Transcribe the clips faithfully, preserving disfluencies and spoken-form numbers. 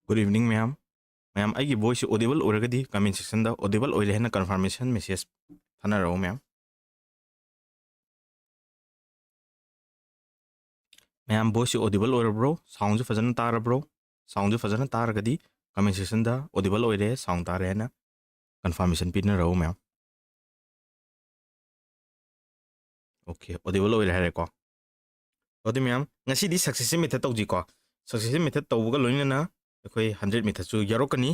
Good evening, ꯃꯌꯥꯝ꯫ ꯃꯌꯥꯝ, ꯑꯩꯒꯤ voiceꯁꯤ audible ꯑꯣꯏꯔꯒꯗꯤ comment sectionꯗ audible ꯑꯣꯏꯔꯦ ꯍꯥꯏꯅ confirmation message ꯊꯥꯅꯔꯛꯎ, ꯃꯌꯥꯝ꯫ ꯃꯌꯥꯝ, voiceꯁꯤ audible ꯑꯣꯏꯔꯕ꯭ꯔꯣ? Soundꯁꯤ ꯐꯖꯅ ꯇꯥꯔꯕ꯭ꯔꯣ? Soundꯁꯤ ꯐꯖꯅ ꯇꯥꯔꯒꯗꯤ comment sectionꯗ audible ꯑꯣꯏꯔꯦ, sound ꯇꯥꯔꯦ ꯍꯥꯏꯅ confirmation ꯄꯤꯅꯔꯛꯎ, ꯃꯌꯥꯝ꯫ Okay, audible ꯑꯣꯏꯔꯦ ꯍꯥꯏꯔꯦꯀꯣ꯫ ꯑꯗꯨꯗꯤ ꯃꯌꯥꯝ, ꯉꯁꯤꯗꯤ succession method ꯇꯧꯁꯤꯀꯣ꯫ Succession method ꯇꯧꯕꯒ ꯂꯣꯏꯅꯅ ꯑꯩꯈꯣꯏ hundred methodꯁꯨ ꯌꯥꯎꯔꯛꯀꯅꯤ꯫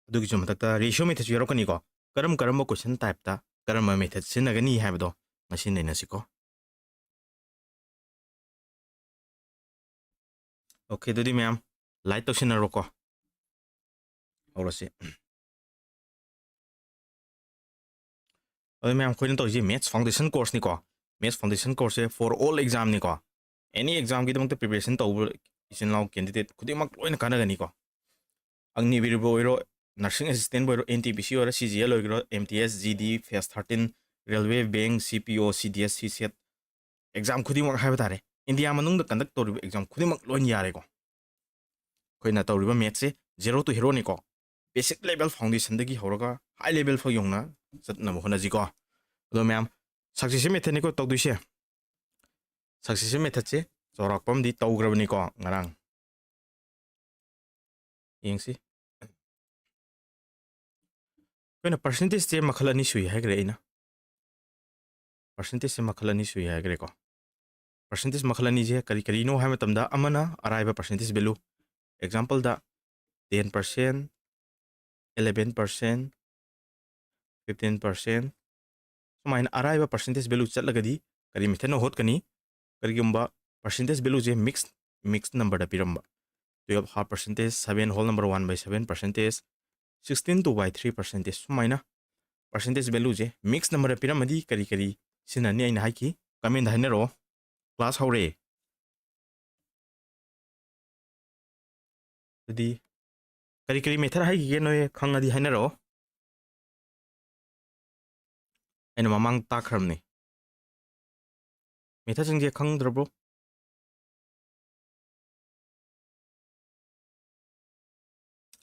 ꯑꯗꯨꯒꯤꯁꯨ ꯃꯊꯛꯇ ratio methodꯁꯨ ꯌꯥꯎꯔꯛꯀꯅꯤꯀꯣ꯫ ꯀꯔꯝ ꯀꯔꯝꯕ question typeꯇ ꯀꯔꯝꯕ method ꯁꯤꯖꯤꯟꯅꯒꯅꯤ ꯍꯥꯏꯕꯗꯣ ꯉꯁꯤ ꯅꯩꯅꯁꯤꯀꯣ꯫ Okay, ꯑꯗꯨꯗꯤ ꯃꯌꯥꯝ, like ꯇꯧꯁꯤꯟꯅꯔꯣꯀꯣ꯫ ꯍꯧꯔꯁꯤ꯫ ꯑꯗꯨ ꯃꯌꯥꯝ, ꯑꯩꯈꯣꯏꯅ ꯇꯧꯔꯤꯁꯤ Maths Foundation Courseꯅꯤꯀꯣ꯫ Maths Foundation Courseꯁꯦ for all examꯅꯤꯀꯣ꯫ Any examꯒꯤꯗꯃꯛꯇ preparation ꯇꯧꯕ ꯏꯆꯤꯟ ꯏꯅꯥꯎ candidate ꯈꯨꯗꯤꯡꯃꯛ ꯂꯣꯏꯅ ꯀꯥꯟꯅꯒꯅꯤꯀꯣ꯫ Agnivirꯕꯨ ꯑꯣꯏꯔꯣ, nursing assistantꯕꯨ ꯑꯣꯏꯔꯣ, NTPC ꯑꯣꯏꯔꯣ, CGL ꯑꯣꯏꯒꯦꯔꯣ, MTS, GD, phase thirteen, railway, bank, CPO, CDS, CSAT, exam ꯈꯨꯗꯤꯡꯃꯛ ꯍꯥꯏꯕ ꯇꯥꯔꯦ, ꯏꯟꯗꯤꯌꯥ ꯃꯅꯨꯡꯗ conduct ꯇꯧꯔꯤꯕ exam ꯈꯨꯗꯤꯡꯃꯛ ꯂꯣꯏꯅ ꯌꯥꯔꯦꯀꯣ꯫ ꯑꯩꯈꯣꯏꯅ ꯇꯧꯔꯤꯕ mathsꯁꯦ zero to heroꯅꯤꯀꯣ, basic level foundationꯗꯒꯤ ꯍꯧꯔꯒ high level ꯐꯥꯎ ꯌꯧꯅ ꯆꯠꯅꯕ ꯍꯣꯠꯅꯁꯤꯀꯣ꯫ ꯑꯗꯣ ꯃꯌꯥꯝ, succession methodꯅꯤꯀꯣ ꯇꯧꯗꯣꯏꯁꯦ꯫ Succession methodꯁꯦ ꯆꯥꯎꯔꯥꯛꯄ ꯑꯃꯗꯤ ꯇꯧꯈ꯭ꯔꯕꯅꯤꯀꯣ ꯉꯔꯥꯡ꯫ ꯌꯦꯡꯁꯤ꯫ ꯑꯩꯈꯣꯏꯅ percentageꯁꯦ ꯃꯈꯜ ꯑꯅꯤ ꯁꯨꯏ ꯍꯥꯏꯈ꯭ꯔꯦ ꯑꯩꯅ꯫ Percentageꯁꯦ ꯃꯈꯜ ꯑꯅꯤ ꯁꯨꯏ ꯍꯥꯏꯈ꯭ꯔꯦꯀꯣ꯫ Percentage ꯃꯈꯜ ꯑꯅꯤꯁꯦ ꯀꯔꯤ ꯀꯔꯤꯅꯣ ꯍꯥꯏꯕ ꯃꯇꯝꯗ, ꯑꯃꯅ ꯑꯔꯥꯏꯕ percentage value, exampleꯗ ten percent, eleven percent, fifteen percent, ꯁꯨꯃꯥꯏꯅ ꯑꯔꯥꯏꯕ percentage value ꯆꯠꯂꯒꯗꯤ ꯀꯔꯤ methodꯅ ꯍꯣꯠꯀꯅꯤ? ꯀꯔꯤꯒꯨꯝꯕ percentage valueꯁꯦ mix, mix numberꯗ ꯄꯤꯔꯝꯕ, twelve half percentage, seven whole number one by seven percentage, sixteen two by three percentage, ꯁꯨꯃꯥꯏꯅ percentage valueꯁꯦ mix numberꯗ ꯄꯤꯔꯝꯃꯗꯤ ꯀꯔꯤ ꯀꯔꯤ ꯁꯤꯖꯤꯟꯅꯅꯤ ꯑꯩꯅ ꯍꯥꯏꯈꯤ, commentꯗ ꯍꯥꯏꯅꯔꯛꯑꯣ꯫ Class ꯍꯧꯔꯦ꯫ ꯑꯗꯨꯗꯤ ꯀꯔꯤ ꯀꯔꯤ method ꯍꯥꯏꯈꯤꯒꯦ ꯅꯣꯏ ꯈꯪꯉꯗꯤ ꯍꯥꯏꯅꯔꯛꯑꯣ꯫ ꯑꯩꯅ ꯃꯃꯥꯡ ꯇꯥꯛꯈ꯭ꯔꯕꯅꯤ꯫ Methodꯁꯤꯡꯁꯦ ꯈꯪꯗ꯭ꯔꯕ꯭ꯔꯣ?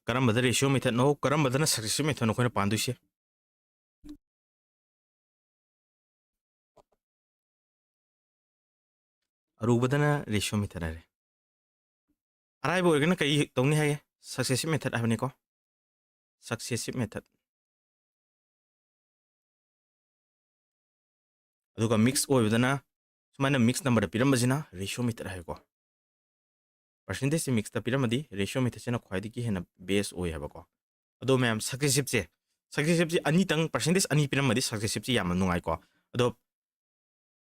ꯀꯔꯝꯕꯗ ratio methodꯅꯣ, ꯀꯔꯝꯕꯗꯅ successive methodꯅꯣ ꯑꯩꯈꯣꯏꯅ ꯄꯥꯟꯗꯣꯏꯁꯦ? ꯑꯔꯨꯕꯗꯅ ratio method ꯍꯥꯏꯔꯦ꯫ ꯑꯔꯥꯏꯕ ꯑꯣꯏꯔꯒꯅ ꯀꯔꯤ ꯇꯧꯅꯤ ꯍꯥꯏꯒꯦ? Successive method ꯍꯥꯏꯕꯅꯤꯀꯣ꯫ Successive method꯫ ꯑꯗꯨꯒ mix ꯑꯣꯏꯕꯗꯅ ꯁꯨꯃꯥꯏꯅ mix numberꯗ ꯄꯤꯔꯝꯕꯁꯤꯅ ratio method ꯍꯥꯏꯀꯣ꯫ Percentageꯁꯤ mixꯇ ꯄꯤꯔꯝꯃꯗꯤ ratio methodꯁꯤꯅ ꯈ꯭ꯋꯥꯏꯗꯒꯤ ꯍꯦꯟꯅ best ꯑꯣꯏ ꯍꯥꯏꯕꯀꯣ꯫ ꯑꯗꯣ ꯃꯌꯥꯝ, successiveꯁꯦ, successiveꯁꯦ ꯑꯅꯤꯇꯪ, percentage ꯑꯅꯤ ꯄꯤꯔꯝꯃꯗꯤ successiveꯁꯦ ꯌꯥꯝꯅ ꯅꯨꯡꯉꯥꯏꯀꯣ꯫ ꯑꯗꯣ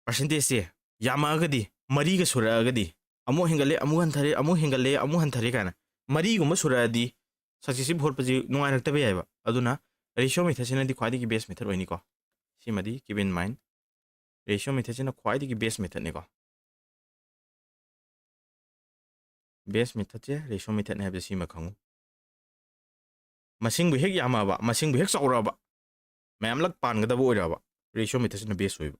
percentageꯁꯦ ꯌꯥꯝꯃꯛꯑꯒꯗꯤ, ꯃꯔꯤꯒ ꯁꯨꯔꯛꯑꯒꯗꯤ, ꯑꯃꯨꯛ ꯍꯦꯟꯒꯠꯂꯦ, ꯑꯃꯨꯛ ꯍꯟꯊꯔꯦ, ꯑꯃꯨꯛ ꯍꯦꯟꯒꯠꯂꯦ, ꯑꯃꯨꯛ ꯍꯟꯊꯔꯦ ꯀꯥꯏꯅ ꯃꯔꯤꯒꯨꯝꯕ ꯁꯨꯔꯛꯑꯗꯤ successive ꯍꯣꯠꯄꯁꯤ ꯅꯨꯡꯉꯥꯏꯔꯛꯇꯕ ꯌꯥꯏꯕ꯫ ꯑꯗꯨꯅ ratio methodꯁꯤꯅꯗꯤ ꯈ꯭ꯋꯥꯏꯗꯒꯤ best method ꯑꯣꯏꯅꯤꯀꯣ꯫ ꯁꯤꯃꯗꯤ keep in mind꯫ Ratio methodꯁꯤꯅ ꯈ꯭ꯋꯥꯏꯗꯒꯤ best methodꯅꯤꯀꯣ꯫ Best methodꯁꯦ ratio methodꯅꯤ ꯍꯥꯏꯕꯁꯦ ꯁꯤꯃ ꯈꯪꯉꯨ꯫ ꯃꯁꯤꯡꯕꯨ ꯍꯦꯛ ꯌꯥꯝꯃꯛꯑꯕ, ꯃꯁꯤꯡꯕꯨ ꯍꯦꯛ ꯆꯥꯎꯔꯛꯑꯕ, ꯃꯌꯥꯝꯂꯛ ꯄꯥꯟꯒꯗꯕ ꯑꯣꯏꯔꯛꯑꯕ, ratio methodꯁꯤꯅ best ꯑꯣꯏꯕ꯫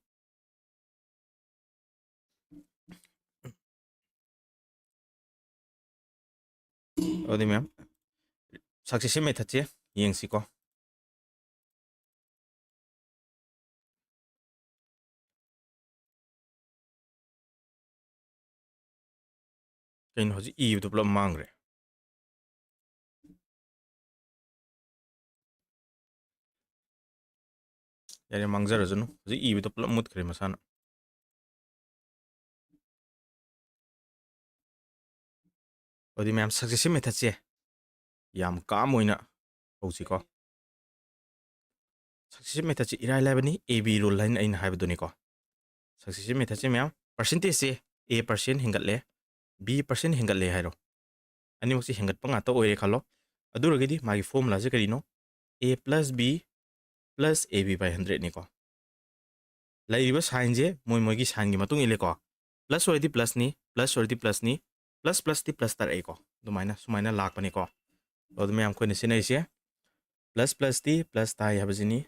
ꯑꯗꯨꯗꯤ ꯃꯌꯥꯝ, successive methodꯁꯦ ꯌꯦꯡꯁꯤꯀꯣ꯫ ꯀꯩꯅꯣ, ꯍꯧꯖꯤꯛ ꯏꯕꯗꯣ ꯄꯨꯂꯞ ꯃꯥꯡꯈ꯭ꯔꯦ꯫ ꯌꯥꯔꯦ, ꯃꯥꯡꯖꯔꯁꯅꯨ꯫ ꯍꯧꯖꯤꯛ ꯏꯕꯗꯣ ꯄꯨꯂꯞ ꯃꯨꯠꯈ꯭ꯔꯦ ꯃꯁꯥꯅ꯫ ꯑꯗꯨꯗꯤ ꯃꯌꯥꯝ, successive methodꯁꯦ ꯌꯥꯝ calm ꯑꯣꯏꯅ ꯍꯧꯁꯤꯀꯣ꯫ Successive methodꯁꯦ ꯏꯔꯥꯏ ꯂꯥꯏꯕꯅꯤ, A B rule ꯍꯥꯏꯅ ꯑꯩꯅ ꯍꯥꯏꯕꯗꯨꯅꯤꯀꯣ꯫ Successive methodꯁꯦ ꯃꯌꯥꯝ, percentageꯁꯦ A percent ꯍꯦꯟꯒꯠꯂꯦ, B percent ꯍꯦꯟꯒꯠꯂꯦ ꯍꯥꯏꯔꯣ꯫ ꯑꯅꯤꯃꯛꯁꯦ ꯍꯦꯟꯒꯠꯄ ꯉꯥꯛꯇ ꯑꯣꯏꯔꯦ ꯈꯜꯂꯣ꯫ ꯑꯗꯨ ꯑꯣꯏꯔꯒꯗꯤ ꯃꯥꯒꯤ formulaꯁꯦ ꯀꯔꯤꯅꯣ? A plus B plus A B by hundredꯅꯤꯀꯣ꯫ ꯂꯩꯔꯤꯕ signꯁꯦ ꯃꯣꯏ ꯃꯣꯏꯒꯤ signꯒꯤ ꯃꯇꯨꯡ ꯏꯜꯂꯦꯀꯣ꯫ Plus ꯑꯣꯏꯔꯗꯤ plusꯅꯤ, plus ꯑꯣꯏꯔꯗꯤ plusꯅꯤ, plus plusꯇꯤ plus ꯇꯥꯔꯛꯏꯀꯣ꯫ ꯑꯗꯨꯃꯥꯏꯅ, ꯁꯨꯃꯥꯏꯅ ꯂꯥꯛꯄꯅꯤꯀꯣ꯫ ꯑꯗꯨ ꯃꯌꯥꯝ ꯑꯩꯈꯣꯏꯅ ꯁꯤꯖꯤꯟꯅꯔꯤꯁꯦ plus plusꯇꯤ plus ꯇꯥꯏ ꯍꯥꯏꯕꯁꯤꯅꯤ,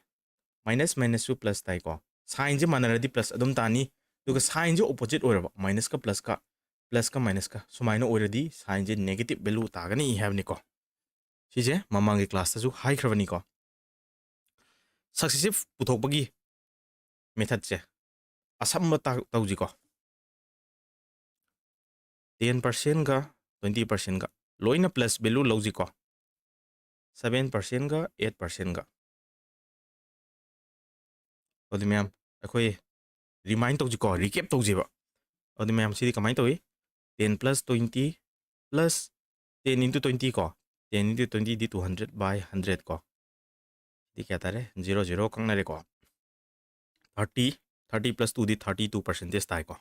minus minusꯁꯨ plus ꯇꯥꯏꯀꯣ꯫ Signꯁꯦ ꯃꯥꯟꯅꯔꯗꯤ plus ꯑꯗꯨꯝ ꯇꯥꯅꯤ, ꯑꯗꯨꯒ signꯁꯦ opposite ꯑꯣꯏꯔꯕ, minusꯀ plusꯀ, plusꯀ minusꯀ ꯁꯨꯃꯥꯏꯅ ꯑꯣꯏꯔꯗꯤ signꯁꯦ negative value ꯇꯥꯒꯅꯤ ꯍꯥꯏꯕꯅꯤꯀꯣ꯫ ꯁꯤꯁꯦ ꯃꯃꯥꯡꯒꯤ classꯇꯁꯨ ꯍꯥꯏꯈ꯭ꯔꯕꯅꯤꯀꯣ꯫ Successive ꯄꯨꯊꯣꯛꯄꯒꯤ methodꯁꯦ ꯑꯁꯝꯕ ꯇꯧꯁꯤꯀꯣ꯫ Ten percentꯒ twenty percentꯒ ꯂꯣꯏꯅ plus value ꯂꯧꯁꯤꯀꯣ꯫ Seven percentꯒ eight percentꯒ ꯑꯗꯨꯗꯤ ꯃꯌꯥꯝ ꯑꯩꯈꯣꯏ remind ꯇꯧꯁꯤꯀꯣ, recap ꯇꯧꯁꯤꯕ꯫ ꯑꯗꯨꯗꯤ ꯃꯌꯥꯝ ꯁꯤꯗꯤ ꯀꯃꯥꯏꯅ ꯇꯧꯏ? Ten plus twenty plus ten into twenty ꯀꯣ, ten into twenty D two hundred by hundred ꯀꯣ꯫ ꯁꯤꯗꯤ ꯀꯌꯥ ꯇꯥꯔꯦ? Zero zero ꯀꯛꯅꯔꯦꯀꯣ꯫ Thirty, thirty plus twoꯗꯤ thirty two percentage ꯇꯥꯏꯀꯣ꯫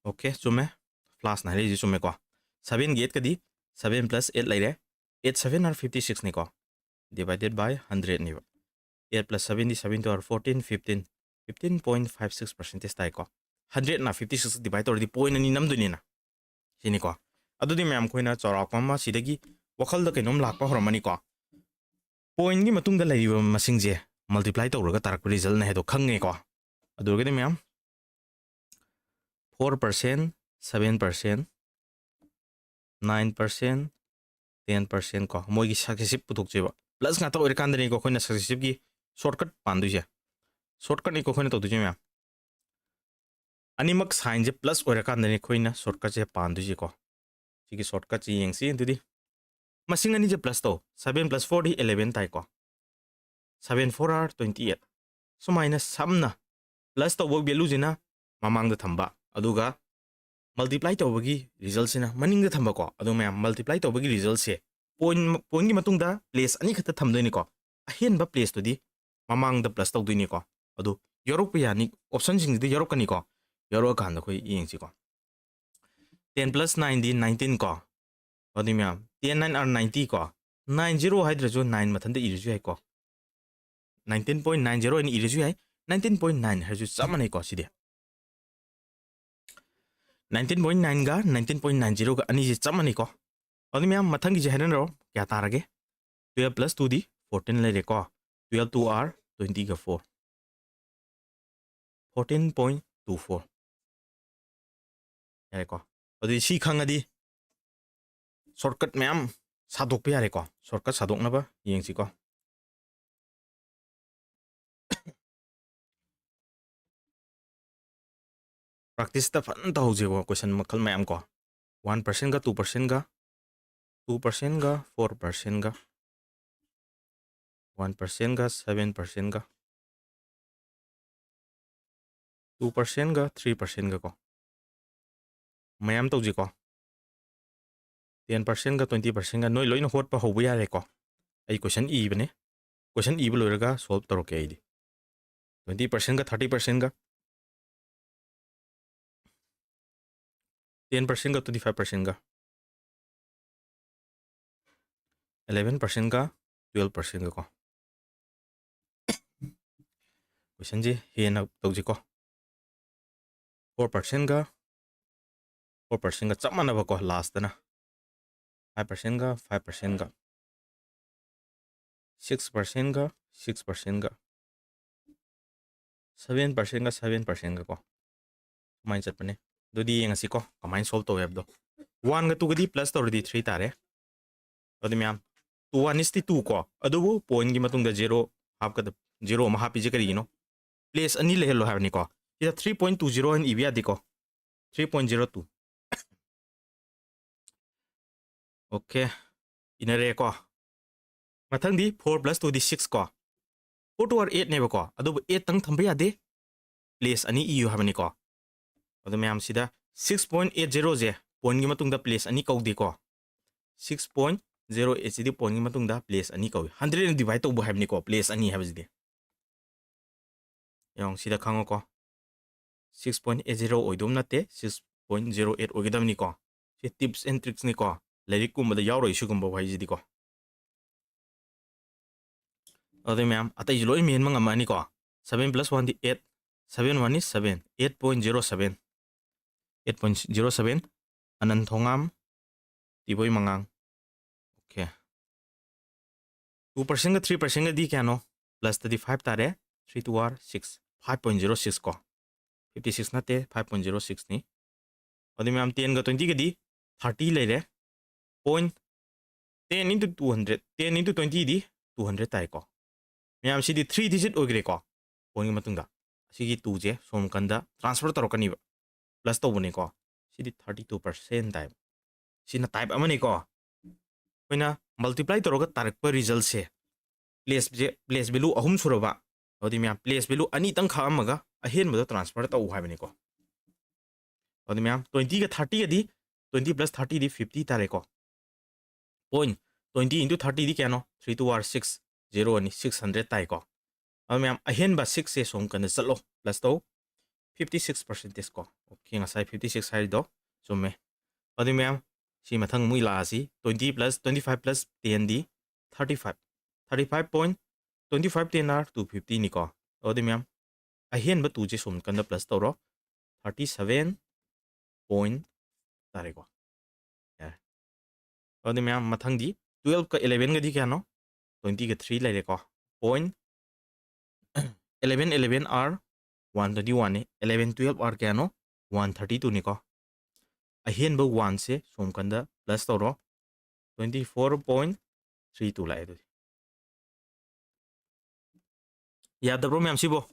Okay, ꯆꯨꯝꯃꯦ꯫ Flashꯅ ꯍꯥꯏꯔꯛꯏꯁꯦ ꯆꯨꯝꯃꯦꯀꯣ꯫ Sevenꯒꯤ eightꯀꯗꯤ seven plus eight ꯂꯩꯔꯦ꯫ Eight seven are fifty sixꯅꯤꯀꯣ꯫ Divided by hundredꯅꯦꯕ꯫ Eight plus sevenꯗꯤ seven two are fourteen, fifteen, fifteen point five six percentage ꯇꯥꯏꯀꯣ꯫ Hundredꯅ fifty six divide ꯇꯧꯔꯗꯤ point ꯑꯅꯤ ꯅꯝꯗꯣꯏꯅꯤꯅ꯫ ꯁꯤꯅꯤꯀꯣ꯫ ꯑꯗꯨꯗꯤ ꯃꯌꯥꯝ ꯑꯩꯈꯣꯏꯅ ꯆꯥꯎꯔꯥꯛꯄ ꯑꯃ ꯁꯤꯗꯒꯤ ꯋꯥꯈꯜꯗ ꯀꯩꯅꯣꯝ ꯂꯥꯛꯄ ꯍꯧꯔꯝꯃꯅꯤꯀꯣ꯫ Pointꯒꯤ ꯃꯇꯨꯡꯗ ꯂꯩꯔꯤꯕ ꯃꯁꯤꯡꯁꯦ multiply ꯇꯧꯔꯒ ꯇꯥꯔꯛꯄ resultꯅꯦ ꯍꯥꯏꯗꯣ ꯈꯪꯉꯦꯀꯣ꯫ ꯑꯗꯨ ꯑꯣꯏꯔꯒꯗꯤ ꯃꯌꯥꯝ four percent, seven percent, nine percent, ten percent ꯀꯣ, ꯃꯣꯏꯒꯤ successive ꯄꯨꯊꯣꯛꯆꯩꯕ꯫ Plus ꯉꯥꯛꯇ ꯑꯣꯏꯔꯀꯥꯟꯗꯅꯤꯀꯣ ꯑꯩꯈꯣꯏꯅ successiveꯀꯤ shortcut ꯄꯥꯟꯗꯣꯏꯁꯦ꯫ Shortcutꯅꯤꯀꯣ ꯑꯩꯈꯣꯏꯅ ꯇꯧꯗꯣꯏꯁꯦ ꯃꯌꯥꯝ꯫ ꯑꯅꯤꯃꯛ signꯁꯦ plus ꯑꯣꯏꯔꯀꯥꯟꯗꯅꯤ ꯑꯩꯈꯣꯏꯅ shortcutꯁꯦ ꯄꯥꯟꯗꯣꯏꯁꯦꯀꯣ꯫ ꯁꯤꯒꯤ shortcutꯁꯦ ꯌꯦꯡꯁꯤ ꯑꯗꯨꯗꯤ꯫ ꯃꯁꯤꯡ ꯑꯅꯤꯁꯦ plus ꯇꯧ꯫ Seven plus fourꯗꯤ eleven ꯇꯥꯏꯀꯣ꯫ Seven four are twenty eight꯫ ꯁꯨꯃꯥꯏꯅ ꯁꯝꯅ plus ꯇꯧꯕ valueꯁꯤꯅ ꯃꯃꯥꯡꯗ ꯊꯝꯕ, ꯑꯗꯨꯒ multiply ꯇꯧꯕꯒꯤ resultꯁꯤꯅ ꯃꯅꯤꯡꯗ ꯊꯝꯕꯀꯣ꯫ ꯑꯗꯣ ꯃꯌꯥꯝ, multiply ꯇꯧꯕꯒꯤ resultꯁꯦ point, pointꯒꯤ ꯃꯇꯨꯡꯗ place ꯑꯅꯤꯈꯛꯇ ꯊꯝꯗꯣꯏꯅꯤꯀꯣ꯫ ꯑꯍꯦꯟꯕ placeꯇꯨꯗꯤ ꯃꯃꯥꯡꯗ plus ꯇꯧꯗꯣꯏꯅꯤꯀꯣ꯫ ꯑꯗꯨ ꯌꯥꯎꯔꯛꯄ ꯌꯥꯅꯤ, optionꯁꯤꯡꯁꯤꯗ ꯌꯥꯎꯔꯛꯀꯅꯤꯀꯣ꯫ ꯌꯥꯎꯔꯛꯑꯀꯥꯟꯗ ꯑꯩꯈꯣꯏ ꯌꯦꯡꯁꯤꯀꯣ꯫ Ten plus nineꯗꯤ nineteen ꯀꯣ꯫ ꯑꯗꯨꯗꯤ ꯃꯌꯥꯝ, ten nine are ninety ꯀꯣ꯫ Nine zero ꯍꯥꯏꯗ꯭ꯔꯁꯨ nine ꯃꯊꯟꯇ ꯏꯔꯁꯨ ꯌꯥꯏꯀꯣ꯫ Nineteen point nine zero ꯍꯥꯏꯅ ꯏꯔꯁꯨ ꯌꯥꯏ, nineteen point nine ꯍꯥꯏꯔꯁꯨ ꯆꯞ ꯃꯥꯟꯅꯩꯀꯣ꯫ ꯁꯤꯗꯤ nineteen point nineꯒ nineteen point nine zeroꯒ ꯑꯅꯤꯁꯦ ꯆꯞ ꯃꯥꯟꯅꯩꯀꯣ꯫ ꯑꯗꯨꯗꯤ ꯃꯌꯥꯝ, ꯃꯊꯪꯒꯤꯁꯦ ꯍꯥꯏꯅꯔꯣ, ꯀꯌꯥ ꯇꯥꯔꯒꯦ? Twelve plus twoꯗꯤ fourteen ꯂꯩꯔꯦꯀꯣ꯫ Twelve two are twentyꯒ four꯫ Fourteen point two four꯫ ꯌꯥꯔꯦꯀꯣ? ꯑꯗꯨꯗꯤ ꯁꯤ ꯈꯪꯉꯗꯤ shortcut ꯃꯌꯥꯝ ꯁꯥꯗꯣꯛꯄ ꯌꯥꯔꯦꯀꯣ? Shortcut ꯁꯥꯗꯣꯛꯅꯕ ꯌꯦꯡꯁꯤꯀꯣ꯫ Practice ꯇ ꯐꯖꯅ ꯇꯧꯍꯧꯁꯦꯀꯣ, question ꯃꯈꯜ ꯃꯌꯥꯝ ꯀꯣ꯫ One percent ꯒ two percent ꯒ, two percent ꯒ four percent ꯒ, one percent ꯒ seven percent ꯒ, two percent ꯒ three percent ꯒ ꯀꯣ꯫ ꯃꯌꯥꯝ ꯇꯧꯁꯤꯀꯣ꯫ Ten percent ꯒ twenty percent ꯒ ꯅꯣꯏ ꯂꯣꯏꯅ ꯍꯣꯠꯄ ꯍꯧꯕ ꯌꯥꯔꯦꯀꯣ꯫ ꯑꯩ question ꯏꯕꯅꯦ꯫ Question ꯏꯕ ꯂꯣꯏꯔꯒ solve ꯇꯧꯔꯛꯀꯦ ꯑꯩꯗꯤ꯫ Twenty percent ꯒ thirty percent ꯒ, ten percent ꯒ twenty five percent ꯒ, eleven percent ꯒ twelve percent ꯒ ꯀꯣ꯫ Question ꯁꯦ ꯍꯦꯟꯅ ꯇꯧꯁꯤꯀꯣ꯫ Four percent ꯒ four percent ꯒ ꯆꯞ ꯃꯥꯟꯅꯕꯀꯣ, last ꯇꯅ five percent ꯒ five percent ꯒ, six percent ꯒ six percent ꯒ, seven percent ꯒ seven percent ꯒ ꯀꯣ, ꯁꯨꯃꯥꯏꯅ ꯆꯠꯄꯅꯦ꯫ ꯑꯗꯨꯗꯤ ꯌꯦꯡꯉꯁꯤꯀꯣ, ꯀꯃꯥꯏꯅ solve ꯇꯧꯋꯦ ꯍꯥꯏꯕꯗꯣ꯫ One ꯒ two ꯒꯗꯤ plus ꯇꯧꯔꯗꯤ three ꯇꯥꯔꯦ꯫ ꯑꯗꯨꯗꯤ ꯃꯌꯥꯝ, two one is two ꯀꯣ, ꯑꯗꯨꯕꯨ point ꯀꯤ ꯃꯇꯨꯡꯗ zero ꯍꯥꯞꯀꯗꯕ, zero ꯑꯃ ꯍꯥꯞꯄꯤꯁꯦ ꯀꯔꯤꯒꯤꯅꯣ? Place ꯑꯅꯤ ꯂꯩꯍꯜꯂꯣ ꯍꯥꯏꯕꯅꯤꯀꯣ꯫ ꯁꯤꯗ three point two zero ꯍꯥꯏꯅ ꯏꯕ ꯌꯥꯗꯦꯀꯣ꯫ Three point zero two꯫ Okay, ꯏꯅꯔꯦꯀꯣ꯫ ꯃꯊꯪꯗꯤ four plus two ꯗꯤ six ꯀꯣ꯫ Four two are eight ꯅꯦꯕꯀꯣ, ꯑꯗꯨꯕꯨ eight ꯇꯪ ꯊꯝꯕ ꯌꯥꯗꯦ, place ꯑꯅꯤ ꯏꯌꯨ ꯍꯥꯏꯕꯅꯤꯀꯣ꯫ ꯑꯗꯨ ꯃꯌꯥꯝꯁꯤꯗ six point eight zero ꯁꯦ point ꯀꯤ ꯃꯇꯨꯡꯗ place ꯑꯅꯤ ꯀꯧꯗꯦꯀꯣ꯫ Six point zero eight ꯁꯤꯗꯤ point ꯀꯤ ꯃꯇꯨꯡꯗ place ꯑꯅꯤ ꯀꯧꯏ꯫ Hundred ꯅ divide ꯇꯧꯕ ꯍꯥꯏꯕꯅꯤꯀꯣ, place ꯑꯅꯤ ꯍꯥꯏꯕꯁꯤꯗꯤ꯫ ꯌꯦꯡꯉꯣ, ꯁꯤꯗ ꯈꯪꯉꯣꯀꯣ꯫ Six point eight zero ꯑꯣꯏꯗꯧꯕ ꯅꯠꯇꯦ, six point zero eight ꯑꯣꯏꯒꯗꯕꯅꯤꯀꯣ꯫ ꯁꯤ tips and tricks ꯅꯤꯀꯣ꯫ ꯂꯥꯏꯔꯤꯛꯀꯨꯝꯕꯗ ꯌꯥꯎꯔꯣꯏ ꯁꯤꯒꯨꯝꯕ ꯋꯥꯍꯩꯁꯤꯗꯤꯀꯣ꯫ ꯑꯗꯨꯗꯩ ꯃꯌꯥꯝ ꯑꯇꯩꯁꯨ ꯂꯣꯏ ꯃꯦꯟꯕ ꯉꯝꯃꯅꯤꯀꯣ꯫ Seven plus one D eight, seven one is seven, eight point zero seven, eight point zero seven꯫ ꯑꯅꯟ Thongam, ꯇꯤꯕꯣꯏ ꯃꯉꯥꯡ꯫ Okay꯫ Two percent ꯒ three percent ꯒꯗꯤ ꯀꯌꯥꯅꯣ? Plus ꯇꯗꯤ five ꯇꯥꯔꯦ꯫ Three two are six, five point zero six ꯀꯣ꯫ Fifty six ꯅꯠꯇꯦ, five point zero six ꯅꯤ꯫ ꯑꯗꯨ ꯃꯌꯥꯝ, ten ꯒ twenty ꯒꯗꯤ thirty ꯂꯩꯔꯦ꯫ Point ten into two hundred, ten into twenty ꯗꯤ two hundred ꯇꯥꯏꯀꯣ꯫ ꯃꯌꯥꯝ, ꯁꯤꯗꯤ three digit ꯑꯣꯏꯈ꯭ꯔꯦꯀꯣ꯫ Point ꯒꯤ ꯃꯇꯨꯡꯗ ꯑꯁꯤꯒꯤ two ꯁꯦ ꯁꯣꯝ ꯀꯟꯗ transfer ꯇꯧꯔꯛꯀꯅꯤꯕ, plus ꯇꯧꯕꯅꯤꯀꯣ꯫ ꯁꯤꯗꯤ thirty two percent ꯇꯥꯏꯕ꯫ ꯁꯤꯅ type ꯑꯃꯅꯤꯀꯣ꯫ ꯑꯩꯈꯣꯏꯅ multiply ꯇꯧꯔꯒ ꯇꯥꯔꯛꯄ result ꯁꯦ, place ꯁꯦ, place value ꯑꯍꯨꯝ ꯁꯨꯔꯕ, ꯑꯗꯨꯗꯤ ꯃꯌꯥꯝ, place value ꯑꯅꯤꯇꯪ ꯈꯥꯛꯑꯝꯃꯒ ꯑꯍꯦꯟꯕꯗꯣ transfer ꯇꯧ ꯍꯥꯏꯕꯅꯤꯀꯣ꯫ ꯑꯗꯨꯗꯤ ꯃꯌꯥꯝ, twenty ꯒ thirty ꯒꯗꯤ, twenty plus thirty ꯗꯤ fifty ꯇꯥꯔꯦꯀꯣ꯫ Point twenty into thirty ꯗꯤ ꯀꯌꯥꯅꯣ? Three two are six, zero ꯑꯅꯤ, six hundred ꯇꯥꯏꯀꯣ꯫ ꯑꯗꯨ ꯃꯌꯥꯝ, ꯑꯍꯦꯟꯕ six ꯁꯦ ꯁꯣꯝ ꯀꯟꯗ ꯆꯠꯂꯣ, plus ꯇꯧ꯫ Fifty six percentage ꯀꯣ꯫ Okay, ꯉꯁꯥꯏ fifty six ꯍꯥꯏꯔꯤꯗꯣ ꯆꯨꯝꯃꯦ꯫ ꯑꯗꯨ ꯃꯌꯥꯝ, ꯁꯤ ꯃꯊꯪ ꯑꯃꯨꯛ ꯂꯥꯛꯑꯁꯤ꯫ Twenty plus twenty five plus ten D thirty five꯫ Thirty five point twenty five ten are two fifty ꯅꯤꯀꯣ꯫ ꯑꯗꯨꯗꯤ ꯃꯌꯥꯝ, ꯑꯍꯦꯟꯕ two ꯁꯦ ꯁꯣꯝ ꯀꯟꯗ plus ꯇꯧꯔꯣ꯫ Thirty seven point ꯇꯥꯔꯦꯀꯣ꯫ ꯌꯥꯔꯦ꯫ ꯑꯗꯨꯗꯤ ꯃꯌꯥꯝ, ꯃꯊꯪꯗꯤ twelve ꯀ eleven ꯒꯗꯤ ꯀꯌꯥꯅꯣ? Twenty ꯒ three ꯂꯩꯔꯦꯀꯣ꯫ Point eleven eleven are one twenty one ꯅꯤ꯫ Eleven twelve are ꯀꯌꯥꯅꯣ? One thirty two ꯅꯤꯀꯣ꯫ ꯑꯍꯦꯟꯕ one ꯁꯦ ꯁꯣꯝ ꯀꯟꯗ plus ꯇꯧꯔꯣ꯫ Twenty four point three two ꯂꯥꯛꯑꯦ ꯑꯗꯨꯗꯤ꯫ ꯌꯥꯗꯕ꯭ꯔꯣ ꯃꯌꯥꯝ ꯁꯤꯕꯣ?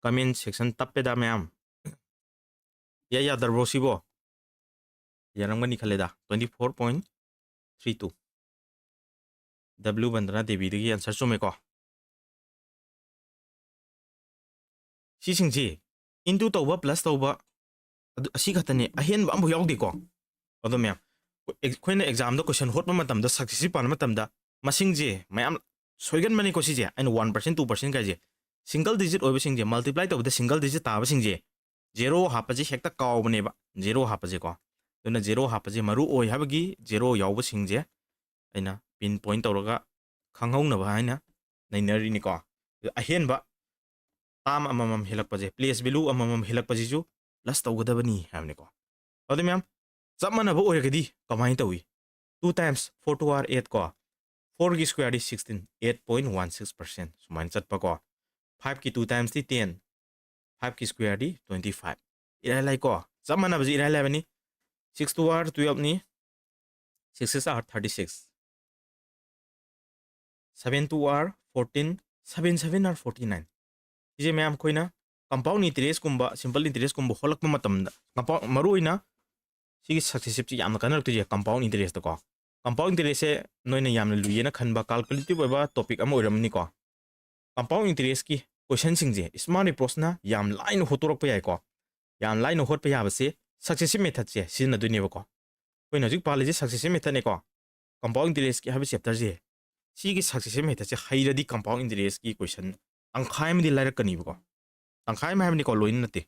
Comment section ꯇꯞꯄꯦꯗ ꯃꯌꯥꯝ꯫ ꯌꯥ, ꯌꯥꯗ꯭ꯔꯕ꯭ꯔꯣ ꯁꯤꯕꯣ? ꯌꯥꯔꯝꯒꯅꯤ ꯈꯜꯂꯦꯗ꯫ Twenty four point three two꯫ W ꯕꯟꯗꯅꯥ ꯗꯦꯕꯤꯗꯒꯤ answer ꯆꯨꯝꯃꯦꯀꯣ꯫ ꯁꯤꯁꯤꯡꯁꯤ into ꯇꯧꯕ, plus ꯇꯧꯕ, ꯑꯗꯨ, ꯑꯁꯤ ꯈꯛꯇꯅꯤ, ꯑꯍꯦꯟꯕ ꯑꯃꯐꯥꯎ ꯌꯥꯎꯗꯦꯀꯣ꯫ ꯑꯗꯣ ꯃꯌꯥꯝ, ꯑꯩꯈꯣꯏꯅ exam ꯗ question ꯍꯣꯠꯄ ꯃꯇꯝꯗ, successive ꯄꯥꯟꯕ ꯃꯇꯝꯗ, ꯃꯁꯤꯡꯁꯦ ꯃꯌꯥꯝ ꯁꯣꯏꯒꯟꯕꯅꯤꯀꯣ꯫ ꯁꯤꯁꯦ ꯑꯩꯅ one percent, two percent ꯀꯥꯏꯁꯦ, single digit ꯑꯣꯏꯕꯁꯤꯡꯁꯦ, multiply ꯇꯧꯕꯗ single digit ꯇꯥꯕꯁꯤꯡꯁꯦ, zero ꯍꯥꯞꯄꯁꯦ ꯍꯦꯛꯇ ꯀꯥꯎꯕꯅꯦꯕ, zero ꯍꯥꯞꯄꯁꯦꯀꯣ꯫ ꯑꯗꯨꯅ zero ꯍꯥꯞꯄꯁꯦ ꯃꯔꯨ ꯑꯣꯏ ꯍꯥꯏꯕꯒꯤ zero ꯌꯥꯎꯕꯁꯤꯡꯁꯦ ꯑꯩꯅ pin point ꯇꯧꯔꯒ ꯈꯪꯍꯧꯅꯕ ꯍꯥꯏꯅ ꯅꯩꯅꯔꯤꯅꯤꯀꯣ꯫ ꯑꯗꯨ ꯑꯍꯦꯟꯕ term ꯑꯃꯃꯝ ꯍꯦꯜꯂꯛꯄꯁꯦ, place value ꯑꯃꯃꯝ ꯍꯦꯜꯂꯛꯄꯁꯤꯁꯨ plus ꯇꯧꯒꯗꯕꯅꯤ ꯍꯥꯏꯕꯅꯤꯀꯣ꯫ ꯑꯗꯨ ꯃꯌꯥꯝ, ꯆꯞ ꯃꯥꯟꯅꯕ ꯑꯣꯏꯔꯒꯗꯤ ꯀꯃꯥꯏꯅ ꯇꯧꯏ? Two times four two are eight ꯀꯣ, four ꯒꯤ square ꯗꯤ sixteen, eight point one six percent ꯁꯨꯃꯥꯏꯅ ꯆꯠꯄꯀꯣ꯫ Five ꯀꯤ two times T ten, five ꯀꯤ square ꯗꯤ twenty five꯫ ꯏꯔꯥꯏ ꯂꯥꯏꯀꯣ꯫ ꯆꯞ ꯃꯥꯟꯅꯕꯁꯤ ꯏꯔꯥꯏ ꯂꯥꯏꯕꯅꯤ꯫ Six two are twelve ꯅꯤ, six six are thirty six, seven two are fourteen, seven seven are forty nine꯫ ꯁꯤꯁꯦ ꯃꯌꯥꯝ ꯑꯩꯈꯣꯏꯅ compound interest ꯀꯨꯝꯕ, simple interest ꯀꯨꯝꯕ ꯍꯣꯠꯂꯛꯄ ꯃꯇꯝꯗ compound, ꯃꯔꯨꯑꯣꯏꯅ ꯁꯤꯒꯤ successive ꯁꯤ ꯌꯥꯝꯅ ꯀꯥꯟꯅꯔꯛꯇꯣꯏꯁꯦ compound interest ꯀꯣ꯫ Compound interest ꯁꯦ ꯅꯣꯏꯅ ꯌꯥꯝꯅ ꯂꯨꯏꯌꯦꯅ ꯈꯟꯕ calculative ꯑꯣꯏꯕ topic ꯑꯃ ꯑꯣꯏꯔꯝꯅꯤꯀꯣ꯫ Compound interest ꯀꯤ question ꯁꯤꯡꯁꯦ smart approach ꯅ ꯌꯥꯝ ꯂꯥꯏꯅ ꯍꯣꯠꯇꯣꯔꯛꯄ ꯌꯥꯏꯀꯣ꯫ ꯌꯥꯝ ꯂꯥꯏꯅ ꯍꯣꯠꯄ ꯌꯥꯕꯁꯦ successive method ꯁꯦ ꯁꯤꯖꯤꯟꯅꯗꯣꯏꯅꯦꯕꯀꯣ꯫ ꯑꯩꯈꯣꯏꯅ ꯍꯧꯖꯤꯛ ꯄꯥꯜꯂꯤꯁꯦ successive method ꯅꯦꯀꯣ꯫ Compound interest ꯀꯤ ꯍꯥꯏꯕ chapter ꯁꯦ, ꯁꯤꯒꯤ successive method ꯁꯦ ꯍꯩꯔꯗꯤ compound interest ꯀꯤ question ꯇꯪꯈꯥꯏ ꯑꯃꯗꯤ ꯂꯥꯏꯔꯛꯀꯅꯤꯕꯀꯣ꯫ ꯇꯪꯈꯥꯏ ꯑꯃ ꯍꯥꯏꯕꯅꯤꯀꯣ, ꯂꯣꯏꯅ ꯅꯠꯇꯦ꯫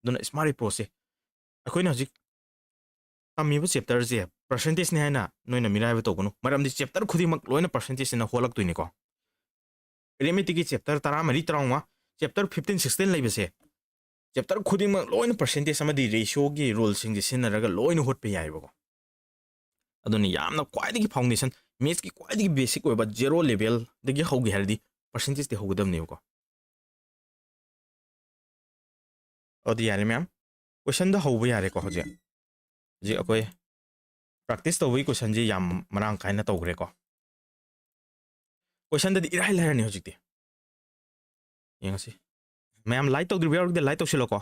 ꯑꯗꯨꯅ smart approach ꯁꯦ ꯑꯩꯈꯣꯏꯅ ꯍꯧꯖꯤꯛ ꯇꯝꯃꯤꯕ chapter ꯁꯦ percentage ꯅꯤ ꯍꯥꯏꯅ ꯅꯣꯏꯅ ꯃꯤꯔꯥꯏꯕ ꯇꯧꯒꯅꯨ, ꯃꯔꯝꯗꯤ chapter ꯈꯨꯗꯤꯡꯃꯛ ꯂꯣꯏꯅ percentage ꯁꯤꯅ ꯍꯣꯜꯂꯛꯇꯣꯏꯅꯤꯀꯣ꯫ Arithmetic ꯀꯤ chapter ꯇꯔꯥꯃꯔꯤ, ꯇꯔꯥꯃꯉꯥ, chapter fifteen, sixteen ꯂꯩꯕꯁꯦ, chapter ꯈꯨꯗꯤꯡꯃꯛ ꯂꯣꯏꯅ percentage ꯑꯃꯗꯤ ratio ꯒꯤ rule ꯁꯤꯡꯁꯦ ꯁꯤꯖꯤꯟꯅꯔꯒ ꯂꯣꯏꯅ ꯍꯣꯠꯄ ꯌꯥꯏꯑꯕꯀꯣ꯫ ꯑꯗꯨꯅ ꯌꯥꯝꯅ ꯈ꯭ꯋꯥꯏꯗꯒꯤ foundation, maths ꯀꯤ ꯈ꯭ꯋꯥꯏꯗꯒꯤ basic ꯑꯣꯏꯕ zero level ꯗꯒꯤ ꯍꯧꯒꯦ ꯍꯥꯏꯔꯗꯤ percentage ꯇꯤ ꯍꯧꯒꯗꯕꯅꯦꯕꯀꯣ꯫ ꯑꯗꯨꯗꯤ ꯌꯥꯔꯦ ꯃꯌꯥꯝ, question ꯗ ꯍꯧꯕ ꯌꯥꯔꯦꯀꯣ꯫ ꯍꯧꯖꯤꯛ, ꯍꯧꯖꯤꯛ ꯑꯩꯈꯣꯏ practice ꯇꯧꯕꯒꯤ question ꯁꯦ ꯌꯥꯝ ꯃꯔꯥꯡ ꯀꯥꯏꯅ ꯇꯧꯈ꯭ꯔꯦꯀꯣ꯫ Question ꯗꯗꯤ ꯏꯔꯥꯏ ꯂꯥꯏꯔꯅꯤ ꯍꯧꯖꯤꯛꯇꯤ꯫ ꯌꯦꯡꯉꯁꯤ꯫ ꯃꯌꯥꯝ like ꯇꯧꯗ꯭ꯔꯤꯕ ꯌꯥꯎꯔꯒꯗꯤ like ꯇꯧꯁꯤꯜꯂꯣꯀꯣ꯫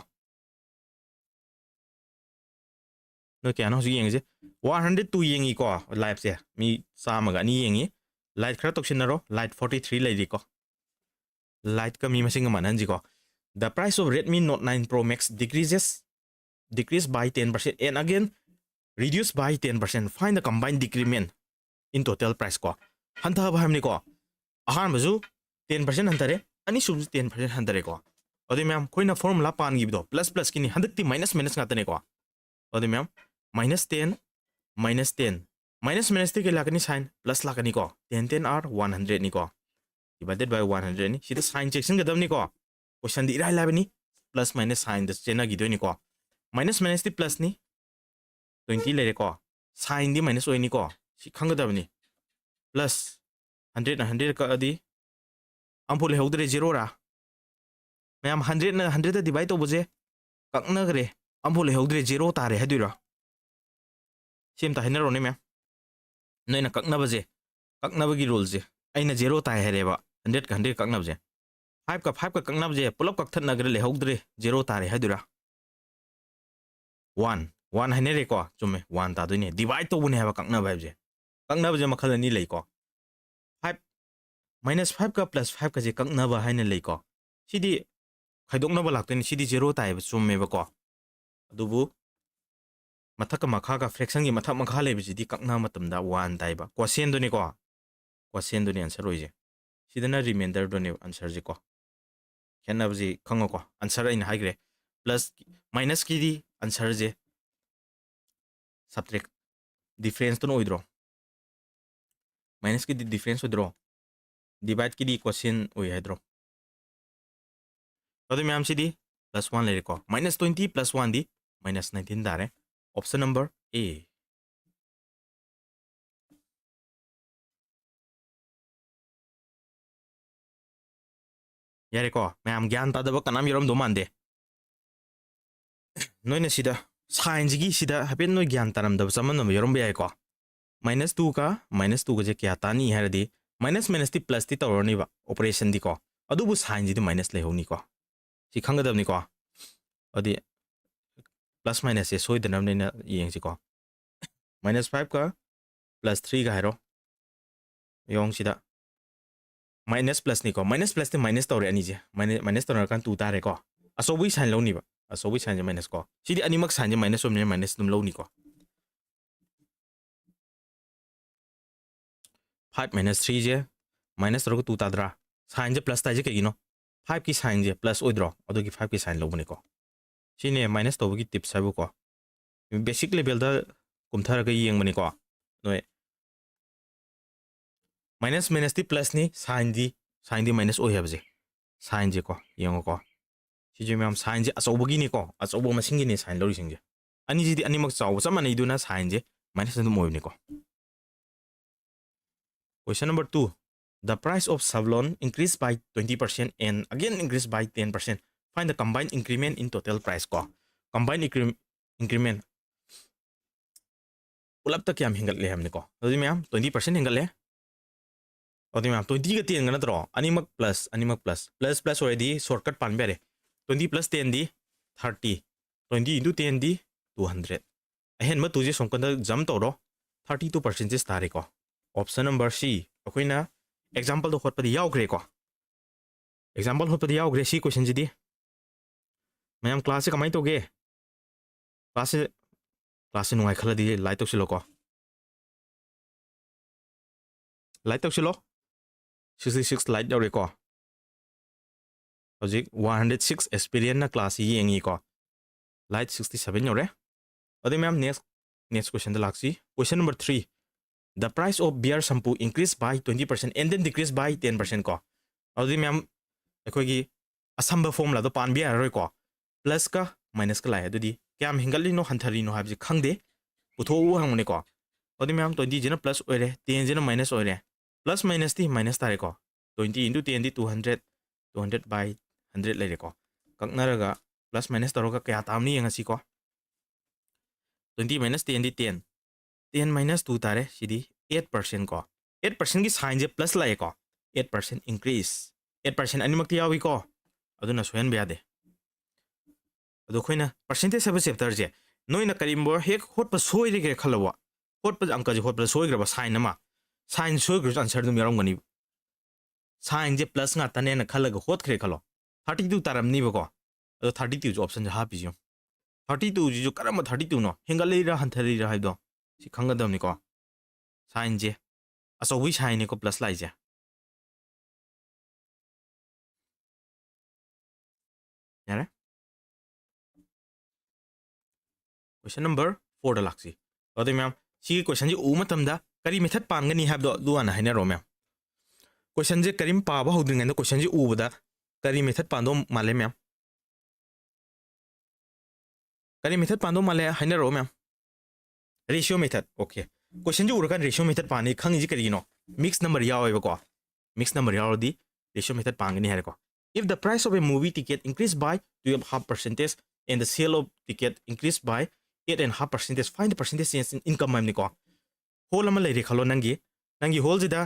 ꯅꯣꯏ ꯀꯌꯥꯅꯣ ꯍꯧꯖꯤꯛ ꯌꯦꯡꯉꯤꯁꯦ? One hundred two ꯌꯦꯡꯉꯤꯀꯣ live ꯁꯦ꯫ ꯃꯤ ꯆꯥꯝꯃꯒ ꯑꯅꯤ ꯌꯦꯡꯉꯤ꯫ Like ꯈꯔ ꯇꯧꯁꯤꯟꯅꯔꯣ꯫ Like forty three ꯂꯩꯔꯤꯀꯣ꯫ Like ꯀ ꯃꯤ ꯃꯁꯤꯡꯒ ꯃꯥꯟꯅꯍꯟꯁꯤꯀꯣ꯫ The price of Redmi Note nine Pro Max decreases, decrease by ten percent and again reduce by ten percent. Find the combined decrement in total price ꯀꯣ꯫ ꯍꯟꯊꯕ ꯍꯥꯏꯕꯅꯤꯀꯣ꯫ ꯑꯍꯥꯟꯕꯁꯨ ten percent ꯍꯟꯊꯔꯦ, ꯑꯅꯤꯁꯨꯕꯁꯨ ten percent ꯍꯟꯊꯔꯦꯀꯣ꯫ ꯑꯗꯨꯗꯤ ꯃꯌꯥꯝ, ꯑꯩꯈꯣꯏꯅ formula ꯄꯥꯟꯈꯤꯕꯗꯣ plus plus ꯀꯤꯅꯤ, ꯍꯟꯗꯛꯇꯤ minus minus ꯉꯥꯛꯇꯅꯦꯀꯣ꯫ ꯑꯗꯨꯗꯤ ꯃꯌꯥꯝ, minus ten, minus ten, minus minus T ꯀꯩ ꯂꯥꯛꯀꯅꯤ? Sign plus ꯂꯥꯛꯀꯅꯤꯀꯣ꯫ Ten ten are one hundred ꯅꯤꯀꯣ, divided by one hundred ꯅꯤ꯫ ꯁꯤꯗ sign ꯆꯦꯛꯁꯤꯟꯒꯗꯕꯅꯤꯀꯣ꯫ Question ꯗꯤ ꯏꯔꯥꯏ ꯂꯥꯏꯕꯅꯤ, plus minus sign ꯗ ꯆꯦꯟꯅꯈꯤꯗꯣꯏꯅꯤꯀꯣ꯫ Minus minus ꯇꯤ plus ꯅꯤ, twenty ꯂꯩꯔꯦꯀꯣ꯫ Sign ꯗꯤ minus ꯑꯣꯏꯅꯤꯀꯣ, ꯁꯤ ꯈꯪꯒꯗꯕꯅꯤ꯫ Plus hundred ꯅ hundred ꯀꯛꯑꯗꯤ ꯑꯃꯐꯥꯎ ꯂꯩꯍꯧꯗ꯭ꯔꯦ, zero ꯔꯥ? ꯃꯌꯥꯝ, hundred ꯅ hundred ꯗ divide ꯇꯧꯕꯁꯦ ꯀꯛꯅꯈ꯭ꯔꯦ, ꯑꯃꯐꯥꯎ ꯂꯩꯍꯧꯗ꯭ꯔꯦ, ꯖꯦꯔꯣ ꯇꯥꯔꯦ ꯍꯥꯏꯗꯣꯏꯔꯣ? ꯁꯤ ꯑꯝꯇ ꯍꯥꯏꯅꯔꯣꯅꯦ ꯃꯌꯥꯝ꯫ ꯅꯣꯏꯅ ꯀꯛꯅꯕꯁꯦ, ꯀꯛꯅꯕꯒꯤ ꯔꯨꯜꯁꯦ, ꯑꯩꯅ ꯖꯦꯔꯣ ꯇꯥꯏ ꯍꯥꯏꯔꯦꯕ, ꯍꯟꯗ꯭ꯔꯦꯠꯀ ꯍꯟꯗ꯭ꯔꯦꯠ ꯀꯛꯅꯕꯁꯦ, ꯐꯥꯏꯚꯀ ꯐꯥꯏꯚꯀ ꯀꯛꯅꯕꯁꯦ ꯄꯨꯂꯞ ꯀꯛꯊꯠꯅꯈ꯭ꯔꯦ, ꯂꯩꯍꯧꯗ꯭ꯔꯦ, ꯖꯦꯔꯣ ꯇꯥꯔꯦ ꯍꯥꯏꯗꯣꯏꯔꯥ? ꯋꯥꯟ, ꯋꯥꯟ ꯍꯥꯏꯅꯔꯦꯀꯣ, ꯆꯨꯝꯃꯦ, ꯋꯥꯟ ꯇꯥꯗꯣꯏꯅꯦ, ꯗꯤꯚꯥꯏꯠ ꯇꯧꯕꯅꯦ ꯍꯥꯏꯕ ꯀꯛꯅꯕ ꯍꯥꯏꯕꯁꯦ꯫ ꯀꯛꯅꯕꯁꯦ ꯃꯈꯜ ꯑꯅꯤ ꯂꯩꯀꯣ, ꯐꯥꯏꯚ, ꯃꯥꯏꯅꯁ ꯐꯥꯏꯚꯀ ꯄ꯭ꯂꯁ ꯐꯥꯏꯚꯀꯁꯦ ꯀꯛꯅꯕ ꯍꯥꯏꯅ ꯂꯩꯀꯣ꯫ ꯁꯤꯗꯤ ꯈꯥꯏꯗꯣꯛꯅꯕ ꯂꯥꯛꯇꯣꯏꯅꯤ, ꯁꯤꯗꯤ ꯖꯦꯔꯣ ꯇꯥꯏꯌꯦꯕ, ꯆꯨꯝꯃꯦꯕꯀꯣ꯫ ꯑꯗꯨꯕꯨ ꯃꯊꯛꯀ ꯃꯈꯥꯒ, ꯐ꯭ꯔꯦꯛꯁꯟꯒꯤ ꯃꯊꯛ ꯃꯈꯥ ꯂꯩꯕꯁꯤꯗꯤ ꯀꯛꯅꯕ ꯃꯇꯝꯗ ꯋꯥꯟ ꯇꯥꯏꯕ, ꯀꯣꯁꯦꯟꯗꯨꯅꯤꯀꯣ, ꯀꯣꯁꯦꯟꯗꯨꯅꯤ ꯑꯟꯁꯔ ꯑꯣꯏꯁꯦ꯫ ꯁꯤꯗꯅ ꯔꯤꯃꯦꯟꯗꯔꯗꯨꯅꯦꯕ ꯑꯟꯁꯔꯁꯦ ꯀꯣ꯫ ꯈꯦꯠꯅꯕꯁꯤ ꯈꯪꯉꯣꯀꯣ, ꯑꯟꯁꯔ ꯑꯩꯅ ꯍꯥꯏꯈ꯭ꯔꯦ, ꯄ꯭ꯂꯁ ꯃꯥꯏꯅꯁꯀꯤꯗꯤ ꯑꯟꯁꯔꯁꯦ ꯁꯕꯇ꯭ꯔꯦꯛ, ꯗꯤꯐ꯭ꯔꯦꯟꯁꯇꯨꯅ ꯑꯣꯏꯗ꯭ꯔꯣ? ꯃꯥꯏꯅꯁꯀꯤꯗꯤ ꯗꯤꯐ꯭ꯔꯦꯟꯁ ꯑꯣꯏꯗ꯭ꯔꯣ? ꯗꯤꯚꯥꯏꯠꯀꯤꯗꯤ ꯀꯣꯁꯦꯟ ꯑꯣꯏ ꯍꯥꯏꯗ꯭ꯔꯣ? ꯑꯗꯨ ꯃꯌꯥꯝꯁꯤꯗꯤ ꯄ꯭ꯂꯁ ꯋꯥꯟ ꯂꯩꯔꯦꯀꯣ, ꯃꯥꯏꯅꯁ ꯇ꯭ꯋꯦꯟꯇꯤ ꯄ꯭ꯂꯁ ꯋꯥꯟꯗꯤ ꯃꯥꯏꯅꯁ ꯅꯥꯏꯟꯇꯤꯟ ꯇꯥꯔꯦ꯫ Option number A. ꯌꯥꯔꯦꯀꯣ, ꯃꯌꯥꯝ ꯒ꯭ꯌꯥꯟ ꯇꯥꯗꯕ ꯀꯅꯥꯝ ꯌꯥꯎꯔꯝꯗꯧ ꯃꯥꯟꯗꯦ꯫ ꯅꯣꯏꯅ ꯁꯤꯗ ꯁꯥꯏꯟꯁꯤꯒꯤ ꯁꯤꯗ ꯍꯥꯏꯐꯦꯠ ꯅꯣꯏ ꯒ꯭ꯌꯥꯟ ꯇꯥꯔꯝꯗꯕ, ꯆꯃꯝꯅꯕ ꯌꯥꯎꯔꯝꯕ ꯌꯥꯏꯀꯣ꯫ ꯃꯥꯏꯅꯁ ꯇꯨꯒ ꯃꯥꯏꯅꯁ ꯇꯨꯒꯁꯦ ꯀꯌꯥ ꯇꯥꯅꯤ ꯍꯥꯏꯔꯗꯤ, ꯃꯥꯏꯅꯁ ꯃꯥꯏꯅꯁꯇꯤ ꯄ꯭ꯂꯁꯇꯤ ꯇꯧꯔꯅꯤꯕ ꯑꯣꯄꯔꯦꯁꯟꯗꯤꯀꯣ, ꯑꯗꯨꯕꯨ ꯁꯥꯏꯟꯁꯤꯗꯤ ꯃꯥꯏꯅꯁ ꯂꯩꯍꯧꯅꯤꯀꯣ꯫ ꯁꯤ ꯈꯪꯒꯗꯕꯅꯤꯀꯣ꯫ ꯑꯗꯨꯗꯤ ꯄ꯭ꯂꯁ ꯃꯥꯏꯅꯁꯁꯦ ꯁꯣꯏꯗꯅꯕꯅꯦꯅ ꯌꯦꯡꯁꯤꯀꯣ꯫ ꯃꯥꯏꯅꯁ ꯐꯥꯏꯚꯀ ꯄ꯭ꯂꯁ ꯊ꯭ꯔꯤꯒ ꯍꯥꯏꯔꯣ꯫ ꯌꯦꯡꯉꯣ ꯁꯤꯗ ꯃꯥꯏꯅꯁ ꯄ꯭ꯂꯁꯅꯤꯀꯣ, ꯃꯥꯏꯅꯁ ꯄ꯭ꯂꯁꯇꯤ ꯃꯥꯏꯅꯁ ꯇꯧꯔꯦ ꯑꯅꯤꯁꯦ, ꯃꯥꯏꯅꯁ ꯇꯧꯅꯔꯀꯥꯟꯗ ꯇꯨ ꯇꯥꯔꯦꯀꯣ꯫ ꯑꯆꯧꯕꯒꯤ ꯁꯥꯏꯟ ꯂꯧꯅꯤꯕ, ꯑꯆꯧꯕꯒꯤ ꯁꯥꯏꯟꯁꯦ ꯃꯥꯏꯅꯁ ꯀꯣ꯫ ꯁꯤꯗꯤ ꯑꯅꯤꯃꯛ ꯁꯥꯏꯟꯁꯦ ꯃꯥꯏꯅꯁ ꯑꯣꯏꯕꯅꯤꯅ ꯃꯥꯏꯅꯁ ꯑꯗꯨꯝ ꯂꯧꯅꯤꯀꯣ꯫ ꯐꯥꯏꯚ ꯃꯥꯏꯅꯁ ꯊ꯭ꯔꯤꯁꯦ ꯃꯥꯏꯅꯁ ꯇꯧꯔꯒ ꯇꯨ ꯇꯥꯗ꯭ꯔꯥ? ꯁꯥꯏꯟꯁꯦ ꯄ꯭ꯂꯁ ꯇꯥꯏꯁꯦ ꯀꯩꯒꯤꯅꯣ? ꯐꯥꯏꯚꯀꯤ ꯁꯥꯏꯟꯁꯦ ꯄ꯭ꯂꯁ ꯑꯣꯏꯗ꯭ꯔꯣ? ꯑꯗꯨꯒꯤ ꯐꯥꯏꯚꯀꯤ ꯁꯥꯏꯟ ꯂꯧꯕꯅꯤꯀꯣ꯫ ꯁꯤꯅꯦ ꯃꯥꯏꯅꯁ ꯇꯧꯕꯒꯤ ꯇꯤꯞꯁ ꯍꯥꯏꯕꯨꯀꯣ꯫ ꯕꯦꯁꯤꯛ ꯂꯦꯚꯦꯜꯗ ꯀꯨꯝꯊꯔꯒ ꯌꯦꯡꯕꯅꯤꯀꯣ ꯅꯣꯏ꯫ ꯃꯥꯏꯅꯁ ꯃꯥꯏꯅꯁꯇꯤ ꯄ꯭ꯂꯁꯅꯤ, ꯁꯥꯏꯟꯗꯤ, ꯁꯥꯏꯟꯗꯤ ꯃꯥꯏꯅꯁ ꯑꯣꯏ ꯍꯥꯏꯕꯁꯦ꯫ ꯁꯥꯏꯟꯁꯦꯀꯣ, ꯌꯦꯡꯉꯣꯀꯣ꯫ ꯁꯤꯁꯦ ꯃꯌꯥꯝ ꯁꯥꯏꯟꯁꯦ ꯑꯆꯧꯕꯒꯤꯅꯤꯀꯣ, ꯑꯆꯧꯕ ꯃꯁꯤꯡꯒꯤꯅꯦ ꯁꯥꯏꯟ ꯂꯧꯔꯤꯁꯤꯡꯁꯦ꯫ ꯑꯅꯤꯁꯤꯗꯤ ꯑꯅꯤꯃꯛ ꯆꯥꯎꯕ ꯆꯞ ꯃꯥꯟꯅꯩꯗꯨꯅ ꯁꯥꯏꯟꯁꯦ ꯃꯥꯏꯅꯁ ꯑꯗꯨꯝ ꯑꯣꯏꯕꯅꯤꯀꯣ꯫ Question number two. The price of Savlon increased by twenty percent and again increased by ten percent. Find the combined increment in total price ꯀꯣ꯫ Combined incre- increment ꯄꯨꯂꯞꯇ ꯀꯌꯥꯝ ꯍꯦꯟꯒꯠꯂꯦ ꯍꯥꯏꯕꯅꯤꯀꯣ꯫ ꯑꯗꯨꯗꯤ ꯃꯌꯥꯝ twenty percent ꯍꯦꯟꯒꯠꯂꯦ꯫ ꯑꯗꯨꯗꯤ ꯃꯌꯥꯝ twenty ꯒ ten ꯒ ꯅꯠꯇ꯭ꯔꯣ? ꯑꯅꯤꯃꯛ plus, ꯑꯅꯤꯃꯛ plus, plus plus ꯑꯣꯏꯔꯗꯤ shortcut ꯄꯥꯟꯕ ꯌꯥꯔꯦ꯫ Twenty plus ten ꯗꯤ thirty, twenty into ten ꯗꯤ two hundred꯫ ꯑꯍꯦꯟꯕ two ꯁꯦ ꯁꯣꯝꯀꯟꯗ jump ꯇꯧꯔꯣ, thirty two percentage ꯇꯥꯔꯦꯀꯣ꯫ Option number C, ꯑꯩꯈꯣꯏꯅ example ꯗ ꯍꯣꯠꯄꯗꯤ ꯌꯥꯎꯈ꯭ꯔꯦꯀꯣ꯫ Example ꯍꯣꯠꯄꯗꯤ ꯌꯥꯎꯈ꯭ꯔꯦ ꯁꯤ question ꯁꯤꯗꯤ꯫ ꯃꯌꯥꯝ class ꯁꯦ ꯀꯃꯥꯏꯅ ꯇꯧꯒꯦ? Class ꯁꯦ, class ꯁꯦ ꯅꯨꯡꯉꯥꯏ ꯈꯜꯂꯗꯤ like ꯇꯧꯁꯤꯜꯂꯣꯀꯣ꯫ Like ꯇꯧꯁꯤꯜꯂꯣ꯫ Sixty six like ꯌꯧꯔꯦꯀꯣ꯫ ꯍꯧꯖꯤꯛ one hundred six aspirant ꯅ class ꯁꯤ ꯌꯦꯡꯉꯤꯀꯣ꯫ Like sixty seven ꯌꯧꯔꯦ꯫ ꯑꯗꯨꯗꯤ ꯃꯌꯥꯝ next, next question the ꯂꯥꯛꯁꯤ꯫ Question number three, the price of Bear shampoo increase by twenty percent and then decrease by ten percent ꯀꯣ꯫ ꯑꯗꯨꯗꯤ ꯃꯌꯥꯝ ꯑꯩꯈꯣꯏꯒꯤ ꯑꯁꯝꯕ formula ꯗꯣ ꯄꯥꯟꯕ ꯌꯥꯔꯔꯣꯏꯀꯣ꯫ Plus ꯀ minus ꯀ ꯂꯥꯛꯑꯦ꯫ ꯑꯗꯨꯗꯤ ꯀꯌꯥꯝ ꯍꯦꯟꯒꯠꯂꯤꯅꯣ ꯍꯟꯊꯔꯤꯅꯣ ꯍꯥꯏꯕꯁꯤ ꯈꯪꯗꯦ꯫ ꯄꯨꯊꯣꯛꯎ ꯍꯪꯕꯅꯤꯀꯣ꯫ ꯑꯗꯨꯗꯤ ꯃꯌꯥꯝ twenty ꯁꯤꯅ plus ꯑꯣꯏꯔꯦ, ten ꯁꯤꯅ minus ꯑꯣꯏꯔꯦ꯫ Plus minus ꯇꯤ minus ꯇꯥꯔꯦꯀꯣ꯫ Twenty into ten D two hundred, two hundred by hundred ꯂꯩꯔꯦꯀꯣ꯫ ꯀꯛꯅꯔꯒ plus minus ꯇꯧꯔꯒ ꯀꯌꯥ ꯇꯥꯕꯅꯣ ꯌꯦꯡꯉꯁꯤꯀꯣ꯫ Twenty minus ten ꯗꯤ ten, ten minus two ꯇꯥꯔꯦ꯫ ꯁꯤꯗꯤ eight percent ꯀꯣ꯫ Eight percent ꯀꯤ sign ꯁꯦ plus ꯂꯥꯛꯑꯦꯀꯣ꯫ Eight percent increase, eight percent ꯑꯅꯤꯃꯛꯇꯤ ꯌꯥꯎꯏꯀꯣ꯫ ꯑꯗꯨꯅ ꯁꯣꯏꯍꯟꯕ ꯌꯥꯗꯦ꯫ ꯑꯗꯣ ꯑꯩꯈꯣꯏꯅ percentage ꯍꯥꯏꯕ chapter ꯁꯦ ꯅꯣꯏꯅ ꯀꯔꯤꯒꯨꯝꯕ ꯍꯦꯛ ꯍꯣꯠꯄ ꯁꯣꯏꯔꯒꯦ ꯈꯜꯂꯣꯕ, ꯍꯣꯠꯄ ꯑꯪꯀꯁꯦ ꯍꯣꯠꯄꯗ ꯁꯣꯏꯈ꯭ꯔꯕ sign ꯑꯃ, sign ꯁꯣꯏꯈ꯭ꯔꯁꯨ answer ꯑꯗꯨꯝ ꯌꯥꯎꯔꯝꯒꯅꯤ꯫ Sign ꯁꯦ plus ꯉꯥꯛꯇꯅꯦꯅ ꯈꯜꯂꯒ ꯍꯣꯠꯈ꯭ꯔꯦ ꯈꯜꯂꯣ, thirty two ꯇꯥꯔꯝꯅꯤꯕꯀꯣ꯫ ꯑꯗꯣ thirty two ꯁꯨ option ꯁꯦ ꯍꯥꯞꯄꯤꯁꯤ ꯌꯦꯡꯉꯨ꯫ Thirty two ꯁꯤꯁꯨ ꯀꯔꯝꯕ thirty two ꯅꯣ? ꯍꯦꯟꯒꯠꯂꯤꯔꯥ ꯍꯟꯊꯔꯤꯔꯥ ꯍꯥꯏꯕꯗꯣ ꯁꯤ ꯈꯪꯒꯗꯕꯅꯤꯀꯣ꯫ Sign ꯁꯦ ꯑꯆꯧꯕꯒꯤ sign ꯅꯤꯀꯣ plus ꯂꯥꯛꯏꯁꯦ꯫ ꯌꯥꯔꯦ꯫ Question number four ꯗ ꯂꯥꯛꯁꯤ꯫ ꯑꯗꯨꯗꯤ ꯃꯌꯥꯝ, ꯁꯤꯒꯤ question ꯁꯤ ꯎꯕ ꯃꯇꯝꯗ ꯀꯔꯤ method ꯄꯥꯟꯒꯅꯤ ꯍꯥꯏꯕꯗꯣ ꯑꯗꯨ ꯍꯥꯟꯅ ꯍꯥꯏꯅꯔꯣ ꯃꯌꯥꯝ꯫ Question ꯁꯦ ꯀꯔꯤꯝ ꯄꯥꯕ ꯍꯧꯗ꯭ꯔꯤꯉꯩꯗ question ꯁꯦ ꯎꯕꯗ ꯀꯔꯤ method ꯄꯥꯟꯗꯧ ꯃꯥꯜꯂꯦ ꯃꯌꯥꯝ? ꯀꯔꯤ method ꯄꯥꯟꯗꯧ ꯃꯥꯜꯂꯦ ꯍꯥꯏꯅꯔꯛꯑꯣ ꯃꯌꯥꯝ꯫ Ratio method, okay꯫ Question ꯁꯤ ꯎꯔꯀꯥꯟꯗ ratio method ꯄꯥꯅꯤ ꯈꯪꯉꯤꯁꯤ ꯀꯔꯤꯒꯤꯅꯣ? Mix number ꯌꯥꯎꯋꯦꯕꯀꯣ꯫ Mix number ꯌꯥꯎꯔꯗꯤ ratio method ꯄꯥꯟꯒꯅꯤ ꯍꯥꯏꯔꯦꯀꯣ꯫ If the price of a movie ticket increase by twelve half percentage and the sale of ticket increase by eight and half percentage, find the percentage change in income ꯍꯥꯏꯕꯅꯤꯀꯣ꯫ Hall ꯑꯃ ꯂꯩꯔꯦ ꯈꯜꯂꯣ ꯅꯪꯒꯤ꯫ ꯅꯪꯒꯤ hallꯁꯤꯗ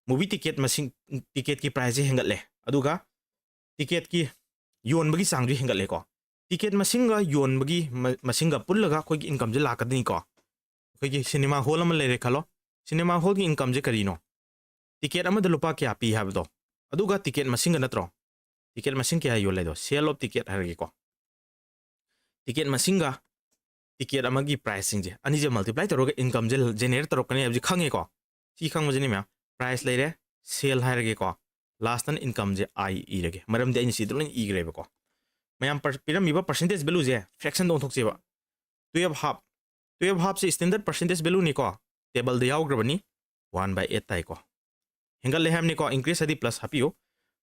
movie ticket ꯃꯁꯤꯡ, ticketꯀꯤ priceꯁꯦ ꯍꯦꯟꯒꯠꯂꯦ, ꯑꯗꯨꯒ ticketꯀꯤ ꯌꯣꯟꯕꯒꯤ ꯆꯥꯡꯁꯨ ꯍꯦꯟꯒꯠꯂꯦꯀꯣ꯫ Ticket ꯃꯁꯤꯡꯒ ꯌꯣꯟꯕꯒꯤ ꯃ-, ꯃꯁꯤꯡꯒ ꯄꯨꯜꯂꯒ ꯑꯩꯈꯣꯏꯒꯤ incomeꯁꯦ ꯂꯥꯛꯀꯗꯣꯏꯅꯤꯀꯣ꯫ ꯑꯩꯈꯣꯏꯒꯤ cinema hall ꯑꯃ ꯂꯩꯔꯦ ꯈꯜꯂꯣ꯫ Cinema hallꯒꯤ incomeꯁꯦ ꯀꯔꯤꯅꯣ? Ticket ꯑꯃꯗ ꯂꯨꯄꯥ ꯀꯌꯥ ꯄꯤ ꯍꯥꯏꯕꯗꯣ, ꯑꯗꯨꯒ ticket ꯃꯁꯤꯡꯒ ꯅꯠꯇ꯭ꯔꯣ? Ticket ꯃꯁꯤꯡ ꯀꯌꯥ ꯌꯣꯜꯂꯦꯗꯣ, sale of ticket ꯍꯥꯏꯔꯒꯦꯀꯣ꯫ Ticket ꯃꯁꯤꯡꯒ ticket ꯑꯃꯒꯤ priceꯁꯤꯡꯁꯦ ꯑꯅꯤꯁꯦ multiply ꯇꯧꯔꯒ incomeꯁꯦ generate ꯇꯧꯔꯛꯀꯅꯤ ꯍꯥꯏꯕꯁꯦ ꯈꯪꯉꯦꯀꯣ꯫ ꯁꯤ ꯈꯪꯕꯁꯤꯅꯤ ꯃꯌꯥꯝ꯫ Price ꯂꯩꯔꯦ, sale ꯍꯥꯏꯔꯒꯦꯀꯣ꯫ Lastꯇꯅ incomeꯁꯦ I ꯏꯔꯒꯦ, ꯃꯔꯝꯗꯤ ꯑꯩꯅ ꯁꯤꯗ ꯂꯣꯏꯅ ꯏꯈ꯭ꯔꯦꯕꯀꯣ꯫ ꯃꯌꯥꯝ per-, ꯄꯤꯔꯝꯃꯤꯕ percentage valueꯁꯦ fractionꯗ ꯑꯣꯟꯊꯣꯛꯁꯦꯕ꯫ Twelve half, twelve halfꯁꯦ standard percentage valueꯅꯤꯀꯣ, tableꯗ ꯌꯥꯎꯈ꯭ꯔꯕꯅꯤ, one by eight ꯇꯥꯏꯀꯣ꯫ ꯍꯦꯟꯒꯠꯂꯦ ꯍꯥꯏꯕꯅꯤꯀꯣ, increase ꯍꯥꯏꯗꯤ plus ꯍꯥꯞꯄꯤꯌꯨ꯫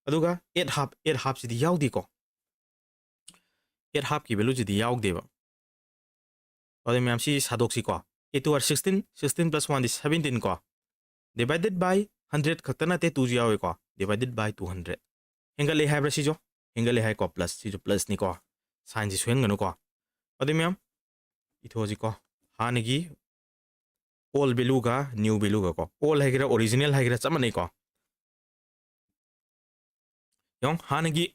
ꯑꯗꯨꯒ eight half, eight halfꯁꯤꯗꯤ ꯌꯥꯎꯗꯦꯀꯣ꯫ Eight halfꯀꯤ valueꯁꯤꯗꯤ ꯌꯥꯎꯗꯦꯕ꯫ ꯑꯗꯨꯗꯤ ꯃꯌꯥꯝ ꯁꯤ ꯁꯥꯗꯣꯛꯁꯤꯀꯣ꯫ Eight two are sixteen, sixteen plus oneꯗꯤ seventeen ꯀꯣ꯫ Divided by hundred ꯈꯛꯇ ꯅꯠꯇꯦ, twoꯁꯨ ꯌꯥꯎꯋꯦꯀꯣ꯫ Divided by two hundred꯫ ꯍꯦꯟꯒꯠꯂꯦ ꯍꯥꯏꯕ꯭ꯔꯥ ꯁꯤꯁꯨ? ꯍꯦꯟꯒꯠꯂꯦ ꯍꯥꯏꯀꯣ, plus, ꯁꯤꯁꯨ plusꯅꯤꯀꯣ꯫ Signꯁꯤ ꯁꯣꯏꯍꯟꯒꯅꯨꯀꯣ꯫ ꯑꯗꯨ ꯃꯌꯥꯝ, ꯏꯊꯣꯛꯑꯁꯤꯀꯣ꯫ ꯍꯥꯟꯅꯒꯤ old valueꯒ new valueꯒ ꯀꯣ꯫ Old ꯍꯥꯏꯒꯦꯔꯥ original ꯍꯥꯏꯒꯦꯔꯥ ꯆꯞ ꯃꯥꯟꯅꯩꯀꯣ꯫ ꯌꯦꯡꯉꯣ, ꯍꯥꯟꯅꯒꯤ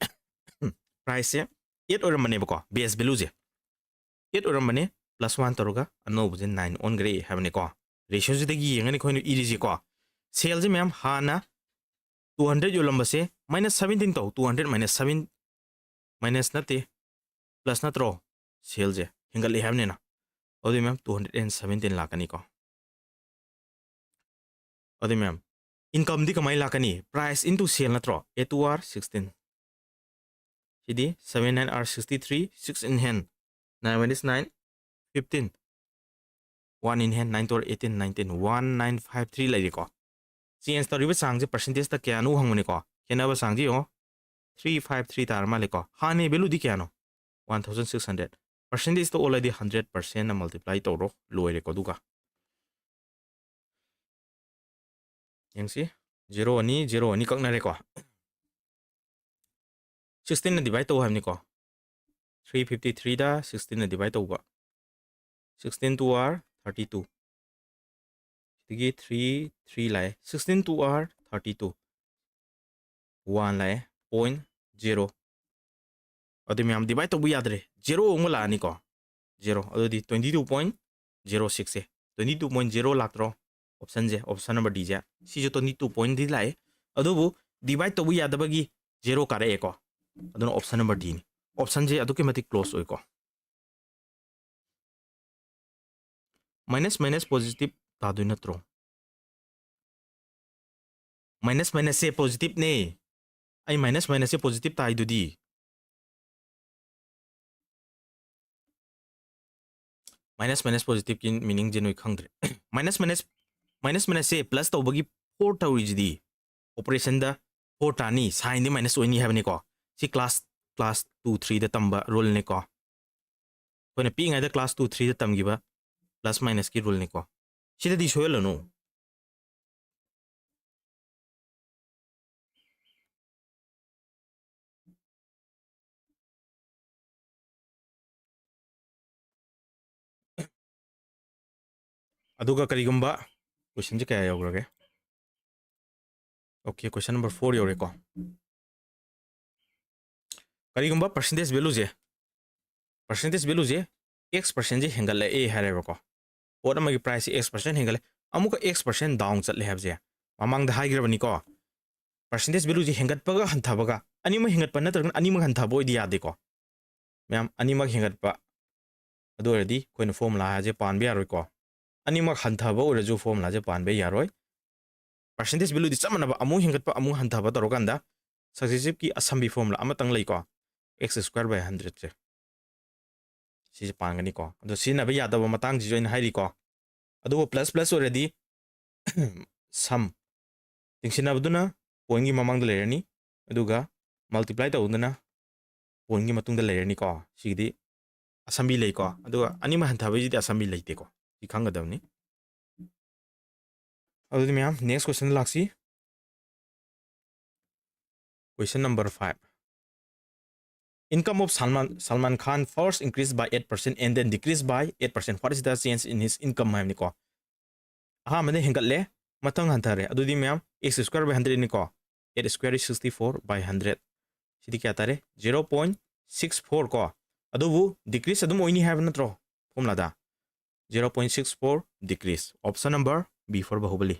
priceꯁꯦ eight ꯑꯣꯏꯔꯝꯕꯅꯦꯕꯀꯣ, base valueꯁꯦ꯫ Eight ꯑꯣꯏꯔꯝꯕꯅꯦ, plus one ꯇꯧꯔꯒ ꯑꯅꯧꯕꯁꯦ nine ꯑꯣꯟꯈ꯭ꯔꯦ ꯍꯥꯏꯕꯅꯤꯀꯣ꯫ Ratioꯁꯤꯗꯒꯤ ꯌꯦꯡꯉꯅꯤ ꯑꯩꯈꯣꯏꯅ ꯏꯔꯤꯁꯤꯀꯣ꯫ Saleꯁꯦ ꯃꯌꯥꯝ ꯍꯥꯟꯅ two hundred ꯌꯣꯜꯂꯝꯕꯁꯦ minus seventeen ꯇꯧ, two hundred minus seven, minus ꯅꯠꯇꯦ, plus ꯅꯠꯇ꯭ꯔꯣ? Saleꯁꯦ ꯍꯦꯟꯒꯠꯂꯦ ꯍꯥꯏꯕꯅꯤꯅ꯫ ꯑꯗꯨꯗꯤ ꯃꯌꯥꯝ two hundred and seventeen ꯂꯥꯛꯀꯅꯤꯀꯣ꯫ ꯑꯗꯨꯗꯤ ꯃꯌꯥꯝ, incomeꯗꯤ ꯀꯃꯥꯏꯅ ꯂꯥꯛꯀꯅꯤ? Price into sale ꯅꯠꯇ꯭ꯔꯣ? Eight two are sixteen꯫ CD seven nine are sixty three, six in hand, nine one is nine, fifteen, one in hand, nine two are eighteen, nineteen, one nine five three ꯂꯩꯔꯦꯀꯣ꯫ Change ꯇꯧꯔꯤꯕ ꯆꯥꯡꯁꯦ percentageꯇ ꯀꯌꯥꯅꯣ ꯍꯪꯕꯅꯤꯀꯣ꯫ ꯈꯦꯠꯅꯕ ꯆꯥꯡꯁꯦ ꯌꯦꯡꯉꯣ, three five three ꯇꯥꯔ ꯃꯥꯜꯂꯦꯀꯣ꯫ ꯍꯥꯟꯅꯒꯤ valueꯗꯤ ꯀꯌꯥꯅꯣ? One thousand six hundred꯫ Percentageꯇ ꯑꯣꯜꯂꯗꯤ hundred percentꯅ multiply ꯇꯧꯔꯣ, ꯂꯣꯏꯔꯦꯀꯣ꯫ ꯑꯗꯨꯒ ꯌꯦꯡꯁꯤ, zero ꯑꯅꯤ, zero ꯑꯅꯤ ꯀꯛꯅꯔꯦꯀꯣ꯫ Sixteenꯅ divide ꯇꯧ ꯍꯥꯏꯕꯅꯤꯀꯣ꯫ Three fifty threeꯗ sixteenꯅ divide ꯇꯧꯕ꯫ Sixteen two are thirty two꯫ ꯁꯤꯗꯒꯤ three, three ꯂꯥꯛꯑꯦ꯫ Sixteen two are thirty two꯫ One ꯂꯥꯛꯑꯦ꯫ Point zero꯫ ꯑꯗꯨ ꯃꯌꯥꯝ divide ꯇꯧꯕ ꯌꯥꯗ꯭ꯔꯦ꯫ Zero ꯑꯃꯨꯛ ꯂꯥꯛꯑꯅꯤꯀꯣ꯫ Zero꯫ ꯑꯗꯨꯗꯤ twenty two point zero six ꯁꯦ꯫ Twenty two point zero ꯂꯥꯛꯇ꯭ꯔꯣ? Optionꯁꯦ, option number Dꯁꯦ꯫ ꯁꯤꯁꯨ twenty two pointꯗꯤ ꯂꯥꯛꯑꯦ꯫ ꯑꯗꯨꯕꯨ divide ꯇꯧꯕ ꯌꯥꯗꯕꯒꯤ zero ꯀꯥꯔꯛꯑꯦꯀꯣ꯫ ꯑꯗꯨꯅ option number Dꯅꯤ꯫ Optionꯁꯦ ꯑꯗꯨꯛꯀꯤ ꯃꯇꯤꯛ close ꯑꯣꯏꯀꯣ꯫ Minus minus positive ꯇꯥꯗꯣꯏ ꯅꯠꯇ꯭ꯔꯣ? Minus minusꯁꯦ positiveꯅꯦ꯫ ꯑꯩ minus minusꯁꯦ positive ꯇꯥꯏꯗꯨꯗꯤ꯫ Minus minus positiveꯀꯤ meaningꯁꯦ ꯅꯣꯏ ꯈꯪꯗ꯭ꯔꯦ꯫ Minus minus, minus minusꯁꯦ plus ꯇꯧꯕꯒꯤ four ꯇꯧꯔꯤꯁꯤꯗꯤ꯫ Operationꯗ four ꯇꯥꯅꯤ, signꯗꯤ minus ꯑꯣꯏꯅꯤ ꯍꯥꯏꯕꯅꯤꯀꯣ꯫ ꯁꯤ class, class two threeꯗ ꯇꯝꯕ ruleꯅꯤꯀꯣ꯫ ꯑꯩꯈꯣꯏꯅ ꯄꯤꯛꯏꯉꯩꯗ class two threeꯗ ꯇꯝꯈꯤꯕ plus minusꯀꯤ ruleꯅꯤꯀꯣ꯫ ꯁꯤꯗꯗꯤ ꯁꯣꯏꯍꯜꯂꯅꯨ꯫ ꯑꯗꯨꯒ ꯀꯔꯤꯒꯨꯝꯕ, questionꯁꯦ ꯀꯌꯥ ꯌꯧꯈ꯭ꯔꯒꯦ? Okay, question number four ꯌꯧꯔꯦꯀꯣ꯫ ꯀꯔꯤꯒꯨꯝꯕ percentage valueꯁꯦ, percentage valueꯁꯦ x percentꯁꯦ ꯍꯦꯟꯒꯠꯂꯛꯑꯦ ꯍꯥꯏꯔꯦꯕꯀꯣ꯫ ꯄꯣꯠ ꯑꯃꯒꯤ priceꯁꯦ x percent ꯍꯦꯟꯒꯠꯂꯦ, ꯑꯃꯨꯛꯀ x percent down ꯆꯠꯂꯦ ꯍꯥꯏꯕꯁꯦ ꯃꯃꯥꯡꯗ ꯍꯥꯏꯈ꯭ꯔꯕꯅꯤꯀꯣ꯫ Percentage valueꯁꯦ ꯍꯦꯟꯒꯠꯄꯒ ꯍꯟꯊꯕꯒ, ꯑꯅꯤꯃꯛ ꯍꯦꯟꯒꯠꯄ ꯅꯠꯇ꯭ꯔꯒꯅ ꯑꯅꯤꯃꯛ ꯍꯟꯊꯕ ꯑꯣꯏꯗꯤ ꯌꯥꯗꯦꯀꯣ꯫ ꯃꯌꯥꯝ, ꯑꯅꯤꯃꯛ ꯍꯦꯟꯒꯠꯄ, ꯑꯗꯨ ꯑꯣꯏꯔꯗꯤ ꯑꯩꯈꯣꯏꯅ formulaꯁꯦ ꯄꯥꯟꯕ ꯌꯥꯔꯣꯏꯀꯣ꯫ ꯑꯅꯤꯃꯛ ꯍꯟꯊꯕ ꯑꯣꯏꯔꯁꯨ formulaꯁꯦ ꯄꯥꯟꯕ ꯌꯥꯔꯣꯏ꯫ Percentage valueꯗꯤ ꯆꯞ ꯃꯥꯟꯅꯕ, ꯑꯃꯨꯛ ꯍꯦꯟꯒꯠꯄ, ꯑꯃꯨꯛ ꯍꯟꯊꯕ ꯇꯧꯔꯀꯥꯟꯗ successiveꯀꯤ ꯑꯁꯝꯕꯤ formula ꯑꯃꯇꯪ ꯂꯩꯀꯣ, x square by hundredꯁꯦ꯫ ꯁꯤꯁꯦ ꯄꯥꯟꯒꯅꯤꯀꯣ꯫ ꯑꯗꯣ ꯁꯤꯖꯤꯟꯅꯕ ꯌꯥꯗꯕ ꯃꯇꯥꯡꯁꯤꯁꯨ ꯑꯩꯅ ꯍꯥꯏꯔꯤꯀꯣ꯫ ꯑꯗꯨꯕꯨ plus plus ꯑꯣꯏꯔꯗꯤ sum ꯇꯤꯡꯁꯤꯟꯅꯕꯗꯨꯅ pointꯀꯤ ꯃꯃꯥꯡꯗ ꯂꯩꯔꯅꯤ, ꯑꯗꯨꯒ multiply ꯇꯧꯕꯗꯨꯅ pointꯀꯤ ꯃꯇꯨꯡꯗ ꯂꯩꯔꯅꯤꯀꯣ꯫ ꯁꯤꯒꯤꯗꯤ ꯑꯁꯝꯕꯤ ꯂꯩꯀꯣ, ꯑꯗꯨꯒ ꯑꯅꯤꯃꯛ ꯍꯟꯊꯕꯒꯤꯁꯤꯗꯤ ꯑꯁꯝꯕꯤ ꯂꯩꯇꯦꯀꯣ꯫ ꯁꯤ ꯈꯪꯒꯗꯕꯅꯤ꯫ ꯑꯗꯨꯗꯤ ꯃꯌꯥꯝ, next question ꯂꯥꯛꯁꯤ꯫ Question number five꯫ Income of Salman, Salman Khan first increased by eight percent and then decreased by eight percent. What is the change in his income ꯍꯥꯏꯕꯅꯤꯀꯣ꯫ ꯑꯍꯥꯟꯕꯗ ꯍꯦꯟꯒꯠꯂꯦ, ꯃꯊꯪ ꯍꯟꯊꯔꯦ꯫ ꯑꯗꯨꯗꯤ ꯃꯌꯥꯝ, x square by hundred ꯅꯤꯀꯣ꯫ Eight square is sixty four by hundred꯫ ꯁꯤꯗꯤ ꯀꯌꯥ ꯇꯥꯔꯦ? Zero point six four ꯀꯣ꯫ ꯑꯗꯨꯕꯨ decrease ꯑꯗꯨꯝ ꯑꯣꯏꯅꯤ ꯍꯥꯏꯕ ꯅꯠꯇ꯭ꯔꯣ ꯐꯣꯔꯃꯨꯂꯥꯗ? Zero point six four decrease. Option number B for Bahubali.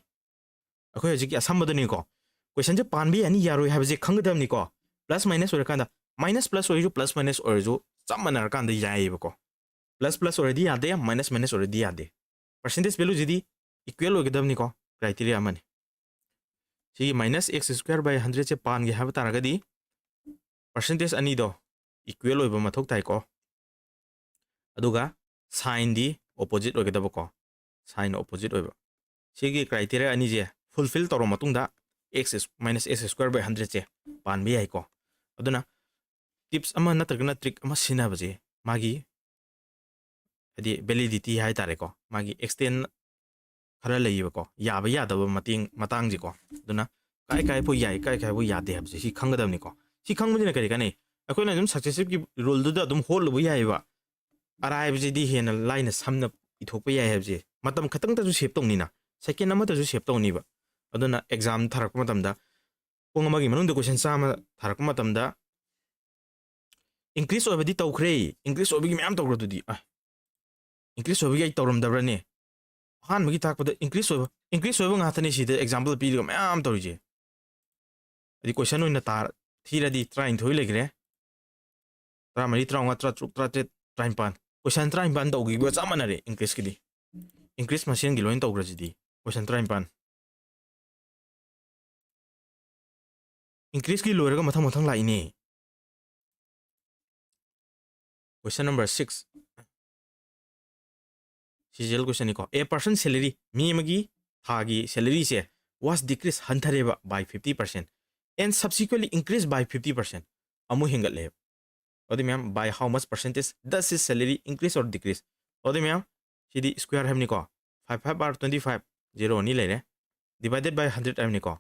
ꯑꯩꯈꯣꯏ ꯍꯧꯖꯤꯛꯀꯤ ꯑꯁꯝꯕꯗꯅꯤꯀꯣ꯫ Questionꯁꯦ ꯄꯥꯟꯕ ꯌꯥꯅꯤ ꯌꯥꯔꯣꯏ ꯍꯥꯏꯕꯁꯦ ꯈꯪꯒꯗꯕꯅꯤꯀꯣ꯫ Plus minus ꯑꯣꯏꯔꯀꯥꯟꯗ, minus plus ꯑꯣꯏꯔꯁꯨ plus minus ꯑꯣꯏꯔꯁꯨ ꯆꯞ ꯃꯥꯟꯅꯔꯀꯥꯟꯗ ꯌꯥꯏꯌꯦꯕꯀꯣ꯫ Plus plus ꯑꯣꯏꯔꯗꯤ ꯌꯥꯗꯦ, minus minus ꯑꯣꯏꯔꯗꯤ ꯌꯥꯗꯦ꯫ Percentage valueꯁꯤꯗꯤ equal ꯑꯣꯏꯒꯗꯕꯅꯤꯀꯣ, criteria ꯑꯃꯅꯤ꯫ ꯁꯤꯒꯤ minus x square by hundredꯁꯦ ꯄꯥꯟꯒꯦ ꯍꯥꯏꯕ ꯇꯥꯔꯒꯗꯤ percentage ꯑꯅꯤꯗꯣ equal ꯑꯣꯏꯕ ꯃꯊꯧ ꯇꯥꯏꯀꯣ꯫ ꯑꯗꯨꯒ signꯗꯤ opposite ꯑꯣꯏꯒꯗꯕꯀꯣ, sign opposite ꯑꯣꯏꯕ꯫ ꯁꯤꯒꯤ criteria ꯑꯅꯤꯁꯦ fulfill ꯇꯧꯔ ꯃꯇꯨꯡꯗ x minus x square by hundredꯁꯦ ꯄꯥꯟꯕ ꯌꯥꯏꯀꯣ꯫ ꯑꯗꯨꯅ tips ꯑꯃ ꯅꯠꯇ꯭ꯔꯒꯅ trick ꯑꯃ ꯁꯤꯖꯤꯟꯅꯕꯁꯦ ꯃꯥꯒꯤ, ꯍꯥꯏꯗꯤ validity ꯍꯥꯏ ꯇꯥꯔꯦꯀꯣ, ꯃꯥꯒꯤ extent ꯈꯔ ꯂꯩꯌꯦꯕꯀꯣ, ꯌꯥꯕ ꯌꯥꯗꯕ ꯃꯇꯦꯡ ꯃꯇꯥꯡꯁꯦꯀꯣ꯫ ꯑꯗꯨꯅ ꯀꯥꯏ ꯀꯥꯏꯐꯥꯎ ꯌꯥꯏ, ꯀꯥꯏ ꯀꯥꯏꯐꯥꯎ ꯌꯥꯗꯦ ꯍꯥꯏꯕꯁꯦ ꯁꯤ ꯈꯪꯒꯗꯕꯅꯤꯀꯣ꯫ ꯁꯤ ꯈꯪꯕꯁꯤꯅ ꯀꯔꯤ ꯀꯥꯟꯅꯩ? ꯑꯩꯈꯣꯏꯅ ꯑꯗꯨꯝ successiveꯀꯤ ruleꯗꯨꯗ ꯑꯗꯨꯝ ꯍꯣꯠꯂꯨꯕ ꯌꯥꯏꯑꯕ꯫ ꯑꯔꯥꯏꯕꯁꯤꯗꯤ ꯍꯦꯟꯅ ꯂꯥꯏꯅ ꯁꯝꯅ ꯏꯊꯣꯛꯄ ꯌꯥꯏ ꯍꯥꯏꯕꯁꯦ꯫ ꯃꯇꯝ ꯈꯛꯇꯪꯗꯁꯨ save ꯇꯧꯅꯤꯅ, second ꯑꯃꯗꯁꯨ save ꯇꯧꯅꯤꯕ꯫ ꯑꯗꯨꯅ exam ꯊꯥꯔꯛꯄ ꯃꯇꯝꯗ, ꯄꯨꯡ ꯑꯃꯒꯤ ꯃꯅꯨꯡꯗ question ꯆꯥꯝꯃ ꯊꯥꯔꯛꯄ ꯃꯇꯝꯗ, increase ꯑꯣꯏꯕꯗꯤ ꯇꯧꯈ꯭ꯔꯦ, increase ꯑꯣꯏꯕꯒꯤ ꯃꯌꯥꯝ ꯇꯧꯈ꯭ꯔꯗꯨꯗꯤ꯫ ꯑ, increase ꯑꯣꯏꯕꯒꯤ ꯑꯩ ꯇꯧꯔꯝꯗꯕ꯭ꯔꯅꯦ? ꯑꯍꯥꯟꯕꯒꯤ ꯇꯥꯛꯄꯗ increase ꯑꯣꯏꯕ, increase ꯑꯣꯏꯕ ꯉꯥꯛꯇꯅꯦ ꯁꯤꯗ example ꯄꯤꯔꯒ ꯃꯌꯥꯝ ꯇꯧꯔꯤꯁꯦ꯫ ꯍꯥꯏꯗꯤ question ꯑꯣꯏꯅ ꯇꯥ-, ꯊꯤꯔꯗꯤ ꯇꯔꯥꯅꯤꯊꯣꯏ ꯂꯩꯈ꯭ꯔꯦ, ꯇꯔꯥꯃꯔꯤ, ꯇꯔꯥꯃꯉꯥ, ꯇꯔꯥꯇꯔꯨꯛ, ꯇꯔꯥꯇꯔꯦꯠ, ꯇꯔꯥꯅꯤꯄꯥꯟ꯫ Question ꯇꯔꯥꯅꯤꯄꯥꯟ ꯇꯧꯈꯤꯕꯒ ꯆꯞ ꯃꯥꯟꯅꯔꯦ increaseꯀꯤꯗꯤ꯫ Increase ꯃꯁꯦꯟꯒꯤ ꯂꯣꯏꯅ ꯇꯧꯈ꯭ꯔꯁꯤꯗꯤ꯫ Question ꯇꯔꯥꯅꯤꯄꯥꯟ꯫ Increaseꯀꯤ ꯂꯣꯏꯔꯒ ꯃꯊꯪ ꯃꯊꯪ ꯂꯥꯛꯏꯅꯦ꯫ Question number six꯫ Seasonal questionꯅꯤꯀꯣ꯫ A person salary, ꯃꯤ ꯑꯃꯒꯤ ꯊꯥꯒꯤ salaryꯁꯦ, was decreased, ꯍꯟꯊꯔꯦꯕ, by fifty percent and subsequently increased by fifty percent꯫ ꯑꯃꯨꯛ ꯍꯦꯟꯒꯠꯂꯦꯕ꯫ ꯑꯗꯨꯗꯤ ꯃꯌꯥꯝ, by how much percentage does his salary increase or decrease? ꯑꯗꯨꯗꯤ ꯃꯌꯥꯝ, ꯁꯤꯗꯤ square ꯍꯥꯏꯕꯅꯤꯀꯣ꯫ Five five are twenty five, zero ꯑꯅꯤ ꯂꯩꯔꯦ꯫ Divided by hundred ꯍꯥꯏꯕꯅꯤꯀꯣ꯫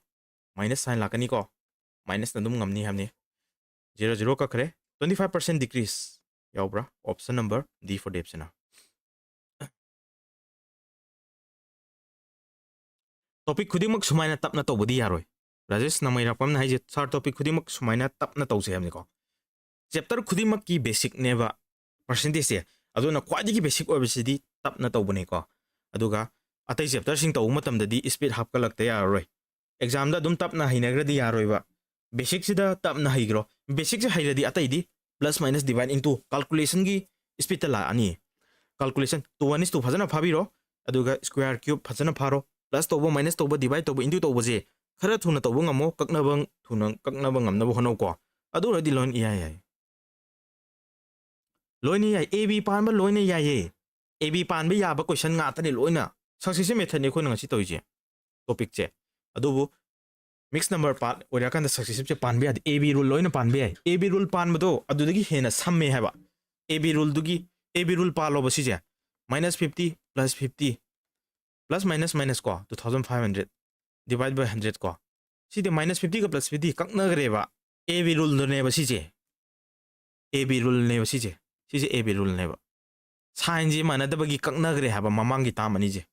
Minus sign ꯂꯥꯛꯀꯅꯤꯀꯣ꯫ Minusꯅ ꯑꯗꯨꯝ ꯉꯝꯅꯤ ꯍꯥꯏꯕꯅꯤ꯫ Zero zero ꯀꯛꯈ꯭ꯔꯦ, Twenty five percent decrease ꯌꯥꯎꯕ꯭ꯔꯥ? Option number D for depth ꯁꯤꯅ꯫ Topic ꯈꯨꯗꯤꯡꯃꯛ ꯁꯨꯃꯥꯏꯅ ꯇꯞꯅ ꯇꯧꯕꯗꯤ ꯌꯥꯔꯣꯏ꯫ ꯔꯥꯖꯦꯁ ꯅꯃꯩꯔꯥꯛꯄꯝꯅ ꯍꯥꯏꯁꯦ, "Sir, topic ꯈꯨꯗꯤꯡꯃꯛ ꯁꯨꯃꯥꯏꯅ ꯇꯞꯅ ꯇꯧꯁꯦ" ꯍꯥꯏꯕꯅꯤꯀꯣ꯫ Chapter ꯈꯨꯗꯤꯡꯃꯛꯀꯤ basic ꯅꯦꯕ percentage ꯁꯦ, ꯑꯗꯨꯅ ꯈ꯭ꯋꯥꯏꯗꯒꯤ basic ꯑꯣꯏꯕꯁꯤꯗꯤ ꯇꯞꯅ ꯇꯧꯕꯅꯤꯀꯣ꯫ ꯑꯗꯨꯒ ꯑꯇꯩ chapter ꯁꯤꯡ ꯇꯧꯕ ꯃꯇꯝꯗꯗꯤ speed ꯍꯥꯞꯀꯠꯂꯛꯇ ꯌꯥꯔꯔꯣꯏ꯫ Exam ꯗ ꯑꯗꯨꯝ ꯇꯞꯅ ꯍꯩꯅꯈ꯭ꯔꯗꯤ ꯌꯥꯔꯣꯏꯕ꯫ Basic ꯁꯤꯗ ꯇꯞꯅ ꯍꯩꯈ꯭ꯔꯣ꯫ Basic ꯁꯦ ꯍꯩꯔꯗꯤ ꯑꯇꯩꯗꯤ plus minus divide into calculation ꯒꯤ speed ꯇ ꯂꯥꯛꯑꯅꯤ꯫ Calculation two one is two ꯐꯖꯅ ꯐꯥꯕꯤꯔꯣ, ꯑꯗꯨꯒ square cube ꯐꯖꯅ ꯐꯥꯔꯣ, plus ꯇꯧꯕ, minus ꯇꯧꯕ, divide ꯇꯧꯕ, into ꯇꯧꯕꯁꯦ ꯈꯔ ꯊꯨꯅ ꯇꯧꯕ ꯉꯝꯃꯣ, ꯀꯛꯅꯕ, ꯊꯨꯅ ꯀꯛꯅꯕ ꯉꯝꯅꯕ ꯍꯣꯠꯅꯧꯀꯣ꯫ ꯑꯗꯨ ꯑꯣꯏꯔꯗꯤ ꯂꯣꯏꯅ ꯏꯌꯥ ꯌꯥꯏ꯫ ꯂꯣꯏꯅ ꯌꯥꯏ, A B ꯄꯥꯟꯕ ꯂꯣꯏꯅ ꯌꯥꯏꯌꯦ꯫ A B ꯄꯥꯟꯕ ꯌꯥꯕ question ꯉꯥꯛꯇꯅꯤ ꯂꯣꯏꯅ꯫ Successive method ꯅꯤ ꯑꯩꯈꯣꯏꯅ ꯉꯁꯤ ꯇꯧꯔꯤꯁꯦ, topic ꯁꯦ꯫ ꯑꯗꯨꯕꯨ mixed number part ꯑꯣꯏꯔꯀꯥꯟꯗ successive ꯁꯦ ꯄꯥꯟꯕ ꯌꯥꯗꯦ, A B rule ꯂꯣꯏꯅ ꯄꯥꯟꯕ ꯌꯥꯏ꯫ A B rule ꯄꯥꯟꯕꯗꯣ ꯑꯗꯨꯗꯒꯤ ꯍꯦꯟꯅ ꯁꯝꯃꯦ ꯍꯥꯏꯕ꯫ A B rule ꯗꯨꯒꯤ, A B rule ꯄꯥꯜꯂꯣꯕ ꯁꯤꯁꯦ, minus fifty plus fifty, plus minus minus ꯀꯣ, two thousand five hundred divide by hundred ꯀꯣ꯫ ꯁꯤꯗꯤ minus fifty ꯒ plus fifty ꯀꯛꯅꯈ꯭ꯔꯦꯕ꯫ A B rule ꯗꯨꯅꯦꯕ ꯁꯤꯁꯦ꯫ A B rule ꯅꯦꯕ ꯁꯤꯁꯦ꯫ ꯁꯤꯁꯦ A B rule ꯅꯦꯕ꯫ Sign ꯁꯦ ꯃꯥꯟꯅꯗꯕꯒꯤ ꯀꯛꯅꯈ꯭ꯔꯦ ꯍꯥꯏꯕ ꯃꯃꯥꯡꯒꯤ term ꯑꯅꯤꯁꯦ꯫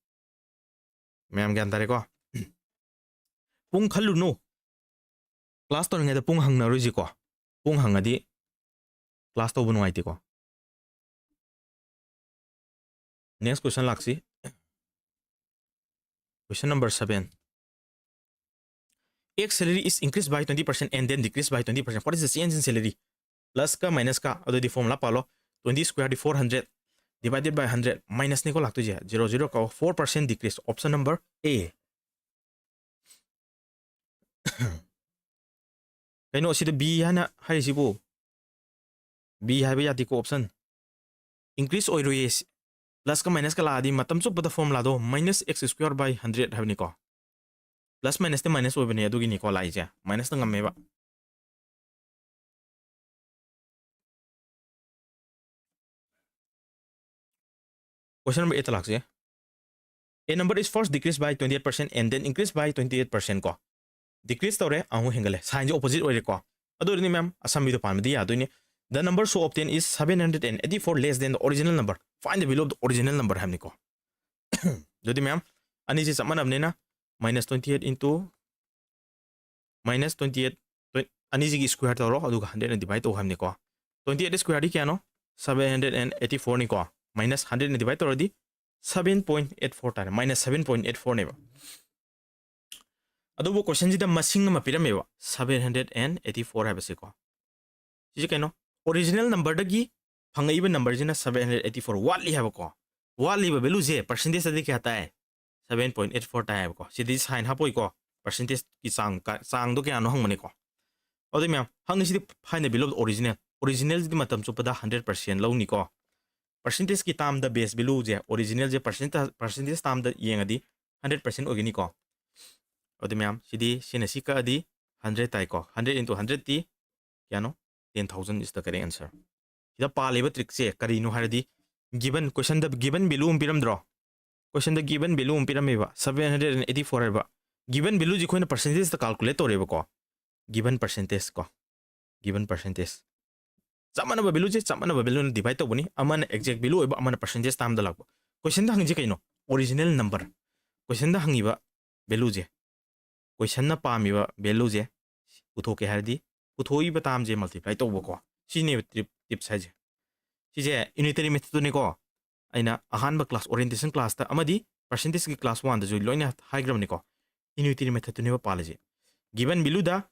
ꯃꯌꯥꯝ ꯒ꯭ꯌꯥꯟ ꯇꯥꯔꯦꯀꯣ? ꯄꯨꯡ ꯈꯜꯂꯨꯅꯨ꯫ Class ꯇꯧꯔꯤꯉꯩꯗ ꯄꯨꯡ ꯍꯪꯅꯔꯣꯏꯁꯤꯀꯣ꯫ ꯄꯨꯡ ꯍꯪꯉꯗꯤ class ꯇꯧꯕ ꯅꯨꯡꯉꯥꯏꯇꯦꯀꯣ꯫ Next question ꯂꯥꯛꯁꯤ꯫ Question number seven. X salary is increased by twenty percent and then decreased by twenty percent. What is the change in salary? Plus ꯀ minus ꯀ, ꯑꯗꯨꯗꯤ formula ꯄꯥꯜꯂꯣ꯫ Twenty square D four hundred, divided by hundred, minus ꯅꯤꯀꯣ ꯂꯥꯛꯇꯣꯏꯁꯦ꯫ Zero zero ꯀꯣ, four percent decrease. Option number A. ꯀꯩꯅꯣ ꯁꯤꯗ B ꯍꯥꯏꯅ ꯍꯥꯏꯔꯤꯁꯤꯕꯨ? B ꯍꯥꯏꯕ ꯌꯥꯗꯦꯀꯣ option꯫ Increase ꯑꯣꯏꯔꯣꯏꯌꯦ꯫ Plus ꯀ minus ꯀ ꯂꯥꯛꯑꯗꯤ ꯃꯇꯝ ꯆꯨꯞꯄꯗ formula ꯗꯣ minus x square by hundred ꯍꯥꯏꯕꯅꯤꯀꯣ꯫ Plus minus ꯇꯤ minus ꯑꯣꯏꯕꯅꯦ, ꯑꯗꯨꯒꯤꯅꯤꯀꯣ ꯂꯥꯛꯏꯁꯦ꯫ Minus ꯅ ꯉꯝꯃꯦꯕ꯫ Question number eight ꯇ ꯂꯥꯛꯁꯦ꯫ A number is first decreased by twenty eight percent and then increased by twenty eight percent ꯀꯣ꯫ Decrease ꯇꯧꯔꯦ, ꯑꯃꯨꯛ ꯍꯦꯟꯒꯠꯂꯦ꯫ Sign ꯁꯦ opposite ꯑꯣꯏꯔꯦꯀꯣ꯫ ꯑꯗꯨ ꯑꯣꯏꯔꯗꯤ ꯃꯌꯥꯝ ꯑꯁꯝꯕꯤꯗꯣ ꯄꯥꯟꯕꯗꯤ ꯌꯥꯗꯣꯏꯅꯤ꯫ The number so obtained is seven hundred and eighty four less than the original number. Find the value of the original number ꯍꯥꯏꯕꯅꯤꯀꯣ꯫ ꯑꯗꯨꯗꯤ ꯃꯌꯥꯝ, ꯑꯅꯤꯁꯤ ꯆꯞ ꯃꯥꯟꯅꯕꯅꯤꯅ, minus twenty eight into minus twenty eight, ꯑꯅꯤꯁꯤꯒꯤ square ꯇꯧꯔꯣ, ꯑꯗꯨꯒ hundred ꯅ divide ꯇꯧ ꯍꯥꯏꯕꯅꯤꯀꯣ꯫ Twenty eight square ꯗꯤ ꯀꯌꯥꯅꯣ? Seven hundred and eighty four ꯅꯤꯀꯣ꯫ Minus hundred ꯅ divide ꯇꯧꯔꯗꯤ seven point eight four ꯇꯥꯔꯦ, minus seven point eight four ꯅꯦꯕ꯫ ꯑꯗꯨꯕꯨ question ꯁꯤꯗ ꯃꯁꯤꯡ ꯑꯃ ꯄꯤꯔꯝꯃꯦꯕ, seven hundred and eighty four ꯍꯥꯏꯕꯁꯦꯀꯣ꯫ ꯁꯤꯁꯦ ꯀꯩꯅꯣ? Original number ꯗꯒꯤ ꯐꯪꯉꯛꯏꯕ number ꯁꯤꯅ seven hundred eighty four ꯋꯥꯠꯂꯤ ꯍꯥꯏꯕꯀꯣ꯫ ꯋꯥꯠꯂꯤꯕ value ꯁꯦ percentage ꯇꯗꯤ ꯀꯌꯥ ꯇꯥꯏ? Seven point eight four ꯇꯥꯏ ꯍꯥꯏꯕꯀꯣ꯫ ꯁꯤꯗꯤ sign ꯍꯥꯞꯄꯣꯏꯀꯣ, percentage ꯀꯤ ꯆꯥꯡ ꯀ-, ꯆꯥꯡꯗꯣ ꯀꯌꯥꯅꯣ ꯍꯪꯕꯅꯤꯀꯣ꯫ ꯑꯗꯨꯗꯤ ꯃꯌꯥꯝ, ꯍꯪꯉꯤꯁꯤꯗꯤ find the value of the original꯫ Original ꯁꯤꯗꯤ ꯃꯇꯝ ꯆꯨꯞꯄꯗ hundred percent ꯂꯧꯅꯤꯀꯣ꯫ Percentage ꯀꯤ term ꯗ base value ꯁꯦ, original ꯁꯦ percent, percentage term ꯗ ꯌꯦꯡꯉꯗꯤ hundred percent ꯑꯣꯏꯒꯅꯤꯀꯣ꯫ ꯑꯗꯨꯗꯤ ꯃꯌꯥꯝ, ꯁꯤꯗꯤ ꯁꯤꯅ ꯁꯤ ꯀꯛꯑꯗꯤ hundred ꯇꯥꯏꯀꯣ꯫ Hundred into hundred ꯇꯤ ꯀꯌꯥꯅꯣ? Ten thousand is the correct answer꯫ ꯁꯤꯗ ꯄꯥꯜꯂꯤꯕ trick ꯁꯦ ꯀꯔꯤꯅꯣ ꯍꯥꯏꯔꯗꯤ, given, question ꯗ given value ꯑꯃ ꯄꯤꯔꯝꯗ꯭ꯔꯣ? Question ꯗ given value ꯑꯃ ꯄꯤꯔꯝꯃꯦꯕ, seven hundred and eighty four ꯍꯥꯏꯕ꯫ Given value ꯁꯤ ꯑꯩꯈꯣꯏꯅ percentage ꯇ calculate ꯇꯧꯔꯦꯕꯀꯣ꯫ Given percentage ꯀꯣ, given percentage꯫ ꯆꯞ ꯃꯥꯟꯅꯕ value ꯁꯦ ꯆꯞ ꯃꯥꯟꯅꯕ value ꯅ divide ꯇꯧꯕꯅꯤ, ꯑꯃꯅ exact value ꯑꯣꯏꯕ, ꯑꯃꯅ percentage term ꯗ ꯂꯥꯛꯄ꯫ Question ꯗ ꯍꯪꯉꯤꯁꯦ ꯀꯩꯅꯣ? Original number꯫ Question ꯗ ꯍꯪꯉꯤꯕ value ꯁꯦ, question ꯅ ꯄꯥꯝꯃꯤꯕ value ꯁꯦ ꯄꯨꯊꯣꯛꯀꯦ ꯍꯥꯏꯔꯗꯤ, ꯄꯨꯊꯣꯛꯏꯕ term ꯁꯦ multiply ꯇꯧꯕꯀꯣ꯫ ꯁꯤꯅꯦꯕ tip-, tips ꯍꯥꯏꯁꯦ꯫ ꯁꯤꯁꯦ unitary method ꯇꯨꯅꯤꯀꯣ꯫ ꯑꯩꯅ ꯑꯍꯥꯟꯕ class, orientation class ꯇ ꯑꯃꯗꯤ percentage ꯀꯤ class one ꯗꯁꯨ ꯂꯣꯏꯅ ꯍꯥꯏꯈ꯭ꯔꯕꯅꯤꯀꯣ꯫ Unitary method ꯇꯨꯅꯦꯕ ꯄꯥꯜꯂꯤꯁꯦ꯫ Given value ꯗ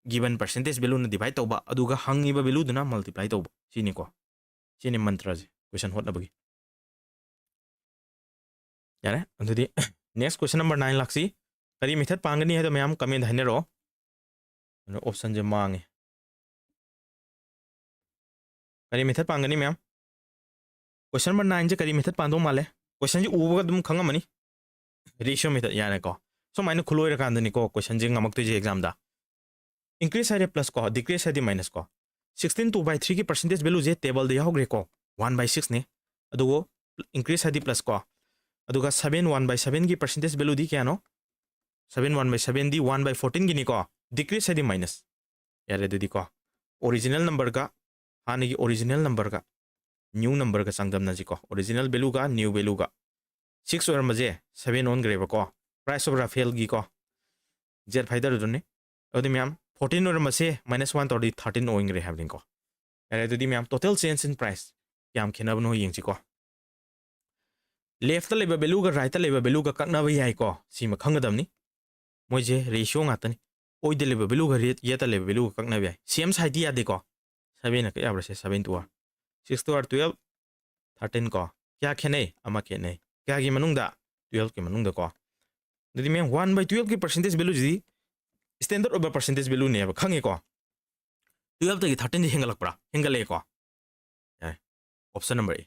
given percentage value ꯅ divide ꯇꯧꯕ, ꯑꯗꯨꯒ ꯍꯪꯉꯤꯕ value ꯗꯨꯅ multiply ꯇꯧꯕ꯫ ꯁꯤꯅꯤꯀꯣ꯫ ꯁꯤꯅꯤ ꯃꯟꯇ꯭ꯔꯁꯦ question ꯍꯣꯠꯅꯕꯒꯤ꯫ ꯌꯥꯔꯦ, ꯑꯗꯨꯗꯤ next question number nine ꯂꯥꯛꯁꯤ꯫ ꯀꯔꯤ method ꯄꯥꯝꯒꯅꯤ ꯍꯥꯏꯗꯣ ꯃꯌꯥꯝ comment ꯍꯥꯏꯅꯔꯛꯑꯣ꯫ ꯑꯗꯣ option ꯁꯦ ꯃꯥꯡꯉꯦ꯫ ꯀꯔꯤ method ꯄꯥꯝꯒꯅꯤ ꯃꯌꯥꯝ? Question number nine ꯁꯦ ꯀꯔꯤ method ꯄꯥꯝꯗꯧ ꯃꯥꯜꯂꯦ? Question ꯁꯦ ꯎꯕꯒ ꯑꯗꯨꯝ ꯈꯪꯉꯝꯃꯅꯤ꯫ Ratio method, ꯌꯥꯔꯦꯀꯣ꯫ ꯁꯨꯃꯥꯏꯅ ꯈꯨꯂꯣꯏꯔꯀꯥꯟꯗꯅꯤꯀꯣ question ꯁꯦ ꯉꯝꯃꯛꯇꯣꯏꯁꯦ exam ꯗ꯫ Increase ꯍꯥꯏꯗꯤ plus ꯀꯣ, decrease ꯍꯥꯏꯗꯤ minus ꯀꯣ꯫ Sixteen two by three ꯒꯤ percentage value say table the ꯌꯥꯎꯈ꯭ꯔꯦꯀꯣ, one by six ꯅꯤ꯫ ꯑꯗꯨꯕꯨ increase ꯍꯥꯏꯗꯤ plus ꯀꯣ꯫ ꯑꯗꯨꯒ seven one by seven ꯒꯤ percentage value ꯗꯤ ꯀꯌꯥꯅꯣ? Seven one by seven D one by fourteen ꯒꯤꯅꯤꯀꯣ, decrease ꯍꯥꯏꯗꯤ minus꯫ ꯌꯥꯔꯦ ꯑꯗꯨꯗꯤꯀꯣ, original number ꯒ ꯍꯥꯟꯅꯒꯤ original number ꯒ new number ꯒ ꯆꯥꯡꯗꯝꯅꯁꯤꯀꯣ꯫ Original value ꯒ new value ꯒ꯫ Six ꯑꯣꯏꯔꯝꯕꯁꯦ seven ꯑꯣꯟꯈ꯭ꯔꯦꯕꯀꯣ, Price of Rafale ꯒꯤꯀꯣ, Jet Fighter ꯗꯨꯅꯤ꯫ ꯑꯗꯨꯗꯤ ꯃꯌꯥꯝ, fourteen ꯑꯣꯏꯔꯝꯕꯁꯦ minus one ꯇꯧꯔꯗꯤ thirteen ꯑꯣꯟꯈ꯭ꯔꯦ ꯍꯥꯏꯕꯅꯤꯀꯣ꯫ ꯌꯥꯔꯦ, ꯑꯗꯨꯗꯤ ꯃꯌꯥꯝ, total change in price ꯀꯌꯥꯝ ꯈꯦꯠꯅꯕꯅꯣ ꯌꯦꯡꯁꯤꯀꯣ꯫ Left ꯇ ꯂꯩꯕ value ꯒ right ꯇ ꯂꯩꯕ value ꯒ ꯀꯛꯅꯕ ꯌꯥꯏꯀꯣ, ꯁꯤꯃ ꯈꯪꯒꯗꯕꯅꯤ꯫ ꯃꯣꯏꯁꯦ ratio ꯉꯥꯛꯇꯅꯤ꯫ ꯑꯣꯏꯗ ꯂꯩꯕ value ꯒ ꯔꯦꯠ-, ꯌꯦꯠꯇ ꯂꯩꯕ value ꯒ ꯀꯛꯅꯕ ꯌꯥꯏ꯫ Same side ꯇꯤ ꯌꯥꯗꯦꯀꯣ꯫ Seven ꯅ ꯀꯛ ꯌꯥꯕ꯭ꯔꯥ ꯁꯦ? Seven two R, six two R, twelve, thirteen ꯀꯣ꯫ ꯀꯌꯥ ꯈꯦꯠꯅꯩ? ꯑꯃ ꯈꯦꯠꯅꯩ꯫ ꯀꯌꯥꯒꯤ ꯃꯅꯨꯡꯗ? Twelve ꯀꯤ ꯃꯅꯨꯡꯗꯀꯣ꯫ ꯑꯗꯨꯗꯤ ꯃꯦꯝ, one by twelve ꯀꯤ percentage value ꯁꯤꯗꯤ standard ꯑꯣꯏꯕ percentage value ꯅꯦꯕ, ꯈꯪꯉꯦꯀꯣ? Twelve ꯇꯒꯤ thirteen ꯗꯤ ꯍꯦꯟꯒꯠꯂꯛꯄ꯭ꯔꯥ? ꯍꯦꯟꯒꯠꯂꯛꯑꯦꯀꯣ꯫ ꯌꯥꯔꯦ꯫ Option number A꯫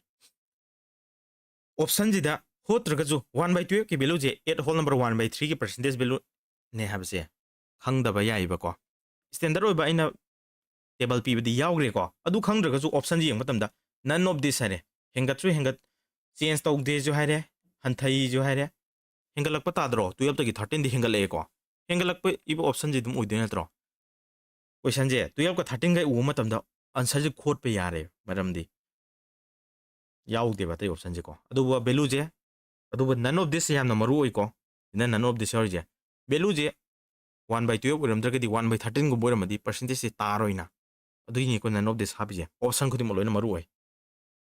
Option ꯁꯤꯗ ꯍꯣꯠꯇ꯭ꯔꯒꯁꯨ one by twelve ꯀꯤ value say eight whole number one by three ꯒꯤ percentage value ꯅꯦ ꯍꯥꯏꯕꯁꯦ ꯈꯪꯗꯕ ꯌꯥꯏꯕꯀꯣ꯫ Standard ꯑꯣꯏꯕ ꯑꯩꯅ table ꯄꯤꯕꯗꯤ ꯌꯥꯎꯈ꯭ꯔꯦꯀꯣ꯫ ꯑꯗꯨ ꯈꯪꯗ꯭ꯔꯒꯁꯨ option ꯁꯦ ꯌꯦꯡꯕ ꯃꯇꯝꯗ none of this ꯍꯥꯏꯔꯦ꯫ ꯍꯦꯟꯒꯠꯁꯨ ꯍꯦꯟꯒꯠ-, change ꯇꯧꯗꯦꯁꯨ ꯍꯥꯏꯔꯦ, ꯍꯟꯊꯩꯁꯨ ꯍꯥꯏꯔꯦ꯫ ꯍꯦꯟꯒꯠꯂꯛꯄ ꯇꯥꯗ꯭ꯔꯣ? Twelve ꯇꯒꯤ thirteen ꯗꯤ ꯍꯦꯟꯒꯠꯂꯛꯑꯦꯀꯣ꯫ ꯍꯦꯟꯒꯠꯂꯛꯄ ꯏꯕ option ꯁꯦ ꯑꯗꯨꯝ ꯑꯣꯏꯗꯣꯏ ꯅꯠꯇ꯭ꯔꯣ? Question ꯁꯦ twelve ꯀ thirteen ꯒ ꯎꯕ ꯃꯇꯝꯗ answer ꯁꯦ ꯈꯣꯠꯄ ꯌꯥꯔꯦ, ꯃꯔꯝꯗꯤ ꯌꯥꯎꯗꯦꯕ ꯑꯇꯩ option ꯁꯦꯀꯣ꯫ ꯑꯗꯨꯕꯨ value ꯁꯦ, ꯑꯗꯨꯕꯨ none of this ꯁꯦ ꯌꯥꯝꯅ ꯃꯔꯨ ꯑꯣꯏꯀꯣ꯫ ꯁꯤꯅ none of this ꯌꯥꯎꯔꯤꯁꯦ꯫ Value say one by twelve ꯑꯣꯏꯔꯝꯗ꯭ꯔꯒꯗꯤ one by thirteen ꯒꯨꯝꯕ ꯑꯣꯏꯔꯝꯃꯗꯤ percentage say ꯇꯥꯔꯣꯏꯅ꯫ ꯑꯗꯨꯒꯤꯅꯤꯀꯣ none of this ꯍꯥꯞꯄꯤꯁꯦ꯫ Option ꯈꯨꯗꯤꯡꯃꯛ ꯂꯣꯏꯅ ꯃꯔꯨ ꯑꯣꯏ꯫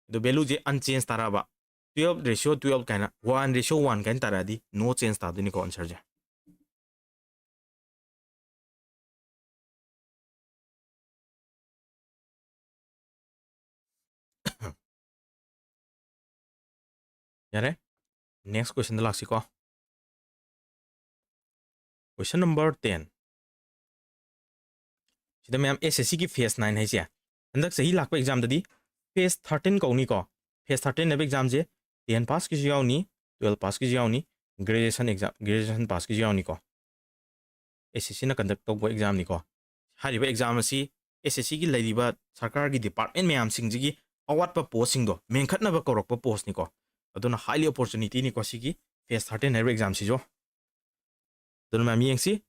ꯑꯗꯣ value ꯁꯦ unchanged ꯇꯥꯔꯛꯑꯕ, twelve ratio twelve ꯀꯥꯏꯅ, one ratio one ꯀꯥꯏꯅ ꯇꯥꯔꯛꯑꯗꯤ no change ꯇꯥꯗꯣꯏꯅꯤꯀꯣ answer ꯁꯦ꯫ ꯌꯥꯔꯦ, next question ꯗ ꯂꯥꯛꯁꯤꯀꯣ꯫ Question number ten꯫ ꯁꯤꯗ ꯃꯌꯥꯝ, S S C ꯒꯤ phase nine ꯍꯥꯏꯁꯦ ꯍꯟꯗꯛ ꯆꯍꯤ ꯂꯥꯛꯄ exam ꯗꯗꯤ phase thirteen ꯀꯧꯅꯤꯀꯣ꯫ Phase thirteen ꯍꯥꯏꯕ exam ꯁꯦ ten pass ꯀꯤꯁꯨ ꯌꯥꯎꯅꯤ, twelve pass ꯀꯤꯁꯨ ꯌꯥꯎꯅꯤ, graduation exam, graduation pass ꯀꯤꯁꯨ ꯌꯥꯎꯅꯤꯀꯣ꯫ S S C ꯅ conduct ꯇꯧꯕ exam ꯅꯤꯀꯣ꯫ ꯍꯥꯏꯔꯤꯕ exam ꯑꯁꯤ S S C ꯒꯤ ꯂꯩꯔꯤꯕ ꯁꯔꯀꯥꯔꯒꯤ department ꯃꯌꯥꯝꯁꯤꯡꯁꯤꯒꯤ ꯑꯋꯥꯠꯄ post ꯁꯤꯡꯗꯣ ꯃꯦꯟꯈꯠꯅꯕ ꯀꯧꯔꯛꯄ post ꯅꯤꯀꯣ꯫ ꯑꯗꯨꯅ highly opportunity ꯅꯤꯀꯣ ꯁꯤꯒꯤ phase thirteen ꯍꯥꯏꯔꯤꯕ exam ꯁꯤꯁꯨ꯫ ꯑꯗꯨꯅ ꯃꯌꯥꯝ ꯌꯦꯡꯁꯤ꯫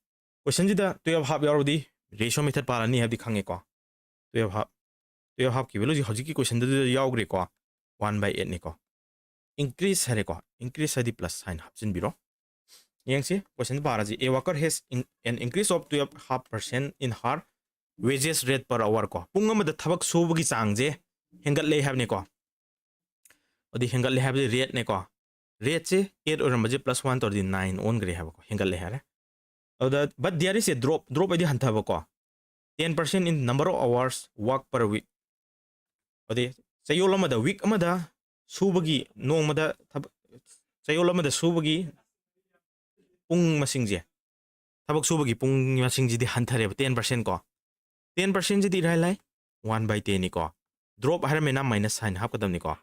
Question ꯁꯤꯗ twelve half ꯌꯥꯎꯔꯗꯤ ratio method ꯄꯥꯜꯂꯅꯤ ꯍꯥꯏꯕꯗꯤ ꯈꯪꯉꯦꯀꯣ꯫ Twelve half꯫ twelve half ꯀꯤ value ꯁꯤ ꯍꯧꯖꯤꯛꯀꯤ question ꯗꯨꯗ ꯌꯥꯎꯈ꯭ꯔꯦꯀꯣ, one by eight ꯅꯤꯀꯣ꯫ Increase ꯍꯥꯏꯔꯦꯀꯣ, increase ꯍꯥꯏꯗꯤ plus sign ꯍꯥꯞꯆꯤꯟꯕꯤꯔꯣ꯫ ꯌꯦꯡꯁꯤ, question do Parsi. A worker has in- an increase of twelve half percent in her wages rate per hour ꯀꯣ꯫ ꯄꯨꯡ ꯑꯃꯗ ꯊꯕꯛ ꯁꯨꯕꯒꯤ ꯆꯥꯡꯁꯦ ꯍꯦꯟꯒꯠꯂꯦ ꯍꯥꯏꯕꯅꯤꯀꯣ꯫ ꯑꯗꯨꯗꯤ ꯍꯦꯟꯒꯠꯂꯦ ꯍꯥꯏꯕꯗꯤ rate ꯅꯦꯀꯣ꯫ Rate ꯁꯦ eight ꯑꯣꯏꯔꯝꯕꯁꯦ plus one ꯇꯧꯔꯗꯤ nine ꯑꯣꯟꯈ꯭ꯔꯦ ꯍꯥꯏꯕꯀꯣ, ꯍꯦꯟꯒꯠꯂꯦ ꯍꯥꯏꯔꯦ꯫ ꯑꯗꯨꯗ but there is a drop, drop ꯍꯥꯏꯗꯤ ꯍꯟꯊꯕꯀꯣ꯫ Ten percent in number of hours work per week꯫ ꯑꯗꯨꯗꯤ ꯆꯌꯣꯜ ꯑꯃꯗ, week ꯑꯃꯗ ꯁꯨꯕꯒꯤ, ꯅꯣꯡꯃꯗ ꯊꯕꯛ, ꯆꯌꯣꯜ ꯑꯃꯗ ꯁꯨꯕꯒꯤ ꯄꯨꯡ ꯃꯁꯤꯡꯁꯦ, ꯊꯕꯛ ꯁꯨꯕꯒꯤ ꯄꯨꯡ ꯃꯁꯤꯡꯁꯤꯗꯤ ꯍꯟꯊꯔꯦꯕ, ten percent ꯀꯣ꯫ Ten percent ꯁꯤꯗꯤ ꯏꯔꯥꯏ ꯂꯥꯏ, one by ten ꯅꯤꯀꯣ꯫ Drop ꯍꯥꯏꯔꯝꯃꯤꯅ minus sign ꯍꯥꯞꯀꯗꯕꯅꯤꯀꯣ꯫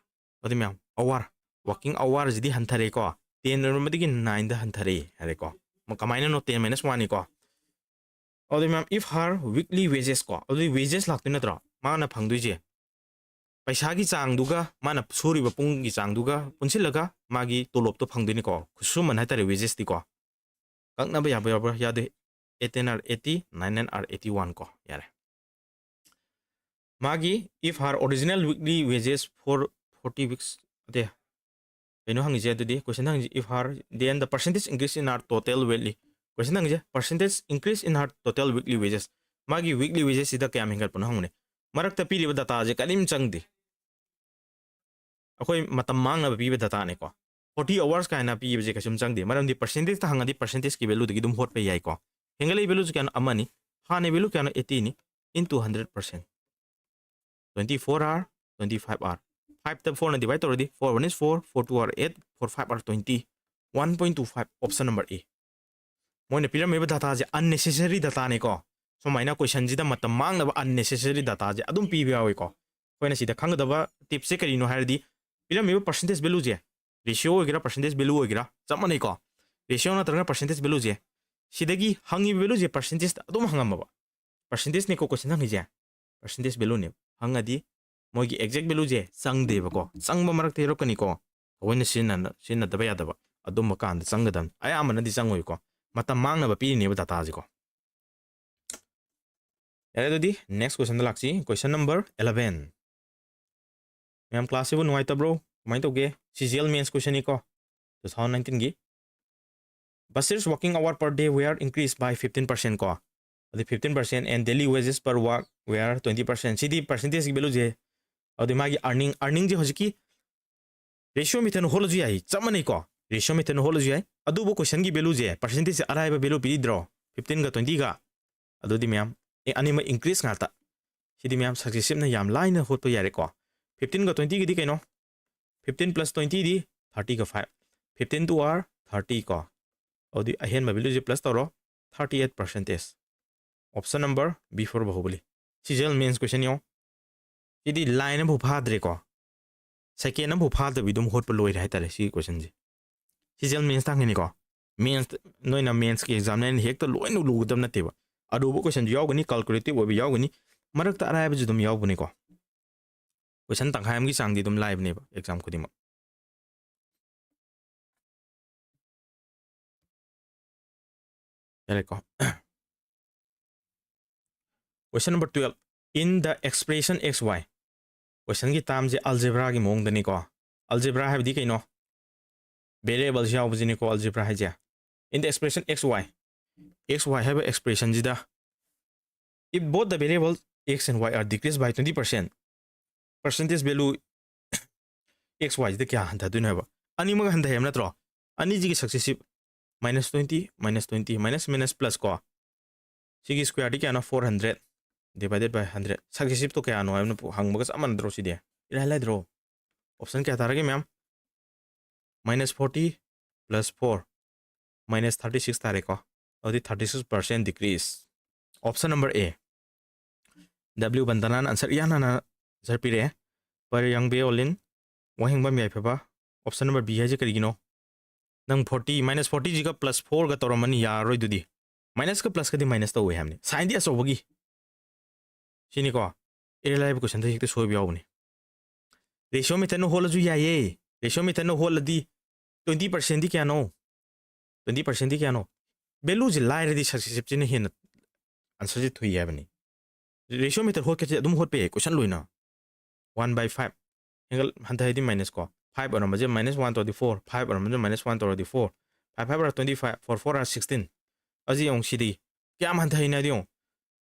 ꯑꯗꯨ ꯃꯌꯥꯝ hour, working hour ꯁꯤꯗꯤ ꯍꯟꯊꯔꯦꯀꯣ꯫ Ten ꯑꯣꯏꯔꯝꯕꯗꯒꯤ nine ꯗ ꯍꯟꯊꯔꯦ ꯍꯥꯏꯔꯦꯀꯣ꯫ ꯃ- ꯀꯃꯥꯏꯅꯅꯣ ten minus one ꯅꯤꯀꯣ꯫ ꯑꯗꯨ ꯃꯌꯥꯝ, if her weekly wages ꯀꯣ, ꯑꯗꯨꯗꯤ wages ꯂꯥꯛꯇꯣꯏ ꯅꯠꯇ꯭ꯔꯣ ꯃꯥꯅ ꯐꯪꯗꯣꯏꯁꯦ? ꯄꯩꯁꯥꯒꯤ ꯆꯥꯡꯗꯨꯒ ꯃꯥꯅ ꯁꯨꯔꯤꯕ ꯄꯨꯡꯒꯤ ꯆꯥꯡꯗꯨꯒ ꯄꯨꯟꯁꯤꯜꯂꯒ ꯃꯥꯒꯤ ꯇꯣꯂꯣꯞꯇꯣ ꯐꯪꯗꯣꯏꯅꯤꯀꯣ, ꯈꯨꯠꯁꯨꯃꯟ ꯍꯥꯏꯇꯥꯔꯦ, wages ꯇꯤꯀꯣ꯫ ꯀꯛꯅꯕ ꯌꯥꯕ ꯌꯥꯎꯕ꯭ꯔꯥ? ꯌꯥꯗꯦ꯫ Eight ten are eighty, nine nine are eighty one ꯀꯣ, ꯌꯥꯔꯦ꯫ ꯃꯥꯒꯤ if her original weekly wages for forty weeks, ꯑꯗꯦ, ꯀꯩꯅꯣ ꯍꯪꯉꯤꯁꯦ ꯑꯗꯨꯗꯤ? Question ꯍꯪꯉꯤꯁꯦ if her, then the percentage increase in her total weekly, question ꯍꯪꯉꯤꯁꯦ percentage increase in her total weekly wages, ꯃꯥꯒꯤ weekly wages ꯁꯤꯗ ꯀꯌꯥꯝ ꯍꯦꯟꯒꯠꯄꯅꯣ ꯍꯪꯕꯅꯦ꯫ ꯃꯔꯛꯇ ꯄꯤꯔꯤꯕ data ꯁꯦ ꯀꯔꯤꯝ ꯆꯪꯗꯦ, ꯑꯩꯈꯣꯏ ꯃꯇꯝ ꯃꯥꯡꯅꯕ ꯄꯤꯕ data ꯅꯤꯀꯣ꯫ Forty hours ꯀꯥꯏꯅ ꯄꯤꯕꯁꯦ ꯀꯩꯁꯨꯝ ꯆꯪꯗꯦ, ꯃꯔꯝꯗꯤ percentage ꯇ ꯍꯪꯉꯗꯤ percentage ꯀꯤ value ꯗꯒꯤ ꯑꯗꯨꯝ ꯍꯣꯠꯄ ꯌꯥꯏꯀꯣ꯫ ꯍꯦꯟꯒꯠꯂꯛꯏ value ꯁꯦ ꯀꯌꯥꯅꯣ? ꯑꯃꯅꯤ꯫ ꯍꯥꯟꯅ value ꯀꯌꯥꯅꯣ? Eighty ꯅꯤ, into hundred percent꯫ Twenty four hour, twenty five hour, five ꯇ four ꯅ divide ꯇꯧꯔꯗꯤ four one is four, four two are eight, four five are twenty, one point two five, option number A꯫ ꯃꯣꯏꯅ ꯄꯤꯔꯝꯃꯤꯕ data ꯁꯦ unnecessary data ꯅꯤꯀꯣ꯫ ꯁꯨꯃꯥꯏꯅ question ꯁꯤꯗ ꯃꯇꯝ ꯃꯥꯡꯅꯕ unnecessary data ꯁꯦ ꯑꯗꯨꯝ ꯄꯤꯕ ꯌꯥꯎꯏꯀꯣ꯫ ꯑꯩꯈꯣꯏꯅ ꯁꯤꯗ ꯈꯪꯒꯗꯕ tip ꯁꯦ ꯀꯔꯤꯅꯣ ꯍꯥꯏꯔꯗꯤ, ꯄꯤꯔꯝꯃꯤꯕ percentage value ꯁꯦ, ratio ꯑꯣꯏꯒꯦꯔꯥ percentage value ꯑꯣꯏꯒꯦꯔꯥ ꯆꯞ ꯃꯥꯟꯅꯩꯀꯣ꯫ Ratio ꯅꯠꯇ꯭ꯔꯒꯅ percentage value ꯁꯦ, ꯁꯤꯗꯒꯤ ꯍꯪꯉꯤꯕ value ꯁꯦ percentage ꯇ ꯑꯗꯨꯝ ꯍꯪꯉꯝꯃꯕ, percentage ꯅꯤꯀꯣ question ꯍꯪꯉꯤꯁꯦ, percentage value ꯅꯦ ꯍꯪꯉꯗꯤ ꯃꯣꯏꯒꯤ exact value ꯁꯦ ꯆꯪꯗꯦꯕꯀꯣ꯫ ꯆꯪꯕ ꯃꯔꯛꯇ ꯌꯥꯎꯔꯛꯀꯅꯤꯀꯣ, ꯑꯩꯈꯣꯏꯅ ꯁꯤꯖꯤꯟꯅ- ꯁꯤꯖꯤꯟꯅꯗꯕ ꯌꯥꯗꯕ ꯑꯗꯨꯝꯕ ꯀꯥꯟꯗ ꯆꯪꯒꯗꯕꯅꯤ꯫ ꯑꯌꯥꯝꯕꯅꯗꯤ ꯆꯪꯉꯣꯏꯀꯣ, ꯃꯇꯝ ꯃꯥꯡꯅꯕ ꯄꯤꯔꯤꯅꯦꯕ data ꯁꯦꯀꯣ꯫ ꯌꯥꯔꯦ, ꯑꯗꯨꯗꯤ next questionꯗ ꯂꯥꯛꯁꯤ꯫ Question number eleven. ꯃꯌꯥꯝ, classꯁꯤꯕꯨ ꯅꯨꯡꯉꯥꯏꯇꯕ꯭ꯔꯣ? ꯀꯃꯥꯏꯅ ꯇꯧꯒꯦ? CGL mains questionꯅꯤꯀꯣ, two thousand nineteenꯒꯤ꯫ Bashir's working hour per day were increased by fifteen percent ꯀꯣ, ꯑꯗꯩ fifteen percent and daily wages per work were twenty percent꯫ ꯁꯤꯗꯤ percentageꯀꯤ valueꯁꯦ, ꯑꯗꯨꯗꯤ ꯃꯥꯒꯤ earning, earningꯁꯦ ꯍꯧꯖꯤꯛꯀꯤ ratio methodꯅ ꯍꯣꯠꯂꯁꯨ ꯌꯥꯏ, ꯆꯞ ꯃꯥꯟꯅꯩꯀꯣ, ratio methodꯅ ꯍꯣꯠꯂꯁꯨ ꯌꯥꯏ꯫ ꯑꯗꯨꯕꯨ questionꯒꯤ valueꯁꯦ, percentageꯁꯦ ꯑꯔꯥꯏꯕ value ꯄꯤꯔꯤꯗ꯭ꯔꯣ? Fifteenꯒ twentyꯒ꯫ ꯑꯗꯨꯗꯤ ꯃꯌꯥꯝ, ꯑꯦ, ꯑꯅꯤꯃꯛ increase ꯉꯥꯛꯇ꯫ ꯁꯤꯗꯤ ꯃꯌꯥꯝ successiveꯅ ꯌꯥꯝ ꯂꯥꯏꯅ ꯍꯣꯠꯄ ꯌꯥꯔꯦꯀꯣ꯫ Fifteenꯒ twentyꯒꯤꯗꯤ ꯀꯩꯅꯣ? Fifteen plus twentyꯗꯤ thirtyꯒ five꯫ Fifteen two are thirty ꯀꯣ꯫ ꯑꯗꯨꯗꯤ ꯑꯍꯦꯟꯕ valueꯁꯦ plus ꯇꯧꯔꯣ, thirty eight percentage꯫ Option number B for Baahubali. CGL mains question ꯌꯦꯡꯉꯣ꯫ ꯁꯤꯗꯤ line ꯑꯃꯐꯥꯎ ꯐꯥꯗ꯭ꯔꯦꯀꯣ, second ꯑꯃꯐꯥꯎ ꯐꯥꯗꯕꯤ ꯑꯗꯨꯝ ꯍꯣꯠꯄ ꯂꯣꯏꯔꯦ ꯍꯥꯏꯇꯥꯔꯦ ꯁꯤꯒꯤ questionꯁꯦ꯫ CGL mains ꯇꯥꯡꯉꯤꯅꯤꯀꯣ꯫ Mains, ꯅꯣꯏꯅ mainsꯀꯤ examꯅ ꯍꯦꯛꯇ ꯂꯣꯏꯅ ꯂꯨꯒꯗꯕ ꯅꯠꯇꯦꯕ꯫ ꯑꯔꯨꯕ questionꯁꯨ ꯌꯥꯎꯒꯅꯤ, calculative ꯑꯣꯏꯕ ꯌꯥꯎꯒꯅꯤ, ꯃꯔꯛꯇ ꯑꯔꯥꯏꯕꯁꯨ ꯑꯗꯨꯝ ꯌꯥꯎꯕꯅꯤꯀꯣ꯫ Question ꯇꯪꯈꯥꯏ ꯑꯃꯒꯤ ꯆꯥꯡꯗꯤ ꯑꯗꯨꯝ ꯂꯥꯏꯕꯅꯦꯕ exam ꯈꯨꯗꯤꯡꯃꯛ꯫ ꯌꯥꯔꯦꯀꯣ꯫ Question number twelve. In the expression X Y, questionꯒꯤ termꯁꯦ algebraꯒꯤ ꯃꯑꯣꯡꯗꯅꯤꯀꯣ꯫ Algebra ꯍꯥꯏꯕꯗꯤ ꯀꯩꯅꯣ? Variables ꯌꯥꯎꯕꯁꯤꯅꯤꯀꯣ algebra ꯍꯥꯏꯁꯦ꯫ In the expression X Y, X Y ꯍꯥꯏꯕ expressionꯁꯤꯗ, if both the variable X and Y are decreased by twenty percent, percentage value X Y ꯁꯤꯗ ꯀꯌꯥ ꯍꯟꯊꯗꯣꯏꯅꯣ ꯍꯥꯏꯕ? ꯑꯅꯤꯃꯛ ꯍꯟꯊꯩ ꯍꯥꯏꯕ ꯅꯠꯇ꯭ꯔꯣ? ꯑꯅꯤꯁꯤꯒꯤ successive, minus twenty, minus twenty, minus, minus, plus ꯀꯣ꯫ ꯁꯤꯒꯤ squareꯗꯤ ꯀꯌꯥꯅꯣ? Four hundred divided by hundred꯫ Successiveꯇꯣ ꯀꯌꯥꯅꯣ ꯍꯥꯏꯕꯅ ꯍꯪꯕꯒ ꯆꯞ ꯃꯥꯟꯅꯗ꯭ꯔꯣ ꯁꯤꯗꯤ? ꯏꯔꯥꯏ ꯂꯥꯏꯗ꯭ꯔꯣ? Option ꯀꯌꯥ ꯇꯥꯔꯒꯦ ꯃꯌꯥꯝ? Minus forty plus four, minus thirty six ꯇꯥꯔꯦꯀꯣ꯫ ꯑꯗꯨꯗꯤ thirty six percent decrease꯫ Option number A, W ꯕꯟꯗꯅꯥꯅ answer ꯏꯍꯥꯟ ꯍꯥꯟꯅ answer ꯄꯤꯔꯛꯑꯦ꯫ ꯄꯔꯌꯪꯕꯦ ꯑꯣꯂꯤꯟ, ꯋꯥꯍꯦꯡꯕꯝ ꯌꯥꯏꯐꯕ꯫ Option number B ꯍꯥꯏꯁꯦ ꯀꯔꯤꯒꯤꯅꯣ? ꯅꯪ forty, minus fortyꯁꯤꯒ plus fourꯒ ꯇꯧꯔꯝꯃꯅꯤ, ꯌꯥꯔꯔꯣꯏ ꯑꯗꯨꯗꯤ꯫ Minusꯀ plusꯀꯗꯤ minus ꯇꯧꯋꯦ ꯍꯥꯏꯕꯅꯤ, signꯗꯤ ꯑꯆꯧꯕꯒꯤ꯫ ꯁꯤꯅꯤꯀꯣ, ꯏꯔꯥꯏ ꯂꯥꯏꯕ questionꯗ ꯍꯦꯛꯇ ꯁꯣꯏꯕ ꯌꯥꯎꯕꯅꯤ꯫ Ratio methodꯅ ꯍꯣꯠꯂꯁꯨ ꯌꯥꯏꯌꯦ꯫ Ratio methodꯅ ꯍꯣꯠꯂꯗꯤ twenty percentꯗꯤ ꯀꯌꯥꯅꯣ? Twenty percentꯗꯤ ꯀꯌꯥꯅꯣ? Valueꯁꯦ ꯂꯥꯏꯔꯗꯤ successiveꯁꯤꯅ ꯍꯦꯟꯅ answerꯁꯦ ꯊꯨꯏ ꯍꯥꯏꯕꯅꯤ꯫ Ratio method ꯍꯣꯠꯀꯦꯁꯦ ꯑꯗꯨꯝ ꯍꯣꯠꯄ ꯌꯥꯏ, ꯀꯣꯏꯁꯟ ꯂꯣꯏꯅ꯫ One by five ꯍꯦꯟꯒꯠ ꯍꯟꯊꯔꯗꯤ ꯃꯥꯏꯅꯁ ꯀꯣ, ꯐꯥꯏꯚ ꯑꯣꯏꯔꯝꯕꯁꯦ ꯃꯥꯏꯅꯁ ꯋꯥꯟ ꯇꯧꯔꯗꯤ ꯐꯣꯔ, ꯐꯥꯏꯚ ꯑꯣꯏꯔꯝꯕꯁꯦ ꯃꯥꯏꯅꯁ ꯋꯥꯟ ꯇꯧꯔꯗꯤ ꯐꯣꯔ, ꯐꯥꯏꯚ ꯐꯥꯏꯚ ꯑꯣꯏꯔ twenty five, four four R sixteen. ꯑꯁꯤ ꯌꯦꯡꯉꯨ, ꯁꯤꯗꯤ ꯀꯌꯥꯝ ꯍꯟꯊꯩꯅ ꯍꯥꯏꯗꯤ ꯌꯦꯡꯉꯨ꯫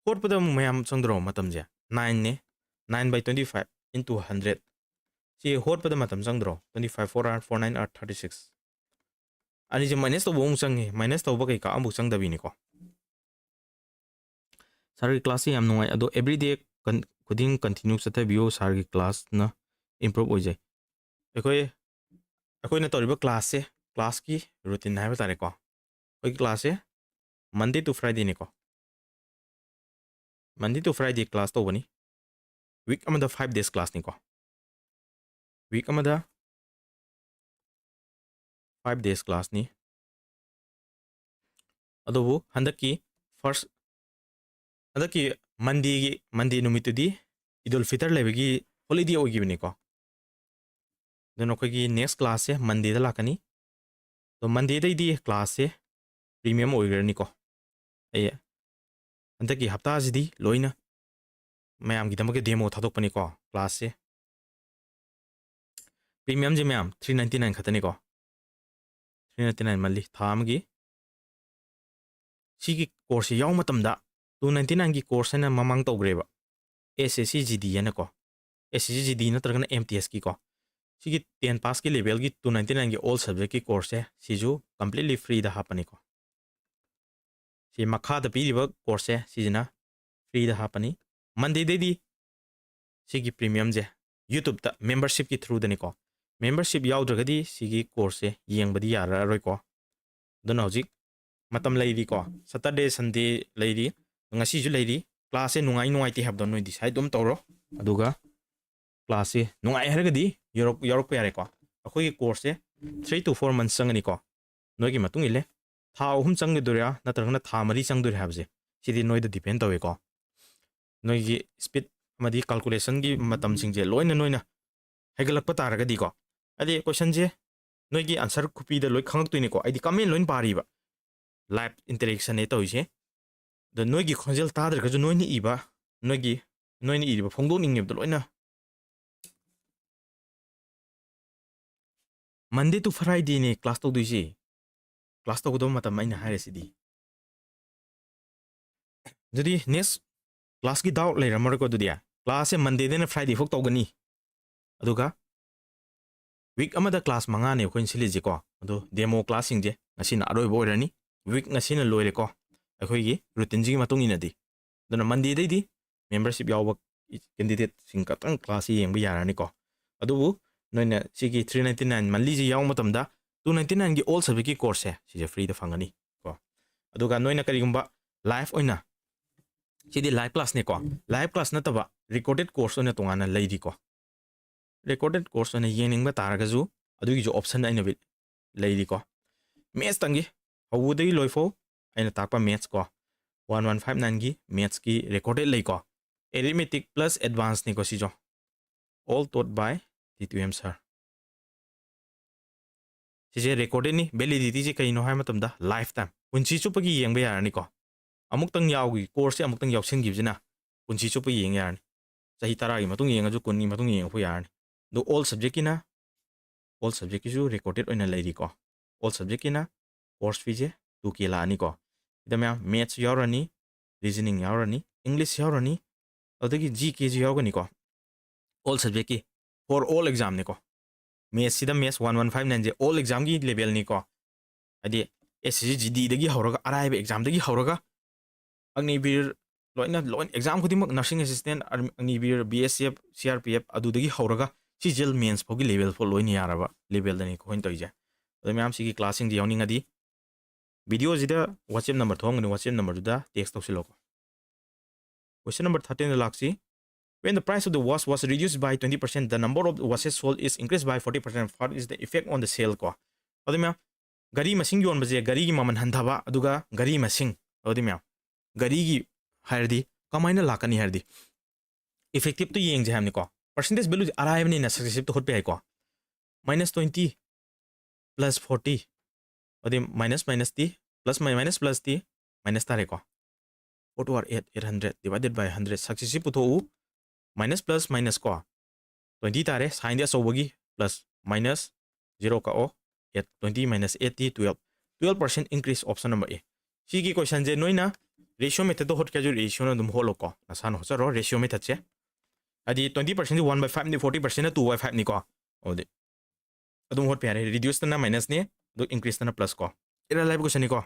ꯍꯣꯠꯄꯗ ꯑꯃꯨꯛ ꯃꯌꯥꯝ ꯆꯪꯗ꯭ꯔꯣ ꯃꯇꯝꯁꯦ? ꯅꯥꯏꯟꯅꯦ, nine by twenty five into hundred꯫ ꯁꯤ ꯍꯣꯠꯄꯗ ꯃꯇꯝ ꯆꯪꯗ꯭ꯔꯣ? Twenty five, four hour, four nine hour thirty six꯫ ꯑꯅꯤꯁꯦ ꯃꯥꯏꯅꯁ ꯇꯧꯕ ꯑꯃꯨꯛ ꯆꯪꯉꯦ, ꯃꯥꯏꯅꯁ ꯇꯧꯕ ꯀꯩꯀꯥ ꯑꯃꯐꯥꯎ ꯆꯪꯗꯕꯤꯅꯤꯀꯣ꯫ ꯁꯥꯔꯒꯤ ꯀ꯭ꯂꯥꯁꯁꯦ ꯌꯥꯝ ꯅꯨꯡꯉꯥꯏ, ꯑꯗꯣ ꯑꯦꯕ꯭ꯔꯤꯗꯦ ꯈꯨꯗꯤꯡ ꯀꯟꯇꯤꯅ꯭ꯌꯨ ꯆꯠꯊꯕꯤꯌꯨ, ꯁꯥꯔꯒꯤ ꯀ꯭ꯂꯥꯁꯅ ꯏꯝꯄ꯭ꯔꯨꯞ ꯑꯣꯏꯖꯩ꯫ ꯑꯩꯈꯣꯏ ꯑꯩꯈꯣꯏꯅ ꯇꯧꯔꯤꯕ ꯀ꯭ꯂꯥꯁꯁꯦ, ꯀ꯭ꯂꯥꯁꯀꯤ ꯔꯨꯇꯤꯟ ꯍꯥꯏꯕ ꯇꯥꯔꯦꯀꯣ, ꯑꯩꯈꯣꯏꯒꯤ ꯀ꯭ꯂꯥꯁꯁꯦ Monday to Fridayꯅꯤꯀꯣ꯫ Monday to Friday class ꯇꯧꯕꯅꯤ꯫ ꯋꯤꯛ ꯑꯃꯗ ꯐꯥꯏꯚ ꯗꯦꯖ ꯀ꯭ꯂꯥꯁꯅꯤꯀꯣ꯫ ꯋꯤꯛ ꯑꯃꯗ ꯐꯥꯏꯚ ꯗꯦꯖ ꯀ꯭ꯂꯥꯁꯅꯤ꯫ ꯑꯗꯨꯕꯨ ꯍꯟꯗꯛꯀꯤ ꯐꯥꯔꯁ ꯍꯟꯗꯛꯀꯤ ꯃꯟꯗꯦꯒꯤ ꯃꯟꯗꯦ ꯅꯨꯃꯤꯠꯇꯨꯗꯤ ꯏꯗꯨꯜ ꯐꯤꯇꯔ ꯂꯩꯕꯒꯤ ꯍꯣꯂꯤꯗꯦ ꯑꯣꯏꯈꯤꯕꯅꯤꯀꯣ꯫ ꯑꯗꯨꯅ ꯑꯩꯈꯣꯏꯒꯤ ꯅꯦꯛꯁ ꯀ꯭ꯂꯥꯁꯁꯦ ꯃꯟꯗꯦꯗ ꯂꯥꯛꯀꯅꯤ꯫ ꯑꯗꯣ ꯃꯟꯗꯦꯗꯩꯗꯤ ꯀ꯭ꯂꯥꯁꯁꯦ ꯄ꯭ꯔꯤꯃꯤꯌꯝ ꯑꯣꯏꯈ꯭ꯔꯅꯤꯀꯣ꯫ ꯑꯩ ꯍꯟꯗꯛꯀꯤ ꯍꯞꯇꯥꯁꯤꯗꯤ ꯂꯣꯏꯅ ꯃꯌꯥꯝꯒꯤꯗꯃꯛꯇ ꯗꯦꯃꯣ ꯊꯥꯗꯣꯛꯄꯅꯤꯀꯣ꯫ ꯀ꯭ꯂꯥꯁꯁꯦ ꯄ꯭ꯔꯤꯃꯤꯌꯝꯁꯦ ꯃꯌꯥꯝ ꯊ꯭ꯔꯤ ꯅꯥꯏꯟꯇꯤ ꯅꯥꯏꯟ ꯈꯛꯇꯅꯤꯀꯣ꯫ ꯊ꯭ꯔꯤ ꯅꯥꯏꯟꯇꯤ ꯅꯥꯏꯟ ꯃꯟꯂꯤ ꯊꯥ ꯑꯃꯒꯤ꯫ ꯁꯤꯒꯤ ꯀꯣꯔꯁꯁꯤ ꯌꯥꯎꯕ ꯃꯇꯝꯗ ꯇꯨ ꯅꯥꯏꯟꯇꯤ ꯅꯥꯏꯟꯒꯤ ꯀꯣꯔꯁ ꯍꯥꯏꯅ ꯃꯃꯥꯡ ꯇꯧꯈ꯭ꯔꯦꯕ, ꯑꯦꯁ ꯑꯦꯁ ꯁꯤ ꯖꯤ ꯗꯤ ꯍꯥꯏꯅꯀꯣ꯫ ꯑꯦꯁ ꯑꯦꯁ ꯁꯤ ꯖꯤ ꯗꯤ ꯅꯠꯇ꯭ꯔꯒꯅ ꯑꯦꯝ ꯇꯤ ꯑꯦꯁꯀꯤꯀꯣ꯫ ꯁꯤꯒꯤ ꯇꯦꯟ ꯄꯥꯁꯀꯤ ꯂꯦꯚꯦꯜꯒꯤ ꯇꯨ ꯅꯥꯏꯟꯇꯤ ꯅꯥꯏꯟꯒꯤ ꯑꯣꯜ ꯁꯕꯖꯦꯛꯀꯤ ꯀꯣꯔꯁꯁꯦ ꯁꯤꯁꯨ ꯀꯝꯄ꯭ꯂꯤꯠꯂꯤ ꯐ꯭ꯔꯤꯗ ꯍꯥꯞꯄꯅꯤꯀꯣ꯫ ꯁꯤ ꯃꯈꯥꯗ ꯄꯤꯔꯤꯕ ꯀꯣꯔꯁꯁꯦ ꯁꯤꯁꯤꯅ ꯐ꯭ꯔꯤꯗ ꯍꯥꯞꯄꯅꯤ꯫ ꯃꯟꯗꯦꯗꯩꯗꯤ ꯁꯤꯒꯤ ꯄ꯭ꯔꯤꯃꯤꯌꯝꯁꯦ ꯌꯨꯇ꯭ꯌꯨꯕꯇ ꯃꯦꯝꯕꯔꯁꯤꯞꯀꯤ ꯊ꯭ꯔꯨꯗꯅꯤꯀꯣ꯫ ꯃꯦꯝꯕꯔꯁꯤꯞ ꯌꯥꯎꯗ꯭ꯔꯒꯗꯤ ꯁꯤꯒꯤ ꯀꯣꯔꯁꯁꯦ ꯌꯦꯡꯕꯗꯤ ꯌꯥꯔꯔꯣꯏꯀꯣ꯫ ꯑꯗꯨꯅ ꯍꯧꯖꯤꯛ ꯃꯇꯝ ꯂꯩꯔꯤꯀꯣ, ꯁꯇꯔꯗꯦ, ꯁꯟꯗꯦ ꯂꯩꯔꯤ, ꯉꯁꯤꯁꯨ ꯂꯩꯔꯤ꯫ ꯀ꯭ꯂꯥꯁꯁꯦ ꯅꯨꯡꯉꯥꯏ ꯅꯨꯡꯉꯥꯏꯇꯦ ꯍꯥꯏꯕꯗꯣ ꯅꯣꯏ ꯗꯤꯁꯥꯏꯠ ꯑꯗꯨꯝ ꯇꯧꯔꯣ꯫ ꯑꯗꯨꯒ ꯀ꯭ꯂꯥꯁꯁꯦ ꯅꯨꯡꯉꯥꯏ ꯍꯥꯏꯔꯒꯗꯤ ꯌꯧꯔꯛ-, ꯌꯥꯎꯔꯛꯄ ꯌꯥꯔꯦꯀꯣ꯫ ꯑꯩꯈꯣꯏꯒꯤ ꯀꯣꯔꯁꯁꯦ ꯊ꯭ꯔꯤ ꯇꯨ ꯐꯣꯔ ꯃꯟꯁ ꯆꯪꯒꯅꯤꯀꯣ꯫ ꯅꯣꯏꯒꯤ ꯃꯇꯨꯡ ꯏꯜꯂꯦ꯫ ꯊꯥ ꯑꯍꯨꯝ ꯆꯪꯒꯗꯣꯏꯔꯥ ꯅꯠꯇ꯭ꯔꯒꯅ ꯊꯥ ꯃꯔꯤ ꯆꯪꯗꯣꯏꯔꯥ ꯍꯥꯏꯕꯁꯦ ꯁꯤꯗꯤ ꯅꯣꯏꯗ ꯗꯤꯄꯦꯟ ꯇꯧꯋꯦꯀꯣ꯫ ꯅꯣꯏꯒꯤ ꯁ꯭ꯄꯤꯠ ꯑꯃꯗꯤ ꯀꯥꯜꯀꯨꯂꯦꯁꯟꯒꯤ ꯃꯇꯝꯁꯤꯡꯁꯦ ꯂꯣꯏꯅ ꯅꯣꯏꯅ ꯍꯩꯒꯠꯂꯛꯄ ꯇꯥꯔꯒꯗꯤꯀꯣ꯫ ꯍꯥꯏꯗꯤ ꯀꯣꯏꯁꯟꯁꯦ ꯅꯣꯏꯒꯤ ꯑꯟꯁꯔ ꯈꯨꯄꯤꯗ ꯂꯣꯏ ꯈꯪꯉꯛꯇꯣꯏꯅꯤꯀꯣ꯫ ꯑꯩꯗꯤ ꯀꯃꯦꯟ ꯂꯣꯏ ꯄꯥꯔꯤꯕ꯫ ꯂꯥꯏꯞ ꯏꯟꯇꯔꯦꯛꯁꯟꯅꯦ ꯇꯧꯔꯤꯁꯦ꯫ ꯑꯗꯣ ꯅꯣꯏꯒꯤ ꯈꯣꯟꯖꯦꯜ ꯇꯥꯗ꯭ꯔꯒꯁꯨ ꯅꯣꯏꯅ ꯏꯕ ꯅꯣꯏꯒꯤ, ꯅꯣꯏꯅ ꯏꯔꯤꯕ ꯐꯣꯡꯗꯣꯛꯅꯤꯡꯉꯤꯕꯗꯣ ꯂꯣꯏꯅ꯫ Monday to Friday ꯅꯦ class ꯇꯧꯗꯣꯏꯁꯤ꯫ Class ꯇꯧꯒꯗꯕ ꯃꯇꯝ ꯑꯩꯅ ꯍꯥꯏꯔꯤꯁꯤꯗꯤ꯫ ꯑꯗꯨꯗꯤ next class ꯀꯤ doubt ꯂꯩꯔꯝꯃꯔꯣꯏꯀꯣ꯫ ꯑꯗꯨꯗꯤ class ꯁꯦ Monday ꯗꯩꯅ Friday ꯐꯥꯎ ꯇꯧꯒꯅꯤ꯫ ꯑꯗꯨꯒ week ꯑꯃꯗ class ꯃꯉꯥꯅꯦ ꯑꯩꯈꯣꯏꯅ ꯁꯤꯜꯂꯤꯁꯦꯀꯣ꯫ ꯑꯗꯣ demo class ꯁꯤꯡꯁꯦ ꯉꯁꯤꯅ ꯑꯔꯣꯏꯕ ꯑꯣꯏꯔꯅꯤ꯫ Week ꯉꯁꯤꯅ ꯂꯣꯏꯔꯦꯀꯣ, ꯑꯩꯈꯣꯏꯒꯤ routine ꯁꯤꯒꯤ ꯃꯇꯨꯡ ꯏꯟꯅꯗꯤ꯫ ꯑꯗꯨꯅ Monday ꯗꯩꯗꯤ membership ꯌꯥꯎꯕ candidate ꯁꯤꯡ ꯈꯛꯇꯪ class ꯁꯤ ꯌꯦꯡꯕ ꯌꯥꯔꯅꯤꯀꯣ꯫ ꯑꯗꯨꯕꯨ ꯅꯣꯏꯅ ꯁꯤꯒꯤ three ninety nine monthly ꯁꯤ ꯌꯥꯎꯕ ꯃꯇꯝꯗ two ninety nine ꯒꯤ all subject ꯀꯤ course ꯁꯦ ꯁꯤꯁꯦ free ꯗ ꯐꯪꯒꯅꯤ ꯀꯣ꯫ ꯑꯗꯨꯒ ꯅꯣꯏꯅ ꯀꯔꯤꯒꯨꯝꯕ live ꯑꯣꯏꯅ, ꯁꯤꯗꯤ live class ꯅꯦꯀꯣ, live class ꯅꯠꯇꯕ recorded course ꯑꯣꯏꯅ ꯇꯣꯉꯥꯟꯅ ꯂꯩꯔꯤꯀꯣ꯫ Recorded course ꯑꯣꯏꯅ ꯌꯦꯡꯅꯤꯡꯕ ꯇꯥꯔꯒꯁꯨ ꯑꯗꯨꯒꯤꯁꯨ option ꯑꯩꯅ ꯂꯩꯔꯤꯀꯣ꯫ Maths ꯇꯪꯒꯤ ꯍꯧꯕꯗꯒꯤ ꯂꯣꯏꯐꯥꯎ ꯑꯩꯅ ꯇꯥꯛꯄ maths ꯀꯣ, one one five nine ꯒꯤ maths ꯀꯤ recorded ꯂꯩꯀꯣ꯫ Arithmetic plus advance ꯅꯤꯀꯣ ꯁꯤꯁꯨ, all taught by T two M sir꯫ ꯁꯤꯁꯦ recorded ꯅꯤ꯫ Validity ꯁꯦ ꯀꯩꯅꯣ ꯍꯥꯏꯕ ꯃꯇꯝꯗ lifetime, ꯄꯨꯟꯁꯤ ꯆꯨꯞꯄꯒꯤ ꯌꯦꯡꯕ ꯌꯥꯔꯅꯤꯀꯣ꯫ ꯑꯃꯨꯛꯇꯪ ꯌꯥꯎꯈꯤ, course ꯁꯦ ꯑꯃꯨꯛꯇꯪ ꯌꯥꯎꯁꯤꯟꯈꯤꯕꯁꯤꯅ ꯄꯨꯟꯁꯤ ꯆꯨꯞꯄ ꯌꯦꯡ ꯌꯥꯔꯅꯤ꯫ ꯆꯍꯤ ꯇꯔꯥꯒꯤ ꯃꯇꯨꯡ ꯌꯦꯡꯉꯁꯨ, ꯀꯨꯟꯒꯤ ꯃꯇꯨꯡ ꯌꯦꯡꯉꯛꯄ ꯌꯥꯔꯅꯤ꯫ ꯑꯗꯣ all subject ꯀꯤꯅ, all subject ꯀꯤꯁꯨ recorded ꯑꯣꯏꯅ ꯂꯩꯔꯤꯀꯣ꯫ All subject ꯀꯤꯅ course fee ꯁꯦ two K ꯂꯥꯛꯑꯅꯤꯀꯣ꯫ ꯁꯤꯗ ꯃꯌꯥꯝ maths ꯌꯥꯎꯔꯅꯤ, reasoning ꯌꯥꯎꯔꯅꯤ, English ꯌꯥꯎꯔꯅꯤ, ꯑꯗꯨꯗꯒꯤ G K ꯁꯨ ꯌꯥꯎꯒꯅꯤꯀꯣ꯫ All subject ꯀꯤ, for all exam ꯅꯤꯀꯣ꯫ Maths ꯁꯤꯗ maths one one five nine ꯁꯦ all exam ꯒꯤ level ꯅꯤꯀꯣ꯫ ꯍꯥꯏꯗꯤ S S C G D ꯗꯒꯤ ꯍꯧꯔꯒ, ꯑꯔꯥꯏꯕ exam ꯗꯒꯤ ꯍꯧꯔꯒ, ꯑꯒꯅꯤꯕꯤꯔ, ꯂꯣꯏꯅ, ꯂꯣꯏ exam ꯈꯨꯗꯤꯡꯃꯛ, nursing assistant, ꯑꯔ-, ꯑꯒꯅꯤꯕꯤꯔ, B S F, C R P F, ꯑꯗꯨꯗꯒꯤ ꯍꯧꯔꯒ C G L mains ꯐꯥꯎꯒꯤ level ꯐꯥꯎ ꯂꯣꯏꯅ ꯌꯥꯔꯕ level ꯗꯅꯤ ꯑꯩꯈꯣꯏꯅ ꯇꯧꯔꯤꯁꯦ꯫ ꯑꯗꯣ ꯃꯌꯥꯝ ꯁꯤꯒꯤ class ꯁꯤꯡꯁꯦ ꯌꯥꯎꯅꯤꯡꯉꯗꯤ video ꯁꯤꯗ WhatsApp number ꯊꯣꯛꯑꯝꯒꯅꯤ, WhatsApp number ꯗꯨꯗ text ꯇꯧꯁꯤꯜꯂꯣꯀꯣ꯫ Question number thirteen the ꯂꯥꯛꯁꯤ꯫ When the price of the watch was reduced by twenty percent, the number of watches sold is increased by forty percent. What is the effect on the sale ꯀꯣ? ꯑꯗꯨ ꯃꯌꯥꯝ, ꯒꯥꯔꯤ ꯃꯁꯤꯡ ꯌꯣꯟꯕꯁꯦ, ꯒꯥꯔꯤꯒꯤ ꯃꯃꯜ ꯍꯟꯊꯕ, ꯑꯗꯨꯒ ꯒꯥꯔꯤ ꯃꯁꯤꯡ, ꯑꯗꯨꯗꯤ ꯃꯌꯥꯝ, ꯒꯥꯔꯤꯒꯤ ꯍꯥꯏꯔꯗꯤ ꯀꯃꯥꯏꯅ ꯂꯥꯛꯀꯅꯤ ꯍꯥꯏꯔꯗꯤ, effective ꯇꯣ ꯌꯦꯡꯁꯦ ꯍꯥꯏꯕꯅꯤꯀꯣ꯫ Percentage value ꯁꯦ ꯑꯔꯥꯏꯕꯅꯤꯅ successive ꯇ ꯍꯣꯠꯄ ꯌꯥꯏꯀꯣ꯫ Minus twenty plus forty, ꯑꯗꯩ minus minus T, plus minus plus T minus ꯇꯥꯔꯦꯀꯣ꯫ four two are eight, eight hundred divided by hundred, success ꯁꯤ ꯄꯨꯊꯣꯛꯎ, minus plus minus ꯀꯣ, twenty ꯇꯥꯔꯦ, sign D ꯑꯆꯧꯕꯒꯤ, plus minus zero ꯀꯛꯑꯣ, eight, twenty minus eight D twelve, twelve percent increase option number A꯫ ꯁꯤꯒꯤ question ꯁꯦ ꯅꯣꯏꯅ ratio method ꯇ ꯍꯣꯠꯀꯦ ꯍꯥꯏꯁꯨ ratio ꯅ ꯑꯗꯨꯝ ꯍꯣꯠꯂꯣꯀꯣ, ꯅꯁꯥꯅ ꯍꯣꯠꯆꯔꯣ ratio method ꯁꯦ꯫ ꯍꯥꯏꯗꯤ twenty percent D one by five ꯅꯤ, forty percent ꯅ two by five ꯅꯤꯀꯣ꯫ ꯑꯗꯨꯗꯤ ꯑꯗꯨꯝ ꯍꯣꯠꯄ ꯌꯥꯔꯦ꯫ Reduce ꯇꯅ minus ꯅꯤ, ꯑꯗꯨ increase ꯇꯅ plus ꯀꯣ꯫ ꯏꯔꯥꯏ ꯂꯥꯏꯕ question ꯅꯤꯀꯣ꯫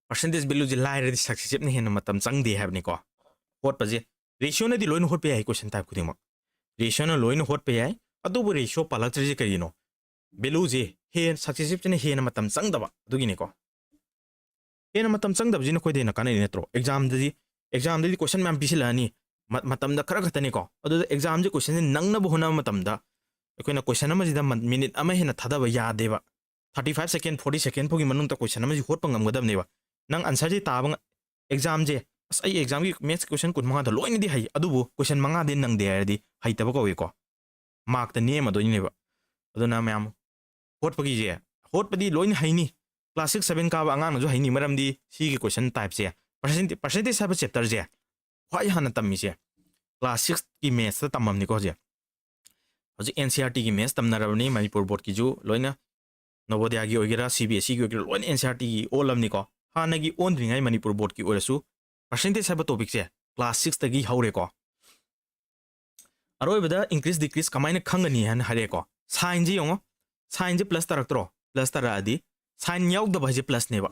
Percentage value ꯁꯦ ꯂꯥꯏꯔꯗꯤ successive ꯅ ꯍꯦꯟꯅ ꯃꯇꯝ ꯆꯪꯗꯦ ꯍꯥꯏꯕꯅꯤꯀꯣ꯫ ꯍꯣꯠꯄꯁꯦ ratio ꯅꯗꯤ ꯂꯣꯏꯅ ꯍꯣꯠꯄ ꯌꯥꯏ, question type ꯈꯨꯗꯤꯡꯃꯛ ratio ꯅ ꯂꯣꯏꯅ ꯍꯣꯠꯄ ꯌꯥꯏ꯫ ꯑꯗꯨꯕꯨ ratio ꯄꯥꯜꯂꯛꯇ꯭ꯔꯤꯁꯦ ꯀꯔꯤꯅꯣ? Value ꯁꯦ ꯍꯦꯟ-, successive ꯁꯤꯅ ꯍꯦꯟꯅ ꯃꯇꯝ ꯆꯪꯗꯕ ꯑꯗꯨꯒꯤꯅꯤꯀꯣ꯫ ꯍꯦꯟꯅ ꯃꯇꯝ ꯆꯪꯗꯕꯁꯤꯅ ꯑꯩꯈꯣꯏꯗ ꯍꯦꯟꯅ ꯀꯥꯟꯅꯩ ꯅꯠꯇ꯭ꯔꯣ? Exam ꯗꯗꯤ, exam ꯗꯗꯤ question ꯃꯌꯥꯝ ꯄꯤꯁꯤꯜꯂꯛꯑꯅꯤ, ꯃ-, ꯃꯇꯝꯗ ꯈꯔ ꯈꯛꯇꯅꯤꯀꯣ꯫ ꯑꯗꯨꯗ exam ꯁꯦ question ꯁꯦ ꯅꯪꯅꯕ ꯍꯣꯠꯅꯕ ꯃꯇꯝꯗ ꯑꯩꯈꯣꯏꯅ question ꯑꯃꯁꯤꯗ ꯃ-, minute ꯑꯃ ꯍꯦꯟꯅ ꯊꯥꯗꯕ ꯌꯥꯗꯦꯕ꯫ Thirty five second, forty second ꯐꯥꯎꯒꯤ ꯃꯅꯨꯡꯗ question ꯑꯃꯁꯤ ꯍꯣꯠꯄ ꯉꯝꯒꯗꯕꯅꯦꯕ꯫ ꯅꯪ answer ꯁꯦ ꯇꯥꯕ ꯉ-, exam ꯁꯦ, "ꯑꯁ, ꯑꯩ exam ꯒꯤ maths question ꯀꯨꯟ ꯃꯉꯥꯗ ꯂꯣꯏꯅꯗꯤ ꯍꯩ, ꯑꯗꯨꯕꯨ question ꯃꯉꯥꯗꯤ ꯅꯪꯗꯦ" ꯍꯥꯏꯔꯗꯤ ꯍꯩꯇꯕ ꯀꯧꯏꯀꯣ꯫ Mark ꯇ ꯅꯦꯝꯃꯗꯣꯏꯅꯤꯅꯦꯕ꯫ ꯑꯗꯨꯅ ꯃꯌꯥꯝ ꯍꯣꯠꯄꯒꯤꯁꯦ, ꯍꯣꯠꯄꯗꯤ ꯂꯣꯏꯅ ꯍꯩꯅꯤ꯫ Class six, seven ꯀꯥꯕ ꯑꯉꯥꯡꯅꯁꯨ ꯍꯩꯅꯤ, ꯃꯔꯝꯗꯤ ꯁꯤꯒꯤ question type ꯁꯦ, percent-, percentage ꯍꯥꯏꯕ chapter ꯁꯦ ꯈ꯭ꯋꯥꯏ ꯍꯥꯟꯅ ꯇꯝꯃꯤꯁꯦ class six ꯀꯤ maths ꯇ ꯇꯝꯃꯝꯅꯤꯀꯣ ꯍꯧꯖꯤꯛ꯫ ꯍꯧꯖꯤꯛ N C E R T ꯒꯤ maths ꯇꯝꯅꯔꯕꯅꯤ, ꯃꯅꯤꯄꯨꯔ board ꯀꯤꯁꯨ ꯂꯣꯏꯅ, ꯅꯕꯣꯗꯤꯌꯥꯒꯤ ꯑꯣꯏꯒꯦꯔꯥ, C B S E ꯒꯤ ꯑꯣꯏꯒꯦꯔꯥ, ꯂꯣꯏꯅ N C E R T ꯒꯤ ꯑꯣꯜꯂꯕꯅꯤꯀꯣ꯫ ꯍꯥꯟꯅꯒꯤ ꯑꯣꯟꯗ꯭ꯔꯤꯉꯩ ꯃꯅꯤꯄꯨꯔ board ꯀꯤ ꯑꯣꯏꯔꯁꯨ percentage ꯍꯥꯏꯕ topic ꯁꯦ class six ꯇꯒꯤ ꯍꯧꯔꯦꯀꯣ꯫ ꯑꯔꯣꯏꯕꯗ increase decrease ꯀꯃꯥꯏꯅ ꯈꯪꯒꯅꯤ ꯍꯥꯏꯅ ꯍꯥꯏꯔꯛꯑꯦꯀꯣ꯫ Sign ꯁꯦ ꯌꯦꯡꯉꯣ, sign ꯁꯦ plus ꯇꯥꯔꯛꯇ꯭ꯔꯣ? Plus ꯇꯥꯔꯛꯑꯗꯤ sign ꯌꯥꯎꯗꯕ ꯍꯥꯏꯁꯦ plus ꯅꯦꯕ,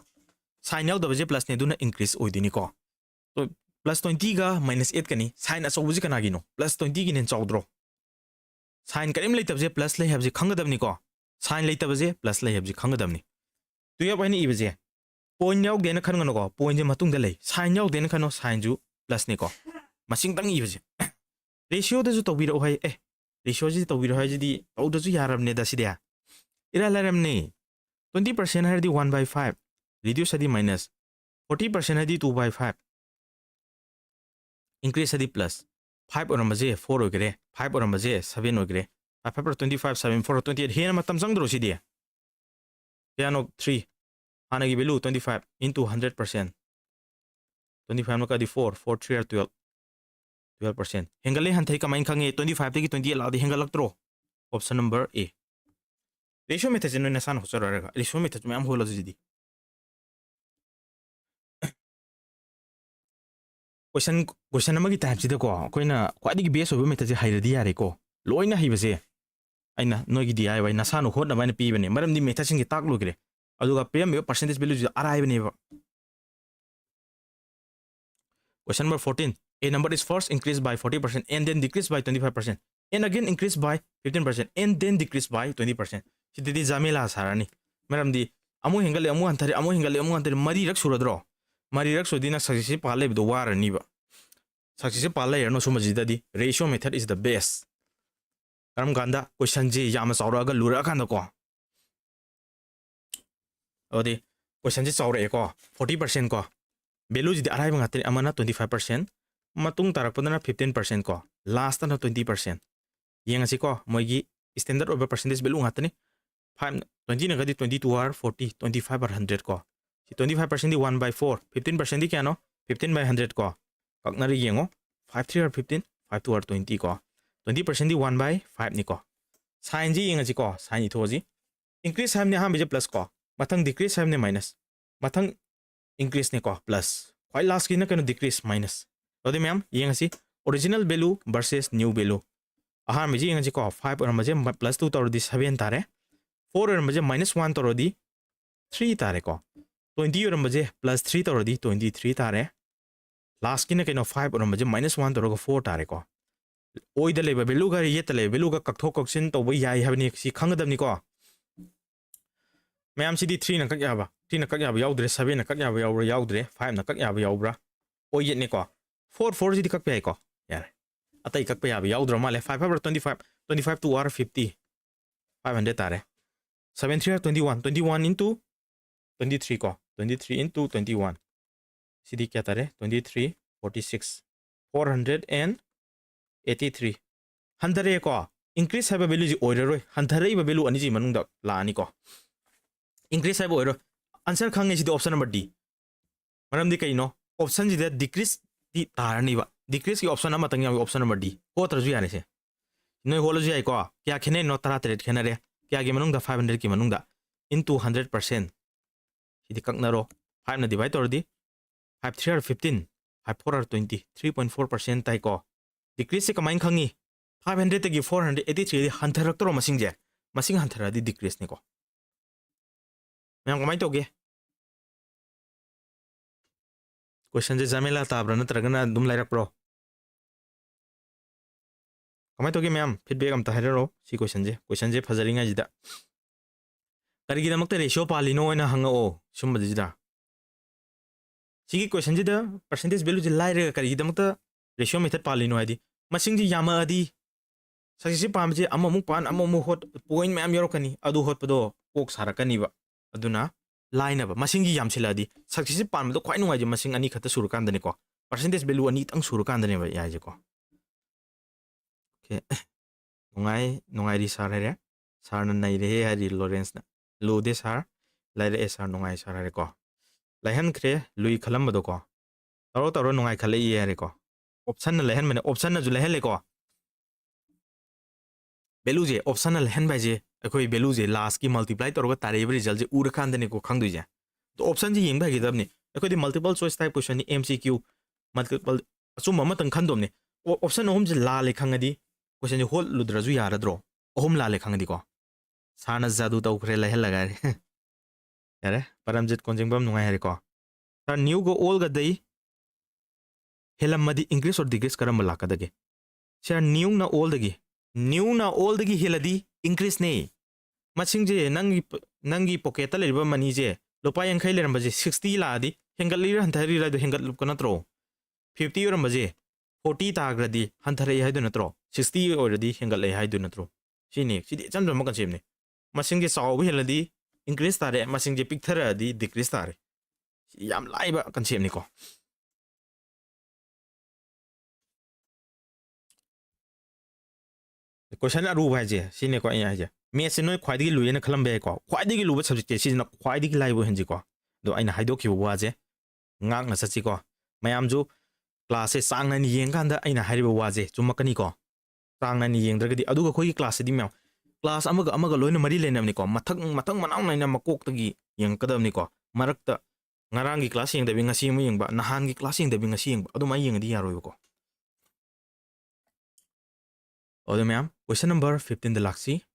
sign ꯌꯥꯎꯗꯕꯁꯦ plus ꯅꯦ, ꯑꯗꯨꯅ increase ꯑꯣꯏꯗꯣꯏꯅꯤꯀꯣ꯫ Plus twenty ꯒ minus eight ꯀꯅꯤ, sign ꯑꯆꯧꯕꯁꯤ ꯀꯅꯥꯒꯤꯅꯣ? Plus twenty ꯒꯤꯅ ꯍꯦꯟꯅ ꯆꯥꯎꯗ꯭ꯔꯣ? Sign ꯀꯔꯤꯝ ꯂꯩꯇꯕꯁꯦ plus ꯂꯩ ꯍꯥꯏꯕꯁꯦ ꯈꯪꯒꯗꯕꯅꯤꯀꯣ꯫ Sign ꯂꯩꯇꯕꯁꯦ plus ꯂꯩ ꯍꯥꯏꯕꯁꯦ ꯈꯪꯒꯗꯕꯅꯤ꯫ Twelve ꯍꯥꯏꯅ ꯏꯕꯁꯦ point ꯌꯥꯎꯗꯦꯅ ꯈꯟꯒꯅꯨꯀꯣ, point ꯁꯦ ꯃꯇꯨꯡꯗ ꯂꯩ꯫ Sign ꯌꯥꯎꯗꯦꯅ ꯈꯟꯅꯣ, sign ꯁꯨ plus ꯅꯤꯀꯣ꯫ ꯃꯁꯤꯡꯇꯪ ꯏꯕꯁꯦ꯫ Ratio ꯗꯁꯨ ꯇꯧꯕꯤꯔꯛꯑꯣ ꯍꯥꯏ꯫ ꯑꯦ, ratio ꯁꯤ ꯇꯧꯕꯤꯔꯛꯑꯣ ꯍꯥꯏꯁꯤꯗꯤ ꯇꯧꯗ꯭ꯔꯁꯨ ꯌꯥꯔꯕꯅꯦꯗ ꯁꯤꯗꯤ꯫ ꯏꯔꯥꯏ ꯂꯥꯏꯔꯝꯅꯦ꯫ Twenty percent ꯍꯥꯏꯔꯗꯤ one by five, reduce ꯍꯥꯏꯗꯤ minus, forty percent ꯍꯥꯏꯗꯤ two by five, increase ꯍꯥꯏꯗꯤ plus꯫ Five ꯑꯣꯏꯔꯝꯕꯁꯦ four ꯑꯣꯏꯈ꯭ꯔꯦ, five ꯑꯣꯏꯔꯝꯕꯁꯦ seven ꯑꯣꯏꯈ꯭ꯔꯦ꯫ Five five twenty five, seven four twenty eight꯫ ꯍꯦꯟꯅ ꯃꯇꯝ ꯆꯪꯗ꯭ꯔꯣ ꯁꯤꯗꯤ? ꯀꯌꯥꯅꯣ? Three꯫ ꯍꯥꯟꯅꯒꯤ value twenty five into hundred percent꯫ Twenty five ꯅ ꯀꯗꯤ four, four three are twelve, twelve percent ꯍꯦꯟꯒꯠꯂꯦ ꯍꯟꯊꯩ ꯀꯃꯥꯏꯅ ꯈꯪꯉꯦ? Twenty five ꯇꯒꯤ twenty eight ꯂꯥꯛꯑꯗꯤ ꯍꯦꯟꯒꯠꯂꯛꯇ꯭ꯔꯣ? Option number A. Ratio methodꯁꯦ ꯅꯣꯏ ꯅꯁꯥꯅ ꯍꯣꯠꯆꯔꯣ ꯍꯥꯏꯔꯒ ratio method ꯃꯌꯥꯝ ꯍꯣꯜꯂꯁꯤ ꯁꯤꯗꯤ꯫ Question, question ꯑꯃꯒꯤ typeꯁꯤꯗꯀꯣ ꯑꯩꯈꯣꯏꯅ ꯈ꯭ꯋꯥꯏꯗꯒꯤ best ꯑꯣꯏꯕ methodꯁꯦ ꯍꯩꯔꯗꯤ ꯌꯥꯔꯦꯀꯣ꯫ ꯂꯣꯏꯅ ꯍꯩꯕꯁꯦ ꯑꯩꯅ ꯅꯣꯏꯒꯤ D I Y ꯅꯁꯥꯅ ꯍꯣꯠꯅꯕ ꯍꯥꯏꯅ ꯄꯤꯕꯅꯦ, ꯃꯔꯝꯗꯤ methodꯁꯤꯡꯁꯦ ꯇꯥꯛ ꯂꯣꯏꯈ꯭ꯔꯦ꯫ ꯑꯗꯨꯒ ꯄꯤꯔꯝꯃꯤꯕ percentageꯁꯦ ꯑꯔꯥꯏꯕꯅꯦꯕ꯫ Question number fourteen. A number is first increased by forty percent and then decreased by twenty five percent and again increased by fifteen percent and then decreased by twenty percent. ꯁꯤꯗꯗꯤ ꯖꯥꯃꯦꯂꯥ ꯁꯥꯔꯅꯤ꯫ ꯃꯔꯝꯗꯤ ꯑꯃꯨꯛ ꯍꯦꯟꯒꯠꯂꯦ, ꯑꯃꯨꯛ ꯍꯟꯊꯔꯦ, ꯑꯃꯨꯛ ꯍꯦꯟꯒꯠꯂꯦ, ꯑꯃꯨꯛ ꯍꯟꯊꯔꯦ, ꯃꯔꯤꯔꯛ ꯁꯨꯔꯗ꯭ꯔꯣ? ꯃꯔꯤꯔꯛ ꯁꯨꯔꯗꯤ ꯅꯪ success ꯁꯤ ꯄꯥ ꯂꯩꯕꯗꯣ ꯋꯥꯔꯅꯤꯕ꯫ Success ꯁꯤ ꯄꯥ ꯂꯩꯔꯅꯨ ꯁꯨꯝꯕꯁꯤꯗꯗꯤ꯫ Ratio method is the best꯫ ꯀꯔꯝ ꯀꯥꯟꯗ? Questionꯁꯤ ꯌꯥꯝꯅ ꯆꯥꯎꯔꯛꯑꯒ ꯂꯨꯔꯛꯑꯀꯥꯟꯗꯀꯣ꯫ ꯑꯗꯨꯗꯤ questionꯁꯤ ꯆꯥꯎꯔꯛꯑꯦꯀꯣ, forty percent ꯀꯣ꯫ Valueꯁꯤꯗꯤ ꯑꯔꯥꯏꯕ ꯉꯥꯛꯇꯅꯤ, ꯑꯃꯅ twenty five percent, ꯃꯇꯨꯡ ꯇꯥꯔꯛꯄꯗꯅ fifteen percent ꯀꯣ, lastꯇꯅ twenty percent꯫ ꯌꯦꯡꯉꯁꯤꯀꯣ, ꯃꯣꯏꯒꯤ standard ꯑꯣꯏꯕ percentage value ꯉꯥꯛꯇꯅꯤ꯫ Five, twenty ꯅꯒꯗꯤ twenty two are forty, twenty five are hundred ꯀꯣ꯫ ꯁꯤ twenty five percentꯗꯤ one by four, fifteen percentꯗꯤ ꯀꯌꯥꯅꯣ? Fifteen by hundred ꯀꯣ꯫ ꯀꯛꯅꯔꯤ ꯌꯦꯡꯉꯣ, five three are fifteen, five two are twenty ꯀꯣ꯫ Twenty percentꯗꯤ one by five ꯅꯤꯀꯣ꯫ Signꯁꯤ ꯌꯦꯡꯉꯁꯤꯀꯣ, sign ꯏꯊꯣꯛꯑꯁꯤ꯫ Increase ꯍꯥꯏꯕꯅꯤ ꯑꯍꯥꯟꯕꯁꯦ plus ꯀꯣ, ꯃꯊꯪ decrease ꯍꯥꯏꯕꯅꯤ minus, ꯃꯊꯪ increaseꯅꯤꯀꯣ, plus꯫ ꯈ꯭ꯋꯥꯏ lastꯀꯤꯅ ꯀꯩꯅꯣ? Decrease, minus꯫ ꯑꯗꯨꯗꯤ ꯃꯌꯥꯝ ꯌꯦꯡꯉꯁꯤ, original value versus new value꯫ ꯑꯍꯥꯟꯕꯁꯤ ꯌꯦꯡꯉꯁꯤꯀꯣ, five ꯑꯣꯏꯔꯝꯕꯁꯦ plus two ꯇꯧꯔꯗꯤ seven ꯇꯥꯔꯦ, four ꯑꯣꯏꯔꯝꯕꯁꯦ minus one ꯇꯧꯔꯗꯤ three ꯇꯥꯔꯦꯀꯣ, twenty ꯑꯣꯏꯔꯝꯕꯁꯦ plus three ꯇꯧꯔꯗꯤ twenty three ꯇꯥꯔꯦ, lastꯀꯤꯅ ꯀꯩꯅꯣ? Five ꯑꯣꯏꯔꯝꯕꯁꯦ minus one ꯇꯧꯔꯒ four ꯇꯥꯔꯦꯀꯣ꯫ ꯑꯣꯏꯗ ꯂꯩꯕ valueꯒ ꯌꯦꯠꯇ ꯂꯩꯕ valueꯒ ꯀꯛꯊꯣꯛ ꯀꯛꯁꯤꯟ ꯇꯧꯕ ꯌꯥꯏ ꯍꯥꯏꯕꯅꯤ, ꯁꯤ ꯈꯪꯒꯗꯕꯅꯤꯀꯣ꯫ ꯃꯌꯥꯝꯁꯤꯗꯤ threeꯅ ꯀꯛ ꯌꯥꯕ, threeꯅ ꯀꯛ ꯌꯥꯕ ꯌꯥꯎꯗ꯭ꯔꯦ, sevenꯅ ꯀꯛ ꯌꯥꯕ ꯌꯥꯎꯕ꯭ꯔꯥ? ꯌꯥꯎꯗ꯭ꯔꯦ꯫ Fiveꯅ ꯀꯛ ꯌꯥꯕ ꯌꯥꯎꯕ꯭ꯔꯥ? ꯑꯣꯏ ꯌꯦꯠꯅꯦꯀꯣ꯫ Four, fourꯁꯤꯗꯤ ꯀꯛꯄ ꯌꯥꯏꯀꯣ꯫ ꯌꯥꯔꯦ꯫ ꯑꯇꯩ ꯀꯛꯄ ꯌꯥꯕ ꯌꯥꯎꯗ꯭ꯔ ꯃꯥꯜꯂꯦ꯫ Five five are twenty five, twenty five two are fifty, five hundred ꯇꯥꯔꯦ꯫ Seven three are twenty one, twenty one into twenty three ꯀꯣ, twenty three into twenty one꯫ ꯁꯤꯗꯤ ꯀꯌꯥ ꯇꯥꯔꯦ? Twenty three, forty six, four hundred and eighty three꯫ ꯍꯟꯊꯔꯛꯑꯦꯀꯣ꯫ Increase ꯍꯥꯏꯕ valueꯁꯤ ꯑꯣꯏꯔꯔꯣꯏ, ꯍꯟꯊꯔꯛꯏꯕ value ꯑꯅꯤꯁꯤ ꯃꯅꯨꯡꯗ ꯂꯥꯛꯑꯅꯤꯀꯣ꯫ Increase ꯍꯥꯏꯕ ꯑꯣꯏꯔꯣꯏ꯫ Answer ꯈꯪꯉꯦ, ꯁꯤꯗꯤ option number D꯫ ꯃꯔꯝꯗꯤ ꯀꯩꯅꯣ? option ꯁꯤꯗ decrease ꯗꯤ ꯇꯥꯔꯅꯤꯕ꯫ Decrease ꯀꯤ option ꯑꯃꯇꯪ ꯌꯥꯎꯏ, option number D꯫ ꯍꯣꯠꯇ꯭ꯔꯁꯨ ꯌꯥꯔꯦ ꯁꯦ꯫ ꯅꯣꯏ ꯍꯣꯠꯂꯁꯨ ꯌꯥꯏꯀꯣ꯫ ꯀꯌꯥ ꯈꯦꯠꯅꯩꯅꯣ? ꯇꯔꯥꯇꯔꯦꯠ ꯈꯦꯠꯅꯔꯦ꯫ ꯀꯌꯥꯒꯤ ꯃꯅꯨꯡꯗ? Five hundred ꯀꯤ ꯃꯅꯨꯡꯗ꯫ Into hundred percent꯫ ꯁꯤꯗꯤ ꯀꯛꯅꯔꯣ꯫ Five ꯅ divide ꯇꯧꯔꯗꯤ five three are fifteen, five four are twenty, three point four percent ꯇꯥꯏꯀꯣ꯫ Decrease ꯁꯦ ꯀꯃꯥꯏꯅ ꯈꯪꯉꯤ? Five hundred ꯇꯒꯤ four hundred eighty three ꯗꯤ ꯍꯟꯊꯔꯛꯇ꯭ꯔꯣ ꯃꯁꯤꯡꯁꯦ? ꯃꯁꯤꯡ ꯍꯟꯊꯔꯛꯑꯗꯤ decrease ꯅꯤꯀꯣ꯫ ꯃꯌꯥꯝ ꯀꯃꯥꯏꯅ ꯇꯧꯒꯦ? Question ꯁꯦ ꯖꯃꯦꯂꯥ ꯇꯥꯕ꯭ꯔꯥ ꯅꯠꯇ꯭ꯔꯒꯅ ꯑꯗꯨꯝ ꯂꯥꯏꯔꯛꯄ꯭ꯔꯣ? ꯀꯃꯥꯏꯅ ꯇꯧꯒꯦ ꯃꯌꯥꯝ? Feedback ꯑꯝꯇ ꯍꯥꯏꯔꯛꯑꯣ ꯁꯤ question ꯁꯦ꯫ Question ꯁꯦ ꯐꯖꯔꯤꯉꯩꯁꯤꯗ꯫ ꯀꯔꯤꯒꯤꯗꯃꯛꯇ ratio ꯄꯥꯜꯂꯤꯅꯣ ꯍꯥꯏꯅ ꯍꯪꯉꯛꯑꯣ ꯁꯨꯝꯕꯁꯤꯗ꯫ ꯁꯤꯒꯤ question ꯁꯤꯗ percentage value ꯁꯦ ꯂꯥꯏꯔꯒ ꯀꯔꯤꯒꯤꯗꯃꯛꯇ ratio method ꯄꯥꯜꯂꯤꯅꯣ ꯍꯥꯏꯗꯤ, ꯃꯁꯤꯡꯁꯤ ꯌꯥꯝꯃꯛꯑꯗꯤ successive ꯄꯥꯟꯕꯁꯦ ꯑꯃꯃꯨꯛ ꯄꯥꯟ, ꯑꯃꯃꯨꯛ ꯍꯣꯠ, point ꯃꯌꯥꯝ ꯌꯥꯎꯔꯛꯀꯅꯤ꯫ ꯑꯗꯨ ꯍꯣꯠꯄꯗꯣ ꯀꯣꯛ ꯁꯥꯔꯛꯀꯅꯤꯕ꯫ ꯑꯗꯨꯅ ꯂꯥꯏꯅꯕ, ꯃꯁꯤꯡꯁꯤ ꯌꯥꯝꯁꯤꯜꯂꯛꯑꯗꯤ successive ꯄꯥꯟꯕꯗꯣ ꯈ꯭ꯋꯥꯏ ꯅꯨꯡꯉꯥꯏꯖꯩ, ꯃꯁꯤꯡ ꯑꯅꯤ ꯈꯛꯇ ꯁꯨꯔꯀꯥꯟꯗꯅꯤꯀꯣ꯫ Percentage value ꯑꯅꯤꯇꯪ ꯁꯨꯔꯀꯥꯟꯗꯅꯦꯕ ꯌꯥꯏꯁꯦꯀꯣ꯫ Okay꯫ ꯅꯨꯡꯉꯥꯏ, ꯅꯨꯡꯉꯥꯏꯔꯤ sir ꯍꯥꯏꯔꯦ꯫ Sir ꯅ ꯅꯩꯔꯦꯍꯦ ꯍꯥꯏꯔꯤ Lawrence ꯅ꯫ ꯂꯨꯗꯦ sir, ꯂꯥꯏꯔꯛꯑꯦ sir, ꯅꯨꯡꯉꯥꯏ sir ꯍꯥꯏꯔꯦꯀꯣ꯫ ꯂꯥꯏꯍꯟꯈ꯭ꯔꯦ, ꯂꯨꯏ ꯈꯜꯂꯝꯕꯗꯣꯀꯣ꯫ ꯇꯧꯔꯣ ꯇꯧꯔꯣ, ꯅꯨꯡꯉꯥꯏ ꯈꯜꯂꯛꯏ ꯍꯥꯏꯔꯦꯀꯣ꯫ Option ꯅ ꯂꯥꯏꯍꯟꯕꯅꯦ, option ꯅꯁꯨ ꯂꯥꯏꯍꯜꯂꯦꯀꯣ꯫ Value ꯁꯦ option ꯅ ꯂꯥꯏꯍꯟꯕ ꯍꯥꯏꯁꯦ ꯑꯩꯈꯣꯏ value ꯁꯦ last ꯀꯤ multiply ꯇꯧꯔꯒ ꯇꯥꯔꯛꯏꯕ result ꯁꯦ ꯎꯔꯀꯥꯟꯗꯅꯦꯀꯣ ꯈꯪꯗꯣꯏꯁꯦ꯫ ꯑꯗꯣ option ꯁꯦ ꯌꯦꯡꯕ ꯍꯩꯒꯗꯕꯅꯤ꯫ ꯑꯩꯈꯣꯏꯗꯤ multiple choice type question ꯅꯤ, M C Q, multiple, ꯑꯆꯨꯝꯕ ꯑꯃꯇꯪ ꯈꯟꯗꯣꯝꯅꯦ꯫ ꯑꯣ, option ꯑꯍꯨꯝꯁꯦ ꯂꯥꯜꯂꯦ ꯈꯪꯉꯗꯤ question ꯁꯦ ꯍꯣꯠꯂꯨꯗ꯭ꯔꯁꯨ ꯌꯥꯔꯗ꯭ꯔꯣ? ꯑꯍꯨꯝ ꯂꯥꯜꯂꯦ ꯈꯪꯉꯗꯤꯀꯣ꯫ Sir ꯅ ꯖꯥꯗꯨ ꯇꯧꯈ꯭ꯔꯦ ꯂꯥꯏꯍꯜꯂꯒ ꯍꯥꯏꯔꯦ꯫ ꯌꯥꯔꯦ, ꯄꯔꯝꯖꯤꯠ ꯀꯣꯟꯖꯦꯡꯕꯝ ꯅꯨꯡꯉꯥꯏ ꯍꯥꯏꯔꯦꯀꯣ꯫ Sir, new ꯒ old ꯒꯗꯩ ꯍꯦꯜꯂꯝꯃꯗꯤ increase or decrease ꯀꯔꯝꯕ ꯂꯥꯛꯀꯗꯒꯦ? Sir, new ꯅ old ꯗꯒꯤ, new ꯅ old ꯗꯒꯤ ꯍꯦꯜꯂꯗꯤ increase ꯅꯦ꯫ ꯃꯁꯤꯡꯁꯦ ꯅꯪꯒꯤ, ꯅꯪꯒꯤ pocket ꯇ ꯂꯩꯔꯤꯕ money ꯁꯦ ꯂꯨꯄꯥ ꯌꯥꯡꯈꯩ ꯂꯩꯔꯝꯕꯁꯦ sixty ꯂꯥꯛꯑꯗꯤ ꯍꯦꯟꯒꯠꯂꯤꯔ ꯍꯟꯊꯔꯤꯔ ꯍꯥꯏꯗꯣ ꯍꯦꯟꯒꯠꯂꯛꯄ ꯅꯠꯇ꯭ꯔꯣ? Fifty ꯑꯣꯏꯔꯝꯕꯁꯦ forty ꯇꯥꯈ꯭ꯔꯗꯤ ꯍꯟꯊꯔꯛꯑꯦ ꯍꯥꯏꯗꯣꯏ ꯅꯠꯇ꯭ꯔꯣ? Sixty ꯑꯣꯏꯔꯗꯤ ꯍꯦꯟꯒꯠꯂꯛꯑꯦ ꯍꯥꯏꯗꯣꯏ ꯅꯠꯇ꯭ꯔꯣ? ꯁꯤꯅꯤ, ꯁꯤꯗꯤ ꯏꯆꯝ ꯆꯝꯕ concept ꯅꯤ꯫ ꯃꯁꯤꯡꯁꯦ ꯆꯥꯎꯕ ꯍꯦꯜꯂꯗꯤ increase ꯇꯥꯔꯦ, ꯃꯁꯤꯡꯁꯦ ꯄꯤꯛꯊꯔꯛꯑꯗꯤ decrease ꯇꯥꯔꯦ꯫ ꯁꯤ ꯌꯥꯝ ꯂꯥꯏꯕ concept ꯅꯤꯀꯣ꯫ Question ꯑꯔꯨꯕ ꯍꯥꯏꯁꯦ ꯁꯤꯅꯦꯀꯣ ꯑꯩꯅ ꯍꯥꯏꯁꯦ꯫ Maths ꯁꯦ ꯅꯣꯏ ꯈ꯭ꯋꯥꯏꯗꯒꯤ ꯂꯨꯏ ꯍꯥꯏꯅ ꯈꯜꯂꯝꯕ ꯌꯥꯏꯀꯣ꯫ ꯈ꯭ꯋꯥꯏꯗꯒꯤ ꯂꯨꯕ subject ꯁꯦ ꯁꯤꯁꯤꯅ ꯈ꯭ꯋꯥꯏꯗꯒꯤ ꯂꯥꯏꯕ ꯑꯣꯏꯍꯟꯁꯤꯀꯣ꯫ ꯑꯗꯣ ꯑꯩꯅ ꯍꯥꯏꯗꯣꯛꯈꯤꯕ ꯋꯥꯁꯦ ꯉꯥꯛꯅ ꯆꯠꯁꯤꯀꯣ꯫ ꯃꯌꯥꯝꯁꯨ classꯁꯦ ꯆꯥꯡ ꯅꯥꯏꯅ ꯌꯦꯡꯀꯥꯟꯗ ꯑꯩꯅ ꯍꯥꯏꯔꯤꯕ ꯋꯥꯁꯦ ꯆꯨꯝꯃꯛꯀꯅꯤꯀꯣ꯫ ꯆꯥꯡ ꯅꯥꯏꯅ ꯌꯦꯡꯗ꯭ꯔꯒꯗꯤ, ꯑꯗꯨꯒ ꯑꯩꯈꯣꯏꯒꯤ classꯁꯤꯗꯤ ꯃꯌꯥꯝ class ꯑꯃꯒ ꯑꯃꯒ ꯂꯣꯏꯅ ꯃꯔꯤ ꯂꯩꯅꯕꯅꯤꯀꯣ꯫ ꯃꯊꯪ ꯃꯊꯪ ꯃꯅꯥꯎ ꯅꯥꯏꯅ ꯃꯀꯣꯛꯇꯒꯤ ꯌꯦꯡꯉꯛꯀꯗꯕꯅꯤꯀꯣ꯫ ꯃꯔꯛꯇ ꯉꯔꯥꯡꯒꯤ class ꯌꯦꯡꯗꯕꯤ ꯉꯁꯤ ꯑꯃ ꯌꯦꯡꯕ, ꯅꯍꯥꯟꯒꯤ class ꯌꯦꯡꯗꯕꯤ ꯉꯁꯤ ꯌꯦꯡꯕ, ꯑꯗꯨꯃꯥꯏꯅ ꯌꯦꯡꯉꯗꯤ ꯌꯥꯔꯣꯏꯕꯀꯣ꯫ ꯑꯗꯨ ꯃꯌꯥꯝ, question number fifteenꯗ ꯂꯥꯛꯁꯤ꯫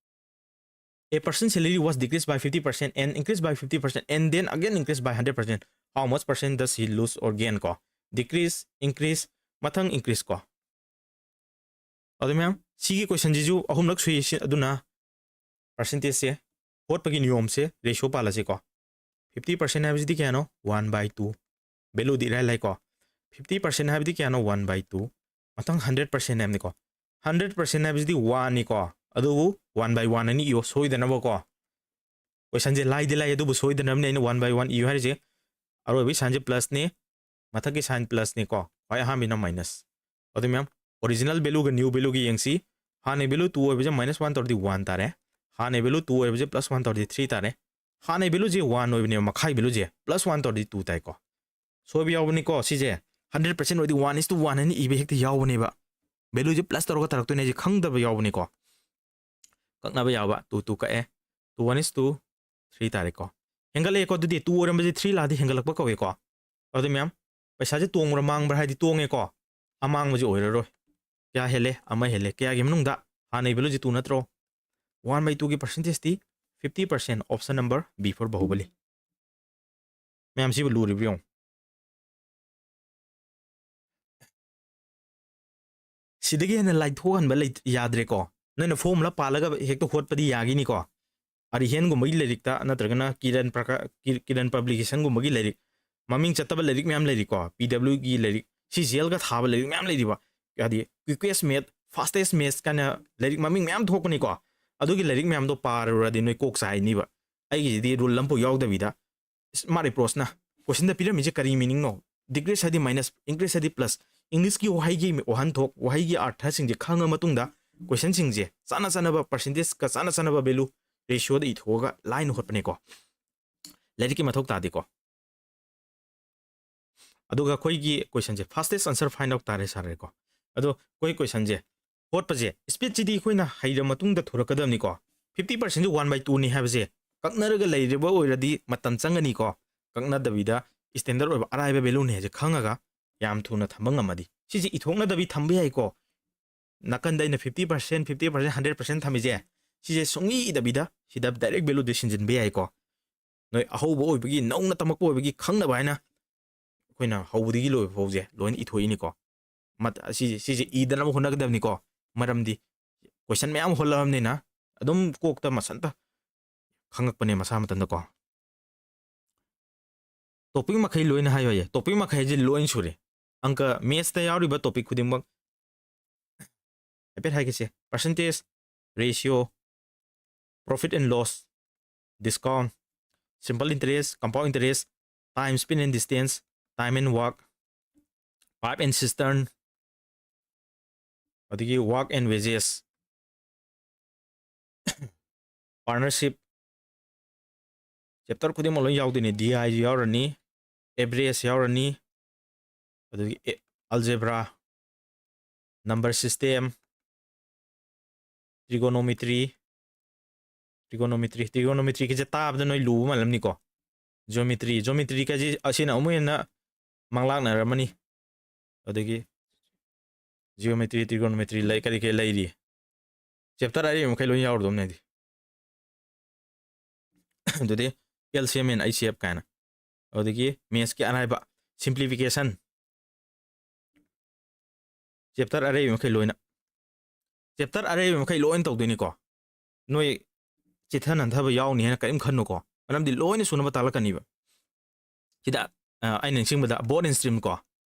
A person salary was decreased by fifty percent and increased by fifty percent and then again increased by hundred percent. How much percent does he lose or gain ꯀꯣ? Decrease, increase, ꯃꯊꯪ increase ꯀꯣ꯫ ꯑꯗꯨ ꯃꯌꯥꯝ, ꯁꯤꯒꯤ questionꯁꯤꯁꯨ ꯑꯍꯨꯝꯂꯛ ꯁꯨꯏ꯫ ꯁꯤ, ꯑꯗꯨꯅ percentageꯁꯦ ꯍꯣꯠꯄꯒꯤ ꯅꯤꯌꯣꯝꯁꯦ ratio ꯄꯥꯜꯂꯁꯤꯀꯣ꯫ Fifty percent ꯍꯥꯏꯕꯁꯤꯗꯤ ꯀꯌꯥꯅꯣ? One by two꯫ Valueꯗꯤ ꯏꯔꯥꯏ ꯂꯥꯏꯀꯣ꯫ Fifty percent ꯍꯥꯏꯕꯗꯤ ꯀꯌꯥꯅꯣ? One by two꯫ ꯃꯊꯪ hundred percent ꯍꯥꯏꯕꯅꯤꯀꯣ꯫ Hundred percent ꯍꯥꯏꯕꯁꯤꯗꯤ oneꯅꯤꯀꯣ꯫ ꯑꯗꯨꯕꯨ one by one ꯑꯅꯤ ꯏꯌꯣ ꯁꯣꯏꯗꯅꯕꯀꯣ꯫ Questionꯁꯦ ꯂꯥꯏꯗꯤ ꯂꯥꯏ, ꯑꯗꯨꯕꯨ ꯁꯣꯏꯗꯅꯕꯅꯤ ꯑꯩꯅ one by one ꯏꯌꯨ ꯍꯥꯏꯔꯤꯁꯦ꯫ ꯑꯔꯣꯏꯕꯒꯤ signꯁꯦ plusꯅꯤ, ꯃꯊꯛꯀꯤ sign plusꯅꯤꯀꯣ꯫ ꯈ꯭ꯋꯥꯏ ꯑꯍꯥꯟꯕꯅ minus꯫ ꯑꯗꯨ ꯃꯌꯥꯝ, original valueꯒ new valueꯒ ꯌꯦꯡꯁꯤ꯫ ꯍꯥꯟꯅꯩ value two ꯑꯣꯏꯕꯁꯦ minus one ꯇꯧꯔꯗꯤ one ꯇꯥꯔꯦ꯫ ꯍꯥꯟꯅꯩ value two ꯑꯣꯏꯕꯁꯦ plus one ꯇꯧꯔꯗꯤ three ꯇꯥꯔꯦ꯫ ꯍꯥꯟꯅꯩ valueꯁꯦ one ꯑꯣꯏꯕꯅꯦꯕ, ꯃꯈꯥꯏ valueꯁꯦ plus one ꯇꯧꯔꯗꯤ two ꯇꯥꯏꯀꯣ꯫ ꯁꯣꯏꯕ ꯌꯥꯎꯕꯅꯤꯀꯣ ꯁꯤꯁꯦ꯫ Hundred percent ꯑꯣꯏꯔꯗꯤ one is to one ꯍꯥꯏꯅ ꯏꯕ ꯍꯦꯛꯇ ꯌꯥꯎꯕꯅꯦꯕ꯫ Valueꯁꯦ plus ꯇꯧꯔꯒ ꯇꯥꯔꯛꯇꯣꯏꯅꯦ ꯍꯥꯏꯁꯦ ꯈꯪꯗꯕ ꯌꯥꯎꯕꯅꯤꯀꯣ꯫ ꯀꯛꯅꯕ ꯌꯥꯎꯕ, two two ꯀꯛꯑꯦ꯫ Two one is to three ꯇꯥꯔꯦꯀꯣ꯫ ꯍꯦꯟꯒꯠꯂꯛꯑꯦꯀꯣ꯫ ꯑꯗꯨꯗꯤ two ꯑꯣꯏꯔꯝꯕꯁꯦ three ꯂꯥꯛꯑꯗꯤ ꯍꯦꯟꯒꯠꯂꯛꯄ ꯀꯧꯋꯦꯀꯣ꯫ ꯑꯗꯨ ꯃꯌꯥꯝ, ꯄꯩꯁꯥꯁꯦ ꯇꯣꯡꯕ꯭ꯔꯥ ꯃꯥꯡꯕ꯭ꯔꯥ ꯍꯥꯏꯗꯤ ꯇꯣꯡꯉꯦꯀꯣ꯫ ꯑꯃꯥꯡꯕꯁꯦ ꯑꯣꯏꯔꯔꯣꯏ꯫ ꯀꯌꯥ ꯍꯦꯜꯂꯦ? ꯑꯃ ꯍꯦꯜꯂꯦ꯫ ꯀꯌꯥꯒꯤ ꯃꯅꯨꯡꯗ? ꯍꯥꯟꯅꯩ valueꯁꯦ two ꯅꯠꯇ꯭ꯔꯣ? One by twoꯒꯤ percentageꯇꯤ fifty percent, option number B for Baahubali. ꯃꯌꯥꯝ, ꯁꯤꯕꯨ ꯂꯨꯔꯤꯕ꯭ꯔꯥ ꯌꯦꯡꯉꯨ꯫ ꯁꯤꯗꯒꯤ ꯍꯦꯟꯅ ꯂꯥꯏꯊꯣꯛꯍꯟꯕ ꯂꯩ-, ꯌꯥꯗ꯭ꯔꯦꯀꯣ꯫ ꯅꯣꯏꯅ formula ꯄꯥꯜꯂꯒ ꯍꯦꯛꯇ ꯍꯣꯠꯄꯗꯤ ꯌꯥꯒꯤꯅꯤꯀꯣ꯫ ꯑꯔꯤꯍꯦꯟꯒꯨꯝꯕꯒꯤ ꯂꯥꯏꯔꯤꯛꯇ ꯅꯠꯇ꯭ꯔꯒꯅ ꯀꯤꯔꯟ ꯄ꯭ꯔꯀꯥ-, ꯀꯤ-, ꯀꯤꯔꯟ publicationꯒꯨꯝꯕꯒꯤ ꯂꯥꯏꯔꯤꯛ, ꯃꯃꯤꯡ ꯆꯠꯇꯕ ꯂꯥꯏꯔꯤꯛ ꯃꯌꯥꯝ ꯂꯩꯔꯤꯀꯣ꯫ PWꯒꯤ ꯂꯥꯏꯔꯤꯛ, CGLꯒ ꯊꯥꯕ ꯂꯥꯏꯔꯤꯛ ꯃꯌꯥꯝ ꯂꯩꯔꯤꯕ꯫ ꯍꯥꯏꯗꯤ quickest math, fastest maths ꯀꯥꯏꯅ ꯂꯥꯏꯔꯤꯛ ꯃꯃꯤꯡ ꯃꯌꯥꯝ ꯊꯣꯛꯄꯅꯤꯀꯣ꯫ ꯑꯗꯨꯒꯤ ꯂꯥꯏꯔꯤꯛ ꯃꯌꯥꯝꯗꯣ ꯄꯥꯔꯨꯔꯗꯤ ꯅꯣꯏ ꯀꯣꯛ ꯆꯥꯏꯅꯤꯕ꯫ ꯑꯩꯒꯤꯁꯤꯗꯤ rule ꯑꯃꯐꯥꯎ ꯌꯥꯎꯗꯕꯤꯗ smart approachꯅ questionꯗ ꯄꯤꯔꯝꯃꯤꯁꯦ ꯀꯔꯤ meaningꯅꯣ? Decrease ꯍꯥꯏꯗꯤ minus, increase ꯍꯥꯏꯗꯤ plus꯫ Englishꯀꯤ ꯋꯥꯍꯩꯒꯤ ꯋꯥꯍꯟꯊꯣꯛ, ꯋꯥꯍꯩꯒꯤ ꯑꯥꯔꯊꯁꯤꯡꯁꯦ ꯈꯪꯉ ꯃꯇꯨꯡꯗ questionꯁꯤꯡꯁꯦ ꯆꯥꯅ ꯆꯥꯅꯕ percentageꯀ ꯆꯥꯅ ꯆꯥꯅꯕ value ratioꯗ ꯏꯊꯣꯛꯑꯒ ꯂꯥꯏꯅ ꯍꯣꯠꯄꯅꯦꯀꯣ꯫ ꯂꯥꯏꯔꯤꯛꯀꯤ ꯃꯊꯧ ꯇꯥꯗꯦꯀꯣ꯫ ꯑꯗꯨꯒ ꯑꯩꯈꯣꯏꯒꯤ ꯀꯣꯏꯁꯟꯁꯦ, fastest answer find out ꯇꯥꯔꯦ ꯁꯥꯔꯦꯀꯣ꯫ ꯑꯗꯣ ꯑꯩꯈꯣꯏ ꯀꯣꯏꯁꯟꯁꯦ, ꯍꯣꯠꯄꯁꯦ, ꯁ꯭ꯄꯤꯠꯁꯤꯗꯤ ꯑꯩꯈꯣꯏꯅ ꯍꯩꯔ ꯃꯇꯨꯡꯗ ꯊꯣꯔꯛꯀꯗꯕꯅꯤꯀꯣ꯫ ꯐꯤꯐꯇꯤ ꯄꯥꯔꯁꯦꯟꯁꯦ ꯋꯥꯟ ꯕꯥꯏ ꯇꯨꯅꯤ ꯍꯥꯏꯕꯁꯦ ꯀꯛꯅꯔꯒ ꯂꯩꯔꯤꯕ ꯑꯣꯏꯔꯗꯤ ꯃꯇꯝ ꯆꯪꯒꯅꯤꯀꯣ꯫ ꯀꯛꯅꯗꯕꯤꯗ ꯁ꯭ꯇꯦꯟꯗꯔꯠ ꯑꯣꯏꯕ ꯑꯔꯥꯏꯕ ꯚꯦꯂꯨꯅꯤ ꯍꯥꯏꯁꯦ ꯈꯪꯉꯒ ꯌꯥꯝ ꯊꯨꯅ ꯊꯝꯕ ꯉꯝꯃꯗꯤ, ꯁꯤꯁꯦ ꯏꯊꯣꯛꯅꯗꯕꯤ ꯊꯝꯕ ꯌꯥꯏꯀꯣ꯫ ꯅꯥꯀꯟꯗ ꯑꯩꯅ fifty percent, fifty percent, hundred percent ꯊꯝꯃꯤꯁꯦ, ꯁꯤꯁꯦ ꯁꯨꯡꯏ ꯏꯗꯕꯤꯗ ꯁꯤꯗ ꯗꯥꯏꯔꯦꯛ ꯚꯦꯂꯨꯗ ꯁꯤꯟꯖꯤꯟꯕ ꯌꯥꯏꯀꯣ꯫ ꯅꯣꯏ ꯑꯍꯧꯕ ꯑꯣꯏꯕꯒꯤ, ꯅꯧꯅ ꯇꯝꯃꯛꯄ ꯑꯣꯏꯕꯒꯤ ꯈꯪꯅꯕ ꯍꯥꯏꯅ ꯑꯩꯈꯣꯏꯅ ꯍꯧꯕꯗꯒꯤ ꯂꯣꯏꯕ ꯐꯥꯎꯁꯦ ꯂꯣꯏꯅ ꯏꯊꯣꯛꯏꯅꯤꯀꯣ꯫ ꯃꯠ-, ꯑꯁꯤꯁꯦ, ꯁꯤꯁꯦ ꯏꯗꯅꯕ ꯍꯣꯠꯅꯒꯗꯕꯅꯤꯀꯣ꯫ ꯃꯔꯝꯗꯤ ꯀꯣꯏꯁꯟ ꯃꯌꯥꯝ ꯍꯣꯜꯂꯛꯑꯕꯅꯤꯅ ꯑꯗꯨꯝ ꯀꯣꯛꯇ ꯃꯁꯟꯇ ꯈꯪꯉꯛꯄꯅꯦ ꯃꯁꯥ ꯃꯊꯟꯇꯀꯣ꯫ ꯇꯣꯄꯤꯛ ꯃꯈꯩ ꯂꯣꯏꯅ ꯍꯥꯏꯌꯨ ꯍꯥꯏꯌꯦ꯫ ꯇꯣꯄꯤꯛ ꯃꯈꯩꯁꯦ ꯂꯣꯏ ꯁꯨꯔꯦ꯫ ꯑꯪꯀ, ꯃꯦꯠꯁꯇ ꯌꯥꯎꯔꯤꯕ ꯇꯣꯄꯤꯛ ꯈꯨꯗꯤꯡꯃꯛ ꯍꯥꯏꯐꯦꯠ ꯍꯥꯏꯒꯦꯁꯦ꯫ Percentage, ratio, profit and loss, discount, simple interest, compound interest, time, speed and distance, time and work, pipe and cistern, ꯑꯗꯒꯤ work and wages, partnership, chapter ꯈꯨꯗꯤꯡꯃꯛ ꯂꯣꯏ ꯌꯥꯎꯗꯣꯏꯅꯦ꯫ ꯗꯤ ꯑꯥꯏꯁꯨ ꯌꯥꯎꯔꯅꯤ, ꯑꯦꯚꯔꯦꯖ ꯌꯥꯎꯔꯅꯤ, ꯑꯗꯒꯤ ꯑꯦ-, algebra, number system, trigonometry, trigonometry, trigonometry ꯒꯤꯁꯦ ꯇꯥꯕꯗ ꯅꯣꯏ ꯂꯨꯕ ꯃꯥꯜꯂꯝꯅꯤꯀꯣ꯫ Geometry, geometry ꯀꯥꯏꯁꯦ ꯑꯁꯤꯅ ꯑꯃꯨꯛ ꯍꯦꯟꯅ ꯃꯪꯂꯥꯛꯅꯔꯝꯃꯅꯤ꯫ ꯑꯗꯒꯤ geometry, trigonometry ꯂꯩ, ꯀꯔꯤ ꯀꯔꯤ ꯂꯩꯔꯤ? ꯆꯦꯞꯇꯔ ꯑꯔꯤꯕ ꯃꯈꯩ ꯂꯣꯏ ꯌꯥꯎꯔꯗꯧꯅꯦ ꯍꯥꯏꯗꯤ꯫ ꯑꯗꯨꯗꯤ L C M and H C F ꯀꯥꯏꯅ꯫ ꯑꯗꯨꯗꯒꯤ ꯃꯦꯠꯁꯀꯤ ꯑꯔꯥꯏꯕ, simplification, ꯆꯦꯞꯇꯔ ꯑꯔꯩꯕ ꯃꯈꯩ ꯂꯣꯏꯅ, ꯆꯦꯞꯇꯔ ꯑꯔꯩꯕ ꯃꯈꯩ ꯂꯣꯏꯅ ꯇꯧꯗꯣꯏꯅꯤꯀꯣ꯫ ꯅꯣꯏ ꯆꯤꯠꯊ ꯅꯟꯊꯕ ꯌꯥꯎꯅꯤ ꯍꯥꯏꯅ ꯀꯔꯤꯝ ꯈꯟꯅꯨꯀꯣ, ꯃꯔꯝꯗꯤ ꯂꯣꯏꯅ ꯁꯨꯅꯕ ꯇꯥꯛꯂꯛꯀꯅꯤꯕ꯫ ꯁꯤꯗ, ꯑ, ꯑꯩꯅ ꯅꯤꯡꯁꯤꯡꯕꯗ board and stream ꯀꯣ,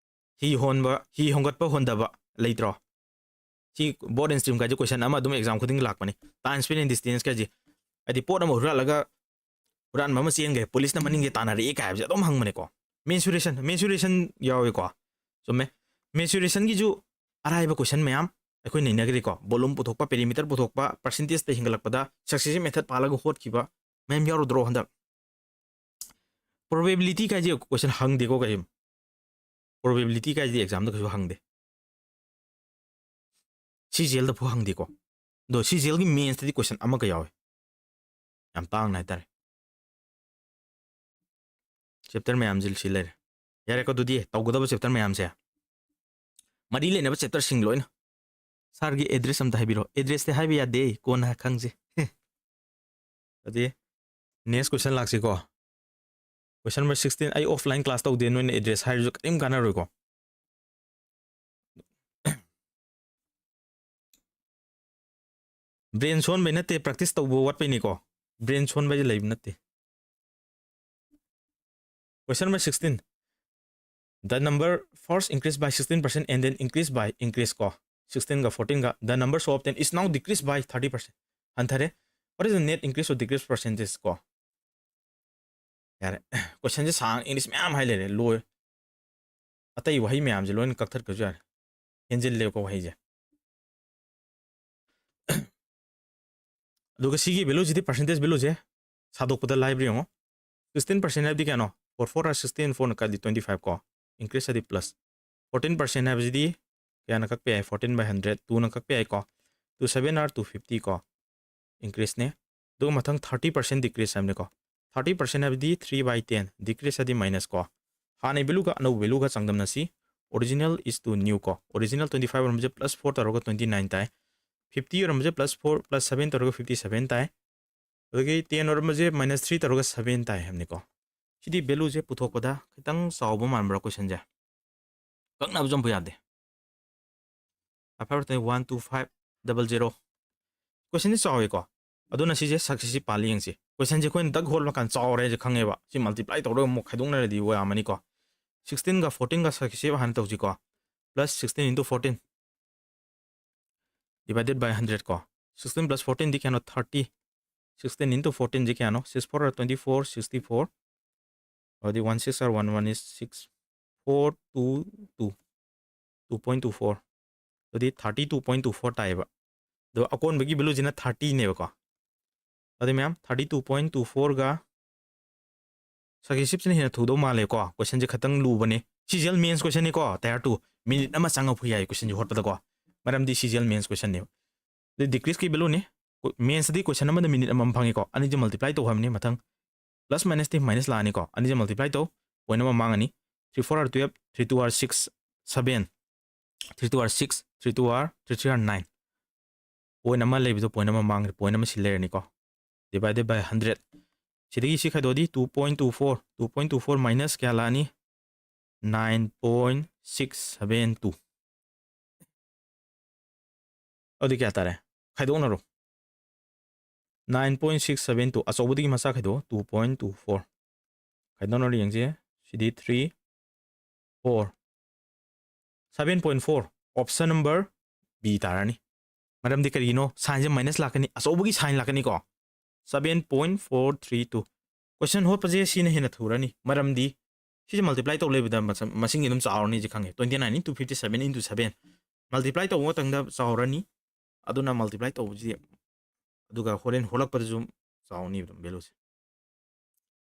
ꯍꯤ ꯍꯣꯟꯕ, ꯍꯤ ꯍꯣꯟꯒꯠꯄ ꯍꯣꯟꯗꯕ ꯂꯩꯇ꯭ꯔꯣ? ꯁꯤ board and stream ꯀꯥꯏꯁꯦ ꯀꯣꯏꯁꯟ ꯑꯃ ꯑꯗꯨꯝ ꯑꯦꯛꯖꯥꯝ ꯈꯨꯗꯤꯡꯒꯤ ꯂꯥꯛꯄꯅꯤ꯫ Time, speed and distance ꯀꯥꯏꯁꯦ, ꯍꯥꯏꯗꯤ ꯄꯣꯠ ꯑꯃ ꯍꯨꯔꯥꯜꯂꯒ ꯍꯨꯔꯥꯟꯕ ꯑꯃ ꯆꯦꯟꯈ꯭ꯔꯦ, ꯄꯨꯂꯤꯁꯅ ꯃꯅꯤꯡꯗ ꯇꯥꯟꯅꯔꯛꯑꯦ ꯀꯥꯏ ꯍꯥꯏꯕꯁꯦ ꯑꯗꯨꯝ ꯍꯪꯕꯅꯦꯀꯣ꯫ Mensuration, mensuration ꯌꯥꯎꯏꯀꯣ, ꯆꯨꯝꯃꯦ꯫ Mensuration ꯒꯤꯁꯨ ꯑꯔꯥꯏꯕ ꯀꯣꯏꯁꯟ ꯃꯌꯥꯝ ꯑꯩꯈꯣꯏ ꯅꯩꯅꯈ꯭ꯔꯦꯀꯣ꯫ Volume ꯄꯨꯊꯣꯛꯄ, perimeter ꯄꯨꯊꯣꯛꯄ, percentage ꯇ ꯍꯦꯟꯒꯠꯂꯛꯄꯗ successive method ꯄꯥꯜꯂꯒ ꯍꯣꯠꯈꯤꯕ ꯃꯌꯥꯝ ꯌꯥꯎꯔꯗ꯭ꯔꯣ ꯍꯟꯗꯛ? Probability ꯀꯥꯏꯁꯦ ꯀꯣꯏꯁꯟ ꯍꯪꯗꯦꯀꯣ ꯀꯩꯁꯨ꯫ Probability ꯀꯥꯏꯁꯤꯗꯤ exam ꯗ ꯀꯩꯁꯨ ꯍꯪꯗꯦ꯫ ꯁꯤ ꯖꯤ ꯑꯦꯜ ꯗ ꯐꯥꯎ ꯍꯪꯗꯦꯀꯣ꯫ ꯑꯗꯣ ꯁꯤ ꯖꯤ ꯑꯦꯜ ꯒꯤ mains ꯇꯗꯤ question ꯑꯃꯒ ꯌꯥꯎꯋꯦ꯫ ꯌꯥꯝ ꯇꯥꯡꯅ ꯍꯥꯏꯇꯥꯔꯦ꯫ Chapter ꯃꯌꯥꯝꯁꯤ ꯁꯤ ꯂꯩꯔꯦ꯫ ꯌꯥꯔꯦꯀꯣ, ꯑꯗꯨꯗꯤ ꯇꯧꯒꯗꯕ chapter ꯃꯌꯥꯝꯁꯦ꯫ ꯃꯔꯤ ꯂꯩꯅꯕ chapter ꯁꯤꯡ ꯂꯣꯏꯅ꯫ Sir ꯒꯤ address ꯑꯝꯇ ꯍꯥꯏꯕꯤꯔꯣ꯫ Address ꯇꯤ ꯍꯥꯏꯕ ꯌꯥꯗꯦ, ꯀꯣꯟꯅ ꯈꯪꯁꯤ꯫ ꯑꯗꯨꯗꯤ next question ꯂꯥꯛꯁꯤꯀꯣ꯫ Question number sixteen, ꯑꯩ offline class ꯇꯧꯗꯦ, ꯅꯣꯏꯅ address ꯍꯥꯏꯔꯁꯨ ꯀꯔꯤꯝ ꯀꯥꯟꯅꯔꯣꯏꯀꯣ꯫ Brain ꯁꯣꯟꯕꯩ ꯅꯠꯇꯦ, practice ꯇꯧꯕ ꯋꯥꯠꯄꯩꯅꯤꯀꯣ꯫ Brain ꯁꯣꯟꯕ ꯍꯥꯏꯁꯦ ꯂꯩꯕ ꯅꯠꯇꯦ꯫ Question number sixteen. The number first increase by sixteen percent and then increase by increase ꯀꯣ꯫ Sixteen ꯒ fourteen ꯒ, the number so obtained is now decreased by thirty percent. ꯍꯟꯊꯔꯦ꯫ What is the net increase or decrease percentage ꯀꯣ? ꯌꯥꯔꯦ꯫ Question ꯁꯦ ꯁꯥꯡ, English ꯃꯌꯥꯝ ꯍꯥꯏ ꯂꯩꯔꯦ, ꯂꯣꯏ꯫ ꯑꯇꯩ ꯋꯥꯍꯩ ꯃꯌꯥꯝꯁꯦ ꯂꯣꯏꯅ ꯀꯛꯊꯠꯈ꯭ꯔꯁꯨ ꯌꯥꯔꯦ꯫ ꯍꯦꯟꯖꯤꯜꯂꯦꯕꯀꯣ ꯋꯥꯍꯩꯁꯦ꯫ ꯑꯗꯨꯒ ꯁꯤꯒꯤ value ꯁꯤꯗꯤ percentage value ꯁꯦ ꯁꯥꯗꯣꯛꯄꯗ ꯂꯥꯏꯕ꯭ꯔꯥ ꯌꯦꯡꯉꯣ꯫ Sixteen percent ꯍꯥꯏꯕꯗꯤ ꯀꯌꯥꯅꯣ? Four four ꯁꯤꯛꯁꯇꯤꯟ, four ꯅ ꯀꯛꯑꯗꯤ twenty five ꯀꯣ꯫ Increase ꯍꯥꯏꯗꯤ plus꯫ Fourteen percent ꯍꯥꯏꯕꯁꯤꯗꯤ ꯀꯌꯥꯅ ꯀꯛꯄ ꯌꯥꯏ? Fourteen by hundred, two ꯅ ꯀꯛꯄ ꯌꯥꯏꯀꯣ꯫ Two seven are two fifty ꯀꯣ꯫ Increase ꯅꯦ꯫ ꯑꯗꯨꯒ ꯃꯊꯪ thirty percent decrease ꯍꯥꯏꯕꯅꯤꯀꯣ꯫ Thirty percent ꯍꯥꯏꯕꯗꯤ three by ten, decrease ꯍꯥꯏꯗꯤ minus ꯀꯣ꯫ ꯍꯥꯟꯅꯩ value ꯒ ꯑꯅꯧꯕ value ꯒ ꯆꯥꯡꯗꯝꯅꯁꯤ꯫ Original is to new ꯀꯣ꯫ Original twenty five ꯑꯣꯏꯔꯝꯕꯁꯦ plus four ꯇꯧꯔꯒ twenty nine ꯇꯥꯏ꯫ Fifty ꯑꯣꯏꯔꯝꯕꯁꯦ plus four plus seven ꯇꯧꯔꯒ fifty seven ꯇꯥꯏ꯫ ꯑꯗꯒꯤ ten ꯑꯣꯏꯔꯝꯕꯁꯦ minus three ꯇꯧꯔꯒ seven ꯇꯥꯏ ꯍꯥꯏꯕꯅꯤꯀꯣ꯫ ꯁꯤꯗꯤ value ꯁꯦ ꯄꯨꯊꯣꯛꯄꯗ ꯈꯤꯇꯪ ꯆꯥꯎꯕ ꯃꯥꯟꯕ꯭ꯔꯥ question ꯁꯦ? ꯀꯛꯅꯕꯁꯨ ꯑꯃꯨꯛ ꯌꯥꯗꯦ꯫ Five five one two five double zero꯫ Question ꯁꯦ ꯆꯥꯎꯋꯦꯀꯣ꯫ ꯑꯗꯨꯅ ꯁꯤꯁꯦ successive ꯄꯥꯜꯂꯤ ꯌꯦꯡꯁꯤ꯫ Question ꯁꯦ ꯑꯩꯈꯣꯏꯅ ꯗꯛ ꯍꯣꯠꯂꯀꯥꯟꯗ ꯆꯥꯎꯔꯦ ꯍꯥꯏꯁꯦ ꯈꯪꯉꯦꯕ꯫ ꯁꯤ multiply ꯇꯧꯔꯒ ꯑꯃꯨꯛ ꯈꯥꯏꯗꯣꯛꯅꯔꯗꯤ ꯌꯥꯝꯃꯅꯤꯀꯣ꯫ Sixteen ꯒ fourteen ꯒ successive ꯍꯥꯟꯅ ꯇꯧꯁꯤꯀꯣ꯫ Plus sixteen into fourteen divided by hundred ꯀꯣ꯫ Sixteen plus fourteen ꯗꯤ ꯀꯌꯥꯅꯣ? Thirty꯫ Sixteen into fourteen ꯁꯤ ꯀꯌꯥꯅꯣ? Six four are twenty four, sixty four꯫ ꯑꯗꯨꯗꯤ one six are one, one is six, four two two, two point two four꯫ ꯑꯗꯨꯗꯤ thirty two point two four ꯇꯥꯏꯌꯦꯕ꯫ ꯑꯗꯣ ꯑꯀꯣꯟꯕꯒꯤ value ꯁꯤꯅ thirty ꯅꯦꯕꯀꯣ꯫ ꯑꯗꯨꯗꯤ ꯃꯌꯥꯝ, thirty two point two four ꯒ successive ꯁꯤꯅ ꯍꯦꯟꯅ ꯊꯨꯗꯧ ꯃꯥꯜꯂꯦꯀꯣ꯫ Question ꯁꯦ ꯈꯤꯇꯪ ꯂꯨꯕꯅꯤ꯫ CGL mains question ꯅꯤꯀꯣ, tier two, minute ꯑꯃ ꯆꯪꯉ ꯐꯨ ꯌꯥꯏ question ꯁꯦ ꯍꯣꯠꯄꯗꯀꯣ, ꯃꯔꯝꯗꯤ CGL mains question ꯅꯦꯕ꯫ ꯑꯗꯨ decrease ꯀꯤ value ꯅꯤ꯫ Mains ꯇꯗꯤ question ꯑꯃꯗ minute ꯑꯃꯃꯝ ꯐꯪꯉꯤꯀꯣ, ꯑꯅꯤꯁꯦ multiply ꯇꯧ ꯍꯥꯏꯕꯅꯤ꯫ ꯃꯊꯪ plus minus ꯇꯤ minus ꯂꯥꯛꯑꯅꯤꯀꯣ, ꯑꯅꯤꯁꯦ multiply ꯇꯧ, point ꯑꯃ ꯃꯥꯡꯉꯅꯤ꯫ Three four are twelve, three two are six, seven, three two are six, three two are, three three are nine, point ꯑꯃ ꯂꯩꯕꯗꯣ point ꯑꯃ ꯃꯥꯡꯈ꯭ꯔꯦ, point ꯑꯃ ꯁꯤ ꯂꯩꯔꯅꯤꯀꯣ, divided by hundred꯫ ꯁꯤꯗꯒꯤ ꯁꯤ ꯈꯥꯏꯗꯣꯛꯑꯗꯤ two point two four, two point two four minus ꯀꯌꯥ ꯂꯥꯛꯑꯅꯤ? Nine point six seven two꯫ ꯑꯗꯨꯗꯤ ꯀꯌꯥ ꯇꯥꯔꯦ? ꯈꯥꯏꯗꯣꯛꯅꯔꯣ꯫ Nine point six seven two, ꯑꯆꯧꯕꯗꯒꯤ ꯃꯆꯥ ꯈꯥꯏꯗꯣꯛꯑꯣ, two point two four꯫ ꯈꯥꯏꯗꯣꯛꯅꯔꯣ ꯌꯦꯡꯁꯦ꯫ ꯁꯤꯗꯤ three, four, seven point four, option number B ꯇꯥꯔꯅꯤ꯫ ꯃꯔꯝꯗꯤ ꯀꯔꯤꯒꯤꯅꯣ? Sign ꯁꯦ minus ꯂꯥꯛꯀꯅꯤ, ꯑꯆꯧꯕꯒꯤ sign ꯂꯥꯛꯀꯅꯤꯀꯣ꯫ Seven point four three two꯫ Question ꯍꯣꯠꯄꯁꯦ ꯁꯤꯅ ꯍꯦꯟꯅ ꯊꯨꯔꯅꯤ, ꯃꯔꯝꯗꯤ ꯁꯤꯁꯦ multiply ꯇꯧ ꯂꯩꯕꯗ ꯃꯁ-, ꯃꯁꯤꯡ ꯑꯗꯨꯝ ꯆꯥꯎꯔꯅꯤ, ꯁꯤ ꯈꯪꯉꯦ꯫ Twenty nine into fifty seven into seven꯫ Multiply ꯇꯧꯕ ꯃꯇꯝꯗ ꯆꯥꯎꯔꯅꯤ, ꯑꯗꯨꯅ multiply ꯇꯧꯕꯁꯤꯗꯤ, ꯑꯗꯨꯒ ꯍꯣꯔꯦꯟ ꯍꯣꯜꯂꯛꯄꯗꯁꯨ ꯆꯥꯎꯅꯤ ꯑꯗꯨꯝ value ꯁꯦ꯫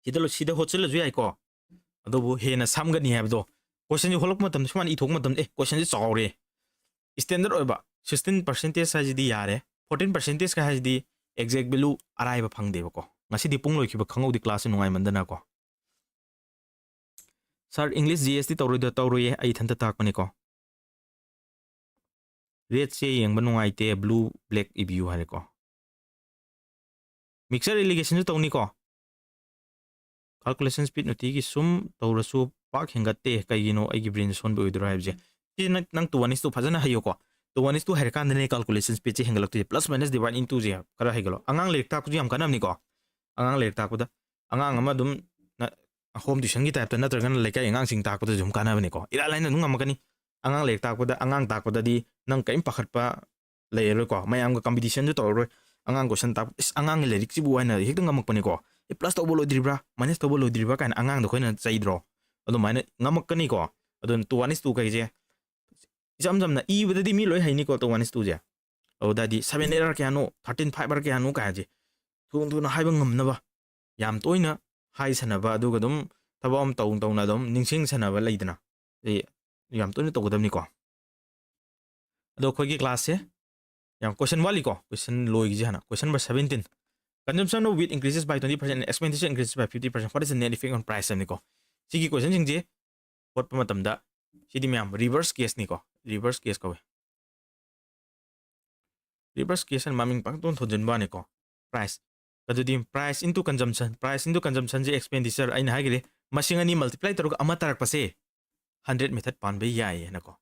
ꯁꯤꯗ ꯂꯣꯏ-, ꯁꯤꯗ ꯍꯣꯠꯆꯤꯜꯂꯁꯨ ꯌꯥꯏꯀꯣ, ꯑꯗꯨꯕꯨ ꯍꯦꯟꯅ ꯁꯝꯒꯅꯤ ꯍꯥꯏꯕꯗꯣ, question ꯁꯦ ꯍꯣꯜꯂꯛꯄ ꯃꯇꯝꯗ ꯁꯨꯃꯥꯏꯅ ꯏꯊꯣꯛꯄ ꯃꯇꯝꯗ, ꯑꯦ, question ꯁꯦ ꯆꯥꯎꯔꯦ, standard ꯑꯣꯏꯕ sixteen percentage ꯍꯥꯏꯁꯤꯗꯤ ꯌꯥꯔꯦ, fourteen percentage ꯀ ꯍꯥꯏꯁꯤꯗꯤ exact value ꯑꯔꯥꯏꯕ ꯐꯪꯗꯦꯕꯀꯣ꯫ ꯉꯁꯤꯗꯤ ꯄꯨꯡ ꯂꯣꯏꯈꯤꯕ ꯈꯪꯍꯧꯗꯦ, class ꯁꯦ ꯅꯨꯡꯉꯥꯏꯃꯟꯗꯅꯀꯣ꯫ Sir, English G S T ꯇꯧꯔꯣꯏꯗ? ꯇꯧꯔꯣꯏꯌꯦ, ꯑꯩ ꯏꯊꯟꯇ ꯇꯥꯛꯄꯅꯤꯀꯣ꯫ Red ꯁꯦ ꯌꯦꯡꯕ ꯅꯨꯡꯉꯥꯏꯇꯦ, blue black ꯏꯕꯤꯌꯨ ꯍꯥꯏꯔꯦꯀꯣ꯫ Mixture irrigation ꯁꯨ ꯇꯧꯅꯤꯀꯣ꯫ Calculation speed ꯅꯨꯡꯇꯤꯒꯤ ꯁꯨꯝ ꯇꯧꯔꯁꯨ ꯄꯥꯛ ꯍꯦꯟꯒꯠꯇꯦ, ꯀꯩꯒꯤꯅꯣ? ꯑꯩꯒꯤ brain ꯁꯣꯟꯕ ꯑꯣꯏꯗꯣꯏꯔꯣ ꯍꯥꯏꯕꯁꯦ꯫ ꯁꯤ ꯅꯪ, ꯅꯪ two one is two ꯐꯖꯅ ꯍꯩꯌꯣꯀꯣ꯫ Two one is two ꯍꯩꯔꯀꯥꯟꯗꯅꯦ calculation speed say ꯍꯦꯟꯒꯠꯂꯛꯇꯣꯏꯁꯦ, plus minus divide into ꯁꯦ ꯈꯔ ꯍꯩꯒꯠꯂꯣ꯫ ꯑꯉꯥꯡ ꯂꯥꯏꯔꯤꯛ ꯇꯥꯛꯄꯁꯨ ꯌꯥꯝ ꯀꯥꯟꯅꯕꯅꯤꯀꯣ꯫ ꯑꯉꯥꯡ ꯂꯥꯏꯔꯤꯛ ꯇꯥꯛꯄꯗ, ꯑꯉꯥꯡ ꯑꯃ ꯑꯗꯨꯝ ꯅ-, home tuition ꯒꯤ type ꯇ ꯅꯠꯇ꯭ꯔꯒꯅ ꯂꯩꯀꯥꯏ ꯑꯉꯥꯡꯁꯤꯡ ꯇꯥꯛꯄꯗꯁꯨ ꯑꯗꯨꯝ ꯀꯥꯟꯅꯕꯅꯤꯀꯣ꯫ ꯏꯔꯥꯏ ꯂꯥꯏꯅ ꯑꯗꯨꯝ ꯉꯝꯃꯛꯀꯅꯤ꯫ ꯑꯉꯥꯡ ꯂꯥꯏꯔꯤꯛ ꯇꯥꯛꯄꯗ, ꯑꯉꯥꯡ ꯇꯥꯛꯄꯗꯗꯤ ꯅꯪ ꯀꯔꯤꯝ ꯄꯥꯈꯠꯄ ꯂꯩꯔꯔꯣꯏꯀꯣ꯫ ꯃꯌꯥꯝꯒ competition ꯁꯨ ꯇꯧꯔꯔꯣꯏ꯫ ꯑꯉꯥꯡ question ꯇꯥꯛꯄ, "ꯏꯁ, ꯑꯉꯥꯡꯒꯤ ꯂꯥꯏꯔꯤꯛꯁꯤꯕꯨ" ꯍꯥꯏꯅ ꯍꯦꯛꯇ ꯉꯝꯃꯛꯄꯅꯤꯀꯣ꯫ "ꯑꯦ, plus ꯇꯧꯕ ꯂꯣꯏꯗ꯭ꯔꯤꯕ꯭ꯔꯥ? Minus ꯇꯧꯕ ꯂꯣꯏꯗ꯭ꯔꯤꯕ꯭ꯔꯥ?" ꯀꯥꯏꯅ ꯑꯉꯥꯡꯗ ꯑꯩꯈꯣꯏꯅ ꯆꯩꯗ꯭ꯔꯣ? ꯑꯗꯨꯃꯥꯏꯅ ꯉꯝꯃꯛꯀꯅꯤꯀꯣ꯫ ꯑꯗꯨꯅ two one is two ꯀꯩꯁꯦ ꯏꯆꯝ ꯆꯝꯅ ꯏꯕꯗꯗꯤ ꯃꯤ ꯂꯣꯏ ꯍꯩꯅꯤꯀꯣ, two one is two ꯁꯦ꯫ ꯑꯗꯨꯗꯗꯤ seven eight are ꯀꯌꯥꯅꯣ, thirteen five are ꯀꯌꯥꯅꯣ ꯀꯥꯏꯁꯦ ꯊꯨꯅ ꯊꯨꯅ ꯍꯥꯏꯕ ꯉꯝꯅꯕ, ꯌꯥꯝ ꯇꯣꯏꯅ ꯍꯥꯏꯁꯟꯅꯕ, ꯑꯗꯨꯒ ꯑꯗꯨꯝ ꯊꯕꯛ ꯑꯃ ꯇꯧ ꯇꯧꯅ ꯑꯗꯨꯝ ꯅꯤꯡꯁꯤꯡꯁꯟꯅꯕ ꯂꯩꯗꯅ, ꯁꯤ ꯌꯥꯝ ꯇꯣꯏꯅ ꯇꯧꯒꯗꯕꯅꯤꯀꯣ꯫ ꯑꯗꯣ ꯑꯩꯈꯣꯏꯒꯤ class ꯁꯦ ꯌꯥꯝ question ꯋꯥꯠꯂꯤꯀꯣ꯫ Question ꯂꯣꯏꯒꯤꯁꯦ ꯍꯥꯟꯅ꯫ Question number seventeen. Consumption of wheat increases by twenty percent and expenditure increases by fifty percent. What is the net effect on price? ꯍꯥꯏꯕꯅꯤꯀꯣ꯫ ꯁꯤꯒꯤ question ꯁꯤꯡꯁꯦ ꯍꯣꯠꯄ ꯃꯇꯝꯗ ꯁꯤꯗꯤ ꯃꯌꯥꯝ reverse case ꯅꯤꯀꯣ꯫ Reverse case ꯀꯧꯋꯦ꯫ Reverse case ꯍꯥꯏꯅ ꯃꯃꯤꯡ ꯄꯪꯊꯣꯟ ꯊꯣꯟꯖꯤꯟꯕ ꯋꯥꯅꯤꯀꯣ꯫ Price꯫ ꯑꯗꯨꯗꯤ price into consumption, price into consumption ꯁꯦ expenditure ꯑꯩꯅ ꯍꯥꯏꯈ꯭ꯔꯦ, ꯃꯁꯤꯡ ꯑꯅꯤ multiply ꯇꯧꯔꯒ ꯑꯃ ꯇꯥꯔꯛꯄꯁꯦ hundred method ꯄꯥꯟꯕ ꯌꯥꯏ ꯍꯥꯏꯅꯀꯣ꯫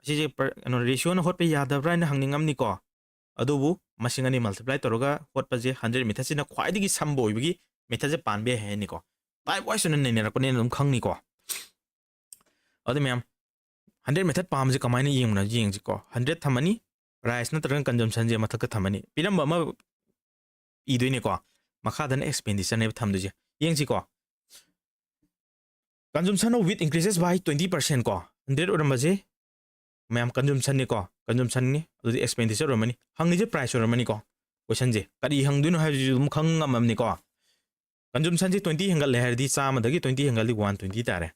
ꯑꯁꯤꯁꯦ ꯄꯔ-, ꯀꯩꯅꯣ, ratio ꯅ ꯍꯣꯠꯄ ꯌꯥꯗꯕ꯭ꯔꯥ ꯍꯥꯏꯅ ꯍꯪꯅꯤꯡꯉꯝꯅꯤꯀꯣ꯫ ꯑꯗꯨꯕꯨ ꯃꯁꯤꯡ ꯑꯅꯤ multiply ꯇꯧꯔꯒ ꯍꯣꯠꯄꯁꯦ hundred method ꯁꯤꯅ ꯈ꯭ꯋꯥꯏꯗꯒꯤ ꯁꯝꯕ ꯑꯣꯏꯕꯒꯤ method ꯁꯦ ꯄꯥꯟꯕ ꯌꯥꯏ ꯍꯥꯏꯅꯤꯀꯣ꯫ Type wise ꯑꯣꯏꯅ ꯅꯩꯅꯔꯛꯄꯅꯦꯅ ꯑꯗꯨꯝ ꯈꯪꯅꯤꯀꯣ꯫ ꯑꯗꯨ ꯃꯌꯥꯝ, hundred method ꯄꯥꯝꯕꯁꯦ ꯀꯃꯥꯏꯅ ꯌꯦꯡꯕꯅꯣ ꯌꯦꯡꯁꯤꯀꯣ꯫ Hundred ꯊꯝꯃꯅꯤ, price ꯅꯠꯇ꯭ꯔꯒꯅ consumption ꯁꯦ ꯃꯊꯛꯇ ꯊꯝꯃꯅꯤ꯫ ꯄꯤꯔꯝꯕ ꯑꯃ ꯏꯗꯣꯏꯅꯦꯀꯣ꯫ ꯃꯈꯥꯗꯅ expenditure ꯅꯦꯕ ꯊꯝꯗꯣꯏꯁꯦ꯫ ꯌꯦꯡꯁꯤꯀꯣ꯫ Consumption of wheat increases by twenty percent ꯀꯣ꯫ Hundred ꯑꯣꯏꯔꯝꯕꯁꯦ ꯃꯌꯥꯝ consumption ꯅꯤꯀꯣ꯫ Consumption ꯅꯤ꯫ ꯑꯗꯨꯗꯤ expenditure ꯑꯣꯏꯔꯝꯃꯅꯤ꯫ ꯍꯪꯉꯤꯁꯦ price ꯑꯣꯏꯔꯝꯃꯅꯤꯀꯣ꯫ Question ꯁꯦ ꯀꯔꯤ ꯍꯪꯗꯣꯏꯅꯣ ꯍꯥꯏꯕꯁꯤꯁꯨ ꯑꯗꯨꯝ ꯈꯪ ꯉꯝꯃꯝꯅꯤꯀꯣ꯫ Consumption ꯁꯦ twenty ꯍꯦꯟꯒꯠꯂꯦ ꯍꯥꯏꯔꯗꯤ ꯆꯥꯝꯃꯗꯒꯤ twenty ꯍꯦꯟꯒꯠꯂꯤ one twenty ꯇꯥꯔꯦ꯫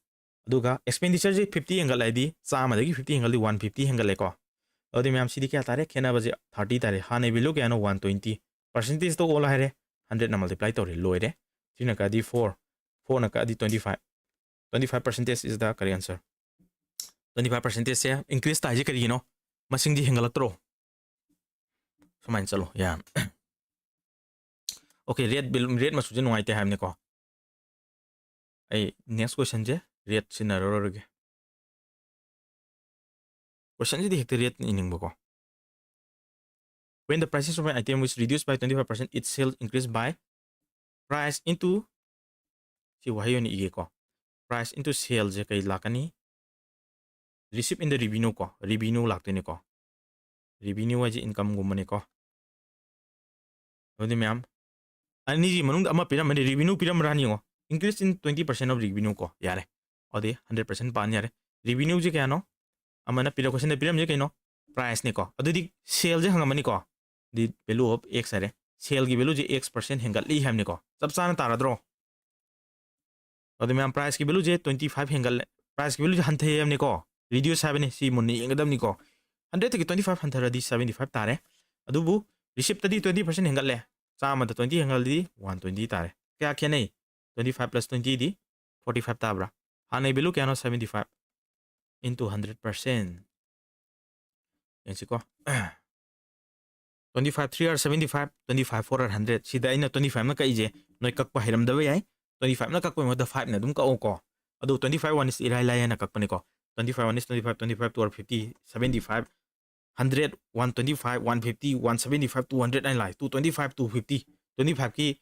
ꯑꯗꯨꯒ expenditure ꯁꯦ fifty ꯍꯦꯟꯒꯠꯂꯦ ꯍꯥꯏꯗꯤ ꯆꯥꯝꯃꯗꯒꯤ fifty ꯍꯦꯟꯒꯠꯂꯤ one fifty ꯍꯦꯟꯒꯠꯂꯦꯀꯣ꯫ ꯑꯗꯨꯗꯤ ꯃꯌꯥꯝ ꯁꯤꯗꯤ ꯀꯌꯥ ꯇꯥꯔꯦ? ꯈꯦꯠꯅꯕꯁꯦ thirty ꯇꯥꯔꯦ꯫ ꯍꯥꯟꯅꯩ value ꯀꯌꯥꯅꯣ? One twenty꯫ Percentage ꯇ ꯑꯣꯜꯂ ꯍꯥꯏꯔꯦ꯫ Hundred ꯅ multiply ꯇꯧꯔꯦ꯫ ꯂꯣꯏꯔꯦ꯫ Three ꯅ ꯀꯛꯑꯗꯤ four, four ꯅ ꯀꯛꯑꯗꯤ twenty five꯫ Twenty five percentage is the correct answer꯫ Twenty five percentage say increase ꯇꯥꯏꯁꯦ ꯀꯔꯤꯒꯤꯅꯣ? ꯃꯁꯤꯡꯗꯤ ꯍꯦꯟꯒꯠꯂꯛꯇ꯭ꯔꯣ? ꯁꯨꯃꯥꯏꯅ ꯆꯠꯂꯣ꯫ ꯌꯥ꯫ Okay, red bill, red ꯃꯆꯨꯁꯦ ꯅꯨꯡꯉꯥꯏꯇꯦ ꯍꯥꯏꯕꯅꯤꯀꯣ꯫ ꯑꯩ next question ꯁꯦ red ꯁꯤꯖꯤꯟꯅꯔꯔꯣꯏꯒꯦ꯫ Question ꯁꯤꯗꯤ ꯍꯦꯛꯇ red ꯏꯅꯤꯡꯕꯀꯣ꯫ When the prices of an item is reduced by twenty five percent, its sales increase by price into, ꯁꯤ ꯋꯥꯍꯩ ꯑꯣꯏꯅ ꯏꯒꯦꯀꯣ꯫ Price into sale ꯁꯦ ꯀꯩ ꯂꯥꯛꯀꯅꯤ? Receipt in the revenue ꯀꯣ, revenue ꯂꯥꯛꯇꯣꯏꯅꯦꯀꯣ꯫ Revenue ꯍꯥꯏꯁꯦ income ꯒꯨꯝꯕꯅꯦꯀꯣ꯫ ꯑꯗꯨꯗꯤ ꯃꯌꯥꯝ, ꯑꯅꯤꯁꯤ ꯃꯅꯨꯡꯗ ꯑꯃ ꯄꯤꯔꯝꯃꯅꯤ, revenue ꯄꯤꯔꯝꯕ꯭ꯔꯥꯅ ꯌꯦꯡꯉꯣ꯫ Increase in twenty percent of revenue ꯀꯣ, ꯌꯥꯔꯦ꯫ ꯑꯗꯨꯗꯤ hundred percent ꯄꯥꯟ ꯌꯥꯔꯦ꯫ Revenue ꯁꯦ ꯀꯌꯥꯅꯣ? ꯑꯃꯅ ꯄꯤꯔꯛ-, question ꯗ ꯄꯤꯔꯝꯃꯤꯁꯦ ꯀꯩꯅꯣ? Price ꯅꯤꯀꯣ꯫ ꯑꯗꯨꯗꯤ sale say ꯍꯪꯉꯝꯃꯅꯤꯀꯣ꯫ The value of X ꯍꯥꯏꯔꯦ꯫ Sale ꯒꯤ value ꯁꯦ X percent ꯍꯦꯟꯒꯠꯂꯤ ꯍꯥꯏꯕꯅꯤꯀꯣ꯫ ꯆꯞ ꯆꯥꯅ ꯇꯥꯔꯗ꯭ꯔꯣ? ꯑꯗꯨ ꯃꯌꯥꯝ, price ꯀꯤ value ꯁꯦ twenty five ꯍꯦꯟꯒꯠꯂꯦ, priceꯀꯤ valueꯁꯦ ꯍꯟꯊꯩ ꯍꯥꯏꯕꯅꯤꯀꯣ, reduce ꯍꯥꯏꯕꯅꯤ, ꯁꯤ ꯃꯨꯟꯅ ꯌꯦꯡꯒꯗꯕꯅꯤꯀꯣ꯫ Hundredꯇꯒꯤ twenty five ꯍꯟꯊꯔꯗꯤ seventy five ꯇꯥꯔꯦ, ꯑꯗꯨꯕꯨ receiptꯇꯗꯤ twenty percent ꯍꯦꯟꯒꯠꯂꯦ, ꯆꯥꯝꯃꯗ twenty ꯍꯦꯟꯒꯠꯂꯗꯤ one twenty ꯇꯥꯔꯦ꯫ ꯀꯌꯥ ꯈꯦꯠꯅꯩ? Twenty five plus twentyꯗꯤ forty five ꯇꯥꯕ꯭ꯔꯥ? ꯍꯥꯟꯅꯩ value ꯀꯌꯥꯅꯣ? Seventy five into hundred percent꯫ ꯌꯦꯡꯁꯤꯀꯣ, twenty five three are seventy five, twenty five four are hundred꯫ ꯁꯤꯗ ꯑꯩꯅ twenty fiveꯅ ꯀꯛꯏꯁꯦ ꯅꯣꯏ ꯀꯛꯄ ꯍꯩꯔꯝꯗꯕ ꯌꯥꯏ, twenty fiveꯅ ꯀꯛꯄꯒꯤ ꯃꯍꯨꯠꯇ fiveꯅ ꯑꯗꯨꯝ ꯀꯛꯑꯣꯀꯣ꯫ ꯑꯗꯨ twenty five one is ꯏꯔꯥꯏ ꯂꯥꯏ ꯍꯥꯏꯅ ꯀꯛꯄꯅꯤꯀꯣ꯫ Twenty five one is twenty five, twenty five two are fifty, seventy five, hundred, one twenty five, one fifty, one seventy five, two hundred ꯍꯥꯏꯅ ꯂꯥꯛꯑꯦ꯫ Two twenty five, two fifty, twenty fiveꯀꯤ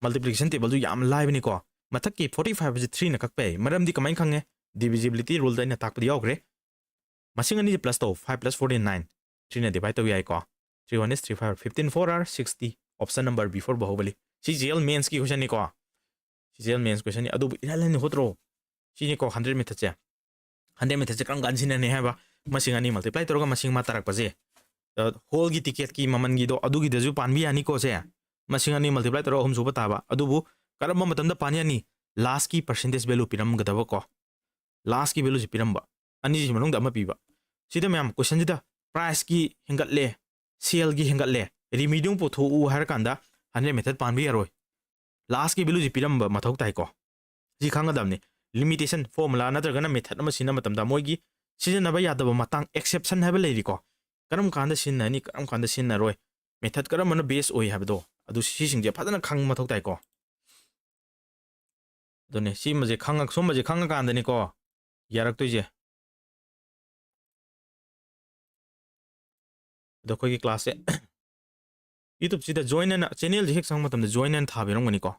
multiplication tableꯗꯨ ꯌꯥꯝ ꯂꯥꯏꯕꯅꯤꯀꯣ꯫ ꯃꯊꯛꯀꯤ forty five ꯑꯁꯤ threeꯅ ꯀꯛꯄ ꯌꯥꯏ꯫ ꯃꯔꯝꯗꯤ ꯀꯃꯥꯏꯅ ꯈꯪꯉꯦ? Divisibility ruleꯗ ꯑꯩꯅ ꯇꯥꯛꯄꯗ ꯌꯥꯎꯈ꯭ꯔꯦ꯫ ꯃꯁꯤꯡ ꯑꯅꯤꯁꯦ plus ꯇꯧ, five plus four is nine, threeꯅ divide ꯇꯧ ꯌꯥꯏꯀꯣ꯫ Three one is three five, fifteen four are sixty, option number B four Baahubali. ꯁꯤ G L mainsꯀꯤ questionꯅꯤꯀꯣ꯫ ꯁꯤ G L mains questionꯅꯤ, ꯑꯗꯨꯕꯨ ꯏꯔꯥꯏ ꯂꯥꯏꯅ ꯍꯣꯠꯇ꯭ꯔꯣ? ꯁꯤꯅꯤꯀꯣ hundred methodꯁꯦ꯫ Hundred methodꯁꯦ ꯀꯔꯝ ꯀꯥꯟꯗ ꯁꯤꯖꯤꯟꯅꯅꯤ ꯍꯥꯏꯕ? ꯃꯁꯤꯡ ꯑꯅꯤ multiply ꯇꯧꯔꯒ ꯃꯁꯤꯡ ꯑꯃ ꯇꯥꯔꯛꯄꯁꯦ, ꯑ, hallꯒꯤ ticketꯀꯤ ꯃꯃꯜꯒꯤꯗꯣ ꯑꯗꯨꯒꯤꯗꯁꯨ ꯄꯥꯟꯕ ꯌꯥꯅꯤꯀꯣ ꯁꯦ꯫ ꯃꯁꯤꯡ ꯑꯅꯤ multiply ꯇꯧꯔꯒ ꯑꯍꯨꯝ ꯁꯨꯕ ꯇꯥꯕ꯫ ꯑꯗꯨꯕꯨ ꯀꯔꯝꯕ ꯃꯇꯝꯗ ꯄꯥꯟ ꯌꯥꯅꯤ? Lastꯀꯤ percentage value ꯄꯤꯔꯝꯒꯗꯕꯀꯣ꯫ Lastꯀꯤ valueꯁꯤ ꯄꯤꯔꯝꯕ꯫ ꯑꯅꯤꯁꯤ ꯃꯅꯨꯡꯗ ꯑꯃ ꯄꯤꯕ꯫ ꯁꯤꯗ ꯃꯌꯥꯝ questionꯁꯤꯗ priceꯀꯤ ꯍꯦꯟꯒꯠꯂꯦ, saleꯒꯤ ꯍꯦꯟꯒꯠꯂꯦ, remedyꯗꯨ ꯄꯨꯊꯣꯛꯎ ꯍꯥꯏꯔꯀꯥꯟꯗ hundred method ꯄꯥꯟꯕ ꯌꯥꯔꯣꯏ꯫ Lastꯀꯤ valueꯁꯤ ꯄꯤꯔꯝꯕ ꯃꯊꯧ ꯇꯥꯏꯀꯣ꯫ ꯁꯤ ꯈꯪꯒꯗꯕꯅꯤ꯫ Limitation formula ꯅꯠꯇ꯭ꯔꯒꯅ method ꯑꯃ ꯁꯤꯖꯤꯟꯅꯕ ꯃꯇꯝꯗ ꯃꯣꯏꯒꯤ ꯁꯤꯖꯤꯟꯅꯕ ꯌꯥꯗꯕ ꯃꯇꯥꯡ, exception ꯍꯥꯏꯕ ꯂꯩꯔꯤꯀꯣ꯫ ꯀꯔꯝ ꯀꯥꯟꯗ ꯁꯤꯖꯤꯟꯅꯅꯤ, ꯀꯔꯝ ꯀꯥꯟꯗ ꯁꯤꯖꯤꯟꯅꯔꯣꯏ, method ꯀꯔꯝꯕꯅ best ꯑꯣꯏ ꯍꯥꯏꯕꯗꯣ, ꯑꯗꯨ ꯁꯤꯁꯤꯡꯁꯦ ꯐꯖꯅ ꯈꯪꯕ ꯃꯊꯧ ꯇꯥꯏꯀꯣ꯫ ꯑꯗꯨꯅꯦ, ꯁꯤꯃꯁꯦ ꯈꯪꯉ-, ꯁꯨꯝꯕꯁꯦ ꯈꯪꯉꯀꯥꯟꯗꯅꯤꯀꯣ ꯌꯥꯔꯛꯇꯣꯏꯁꯦ꯫ ꯑꯗꯣ ꯑꯩꯈꯣꯏꯒꯤ classꯁꯦ YouTubeꯁꯤꯗ join ꯍꯥꯏꯅ, channelꯁꯦ ꯍꯦꯛ ꯆꯪꯕ ꯃꯇꯝꯗ join ꯍꯥꯏꯅ ꯊꯥꯕꯤꯔꯝꯒꯅꯤꯀꯣ꯫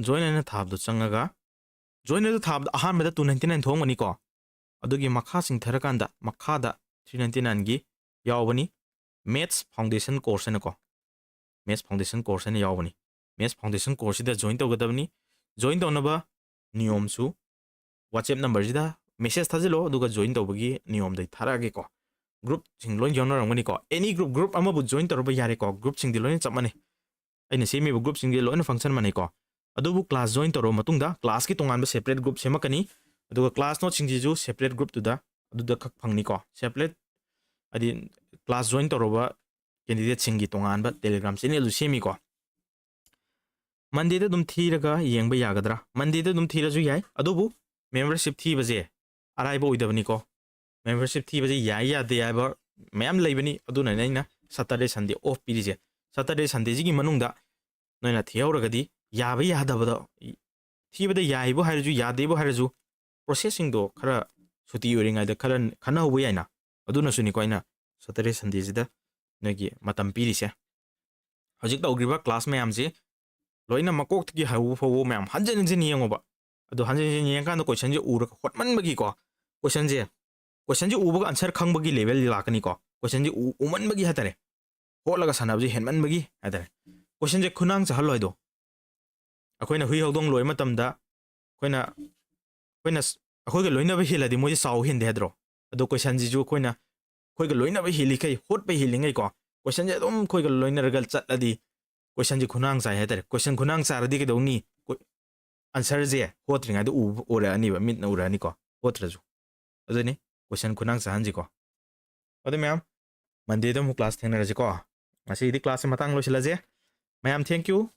Join ꯍꯥꯏꯅ ꯊꯥꯕꯗꯣ ꯆꯪꯉꯒ, join ꯍꯥꯏꯅ ꯊꯥꯕꯗ ꯑꯍꯥꯟꯕꯗ two ninety nine ꯊꯣꯛꯑꯝꯒꯅꯤꯀꯣ꯫ ꯑꯗꯨꯒꯤ ꯃꯈꯥ ꯆꯤꯡꯊꯔꯀꯥꯟꯗ ꯃꯈꯥꯗ three ninety nineꯒꯤ ꯌꯥꯎꯕꯅꯤ, Maths Foundation Course ꯍꯥꯏꯅꯀꯣ꯫ Maths Foundation Course ꯍꯥꯏꯅ ꯌꯥꯎꯕꯅꯤ꯫ Maths Foundation Courseꯁꯤꯗ join ꯇꯧꯒꯗꯕꯅꯤ꯫ Join ꯇꯧꯅꯕ ꯅꯤꯌꯣꯝꯁꯨ WhatsApp numberꯁꯤꯗ message ꯊꯥꯖꯤꯜꯂꯣ, ꯑꯗꯨꯒ join ꯇꯧꯕꯒꯤ ꯅꯤꯌꯣꯝꯗꯣ ꯑꯩ ꯊꯥꯔꯛꯑꯒꯦꯀꯣ꯫ Groupꯁꯤꯡ ꯂꯣꯏ ꯌꯥꯎꯅꯔꯝꯒꯅꯤꯀꯣ꯫ Any group, group ꯑꯃꯕꯨ join ꯇꯧꯔꯕ ꯌꯥꯔꯦꯀꯣ꯫ Groupꯁꯤꯡꯗꯤ ꯂꯣꯏꯅ ꯆꯞ ꯃꯥꯟꯅꯩ꯫ ꯑꯩꯅ ꯁꯦꯝꯃꯤꯕ groupꯁꯤꯡꯗꯤ ꯂꯣꯏꯅ function ꯃꯥꯟꯅꯩꯀꯣ꯫ ꯑꯗꯨꯕꯨ class join ꯇꯧꯔꯕ ꯃꯇꯨꯡꯗ classꯀꯤ ꯇꯣꯉꯥꯟꯕ separate group ꯁꯦꯝꯃꯛꯀꯅꯤ꯫ ꯑꯗꯨꯒ class noteꯁꯤꯡꯁꯤꯁꯨ separate groupꯇꯨꯗ ꯑꯗꯨꯗ ꯈꯛ ꯐꯪꯅꯤꯀꯣ꯫ Separate ꯍꯥꯏꯗꯤ class join ꯇꯧꯔꯕ candidateꯁꯤꯡꯒꯤ ꯇꯣꯉꯥꯟꯕ Telegram channelꯗꯨ ꯁꯦꯝꯃꯤꯀꯣ꯫ Mondayꯗ ꯑꯗꯨꯝ ꯊꯤꯔꯒ ꯌꯦꯡꯕ ꯌꯥꯒꯗ꯭ꯔꯥ? Mondayꯗ ꯑꯗꯨꯝ ꯊꯤꯔꯁꯨ ꯌꯥꯏ, ꯑꯗꯨꯕꯨ membership ꯊꯤꯕꯁꯦ ꯑꯔꯥꯏꯕ ꯑꯣꯏꯗꯕꯅꯤꯀꯣ꯫ Membership ꯊꯤꯕꯁꯦ ꯌꯥꯏ ꯌꯥꯗꯦ ꯍꯥꯏꯕ ꯃꯌꯥꯝ ꯂꯩꯕꯅꯤ꯫ ꯑꯗꯨꯅꯅꯦ ꯑꯩꯅ Saturday Sunday off ꯄꯤꯔꯤꯁꯦ꯫ Saturday Sundayꯁꯤꯒꯤ ꯃꯅꯨꯡꯗ ꯅꯣꯏꯅ ꯊꯤꯍꯧꯔꯒꯗꯤ ꯌꯥꯕ ꯌꯥꯗꯕꯗꯣ, ꯊꯤꯕꯗ ꯌꯥꯏꯕꯨ ꯍꯥꯏꯔꯁꯨ ꯌꯥꯗꯦꯕꯨ ꯍꯥꯏꯔꯁꯨ processꯁꯤꯡꯗꯣ ꯈꯔ ꯁꯨꯇꯤ ꯑꯣꯏꯔꯤꯉꯩꯗ ꯈꯔ ꯈꯟꯅꯍꯧꯕ ꯌꯥꯏꯅ꯫ ꯑꯗꯨꯅꯁꯨꯅꯤꯀꯣ ꯑꯩꯅ Saturday Sundayꯁꯤꯗ ꯅꯣꯏꯒꯤ ꯃꯇꯝ ꯄꯤꯔꯤꯁꯦ꯫ ꯍꯧꯖꯤꯛ ꯇꯧꯈ꯭ꯔꯤꯕ class ꯃꯌꯥꯝꯁꯤ ꯂꯣꯏꯅ ꯃꯀꯣꯛꯇꯒꯤ ꯍꯧꯕ ꯐꯥꯎꯕ ꯃꯌꯥꯝ ꯍꯟꯖꯤꯟ ꯍꯟꯖꯤꯟ ꯌꯦꯡꯉꯣꯕ꯫ ꯑꯗꯣ ꯍꯟꯖꯤꯟ ꯍꯟꯖꯤꯟ ꯌꯦꯡꯉꯀꯥꯟꯗ questionꯁꯦ ꯎꯔꯒ ꯍꯣꯠꯃꯟꯕꯒꯤꯀꯣ, questionꯁꯦ, questionꯁꯦ ꯎꯕꯒ answer ꯈꯪꯕꯒꯤ level ꯂꯥꯛꯀꯅꯤꯀꯣ꯫ Questionꯁꯦ ꯎ-, ꯎꯃꯟꯕꯒꯤ ꯍꯥꯏꯇꯥꯔꯦ꯫ ꯍꯣꯠꯂꯒ ꯁꯥꯟꯅꯕꯁꯦ ꯍꯦꯟꯃꯟꯕꯒꯤ ꯍꯥꯏꯇꯥꯔꯦ꯫ Questionꯁꯦ ꯈꯨꯅꯥꯡ ꯆꯥꯍꯜꯂꯣ ꯍꯥꯏꯗꯣ꯫ ꯑꯩꯈꯣꯏꯅ ꯍꯨꯏ ꯍꯧꯗꯣꯡ ꯂꯣꯏꯕ ꯃꯇꯝꯗ ꯑꯩꯈꯣꯏꯅ, ꯑꯩꯈꯣꯏꯅ ꯁ-, ꯑꯩꯈꯣꯏꯒ ꯂꯣꯏꯅꯕ ꯍꯦꯜꯂꯗꯤ ꯃꯣꯏꯁꯦ ꯆꯥꯎ ꯍꯦꯟꯗꯦ ꯍꯥꯏꯗ꯭ꯔꯣ? ꯑꯗꯣ questionꯁꯤꯁꯨ ꯑꯩꯈꯣꯏꯅ, ꯑꯩꯈꯣꯏꯒ ꯂꯣꯏꯅꯕ ꯍꯦꯜꯂꯤꯈꯩ, ꯍꯣꯠꯄ ꯍꯦꯜꯂꯤꯉꯩꯀꯣ, questionꯁꯦ ꯑꯗꯨꯝ ꯑꯩꯈꯣꯏꯒ ꯂꯣꯏꯅꯔꯒ ꯆꯠꯂꯗꯤ questionꯁꯦ ꯈꯨꯅꯥꯡ ꯆꯥꯏ ꯍꯥꯏꯇꯥꯔꯦ꯫ Question ꯈꯨꯅꯥꯡ ꯆꯥꯔꯗꯤ ꯀꯩꯗꯧꯅꯤ? ꯀꯣ-, answerꯁꯦ ꯍꯣꯠꯇ꯭ꯔꯤꯉꯩꯗ ꯎꯕ, ꯎꯔꯛꯑꯅꯤꯕ, ꯃꯤꯠꯅ ꯎꯔꯛꯑꯅꯤꯀꯣ, ꯍꯣꯠꯇ꯭ꯔꯁꯨ꯫ ꯑꯗꯨꯅꯤ, question ꯈꯨꯅꯥꯡ ꯆꯥꯍꯟꯁꯤꯀꯣ꯫ ꯑꯗꯨ ꯃꯌꯥꯝ, Mondayꯗ ꯑꯃꯨꯛ class ꯊꯦꯡꯅꯔꯁꯤꯀꯣ꯫ ꯉꯁꯤꯒꯤꯗꯤ classꯁꯦ ꯃꯇꯥꯡ ꯂꯣꯏꯁꯤꯜꯂꯁꯦ꯫ ꯃꯌꯥꯝ, thank you꯫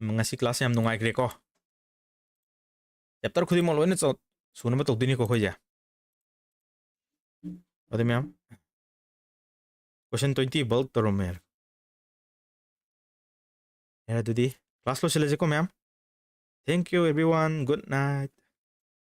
ꯉꯁꯤ class ꯌꯥꯝ ꯅꯨꯡꯉꯥꯏꯈ꯭ꯔꯦꯀꯣ꯫ Chapter ꯈꯨꯗꯤꯡꯃꯛ ꯂꯣꯏꯅ ꯆꯧ-, ꯁꯨꯅꯕ ꯇꯧꯗꯣꯏꯅꯤꯀꯣ ꯑꯩꯈꯣꯏꯁꯦ꯫ ꯑꯗꯨ ꯃꯌꯥꯝ, question twenty bulk ꯇꯧꯔꯝꯃꯦ꯫ ꯌꯥꯔꯦ, ꯑꯗꯨꯗꯤ class ꯂꯣꯏꯁꯤꯜꯂꯁꯤꯀꯣ ꯃꯌꯥꯝ꯫ Thank you everyone, good night꯫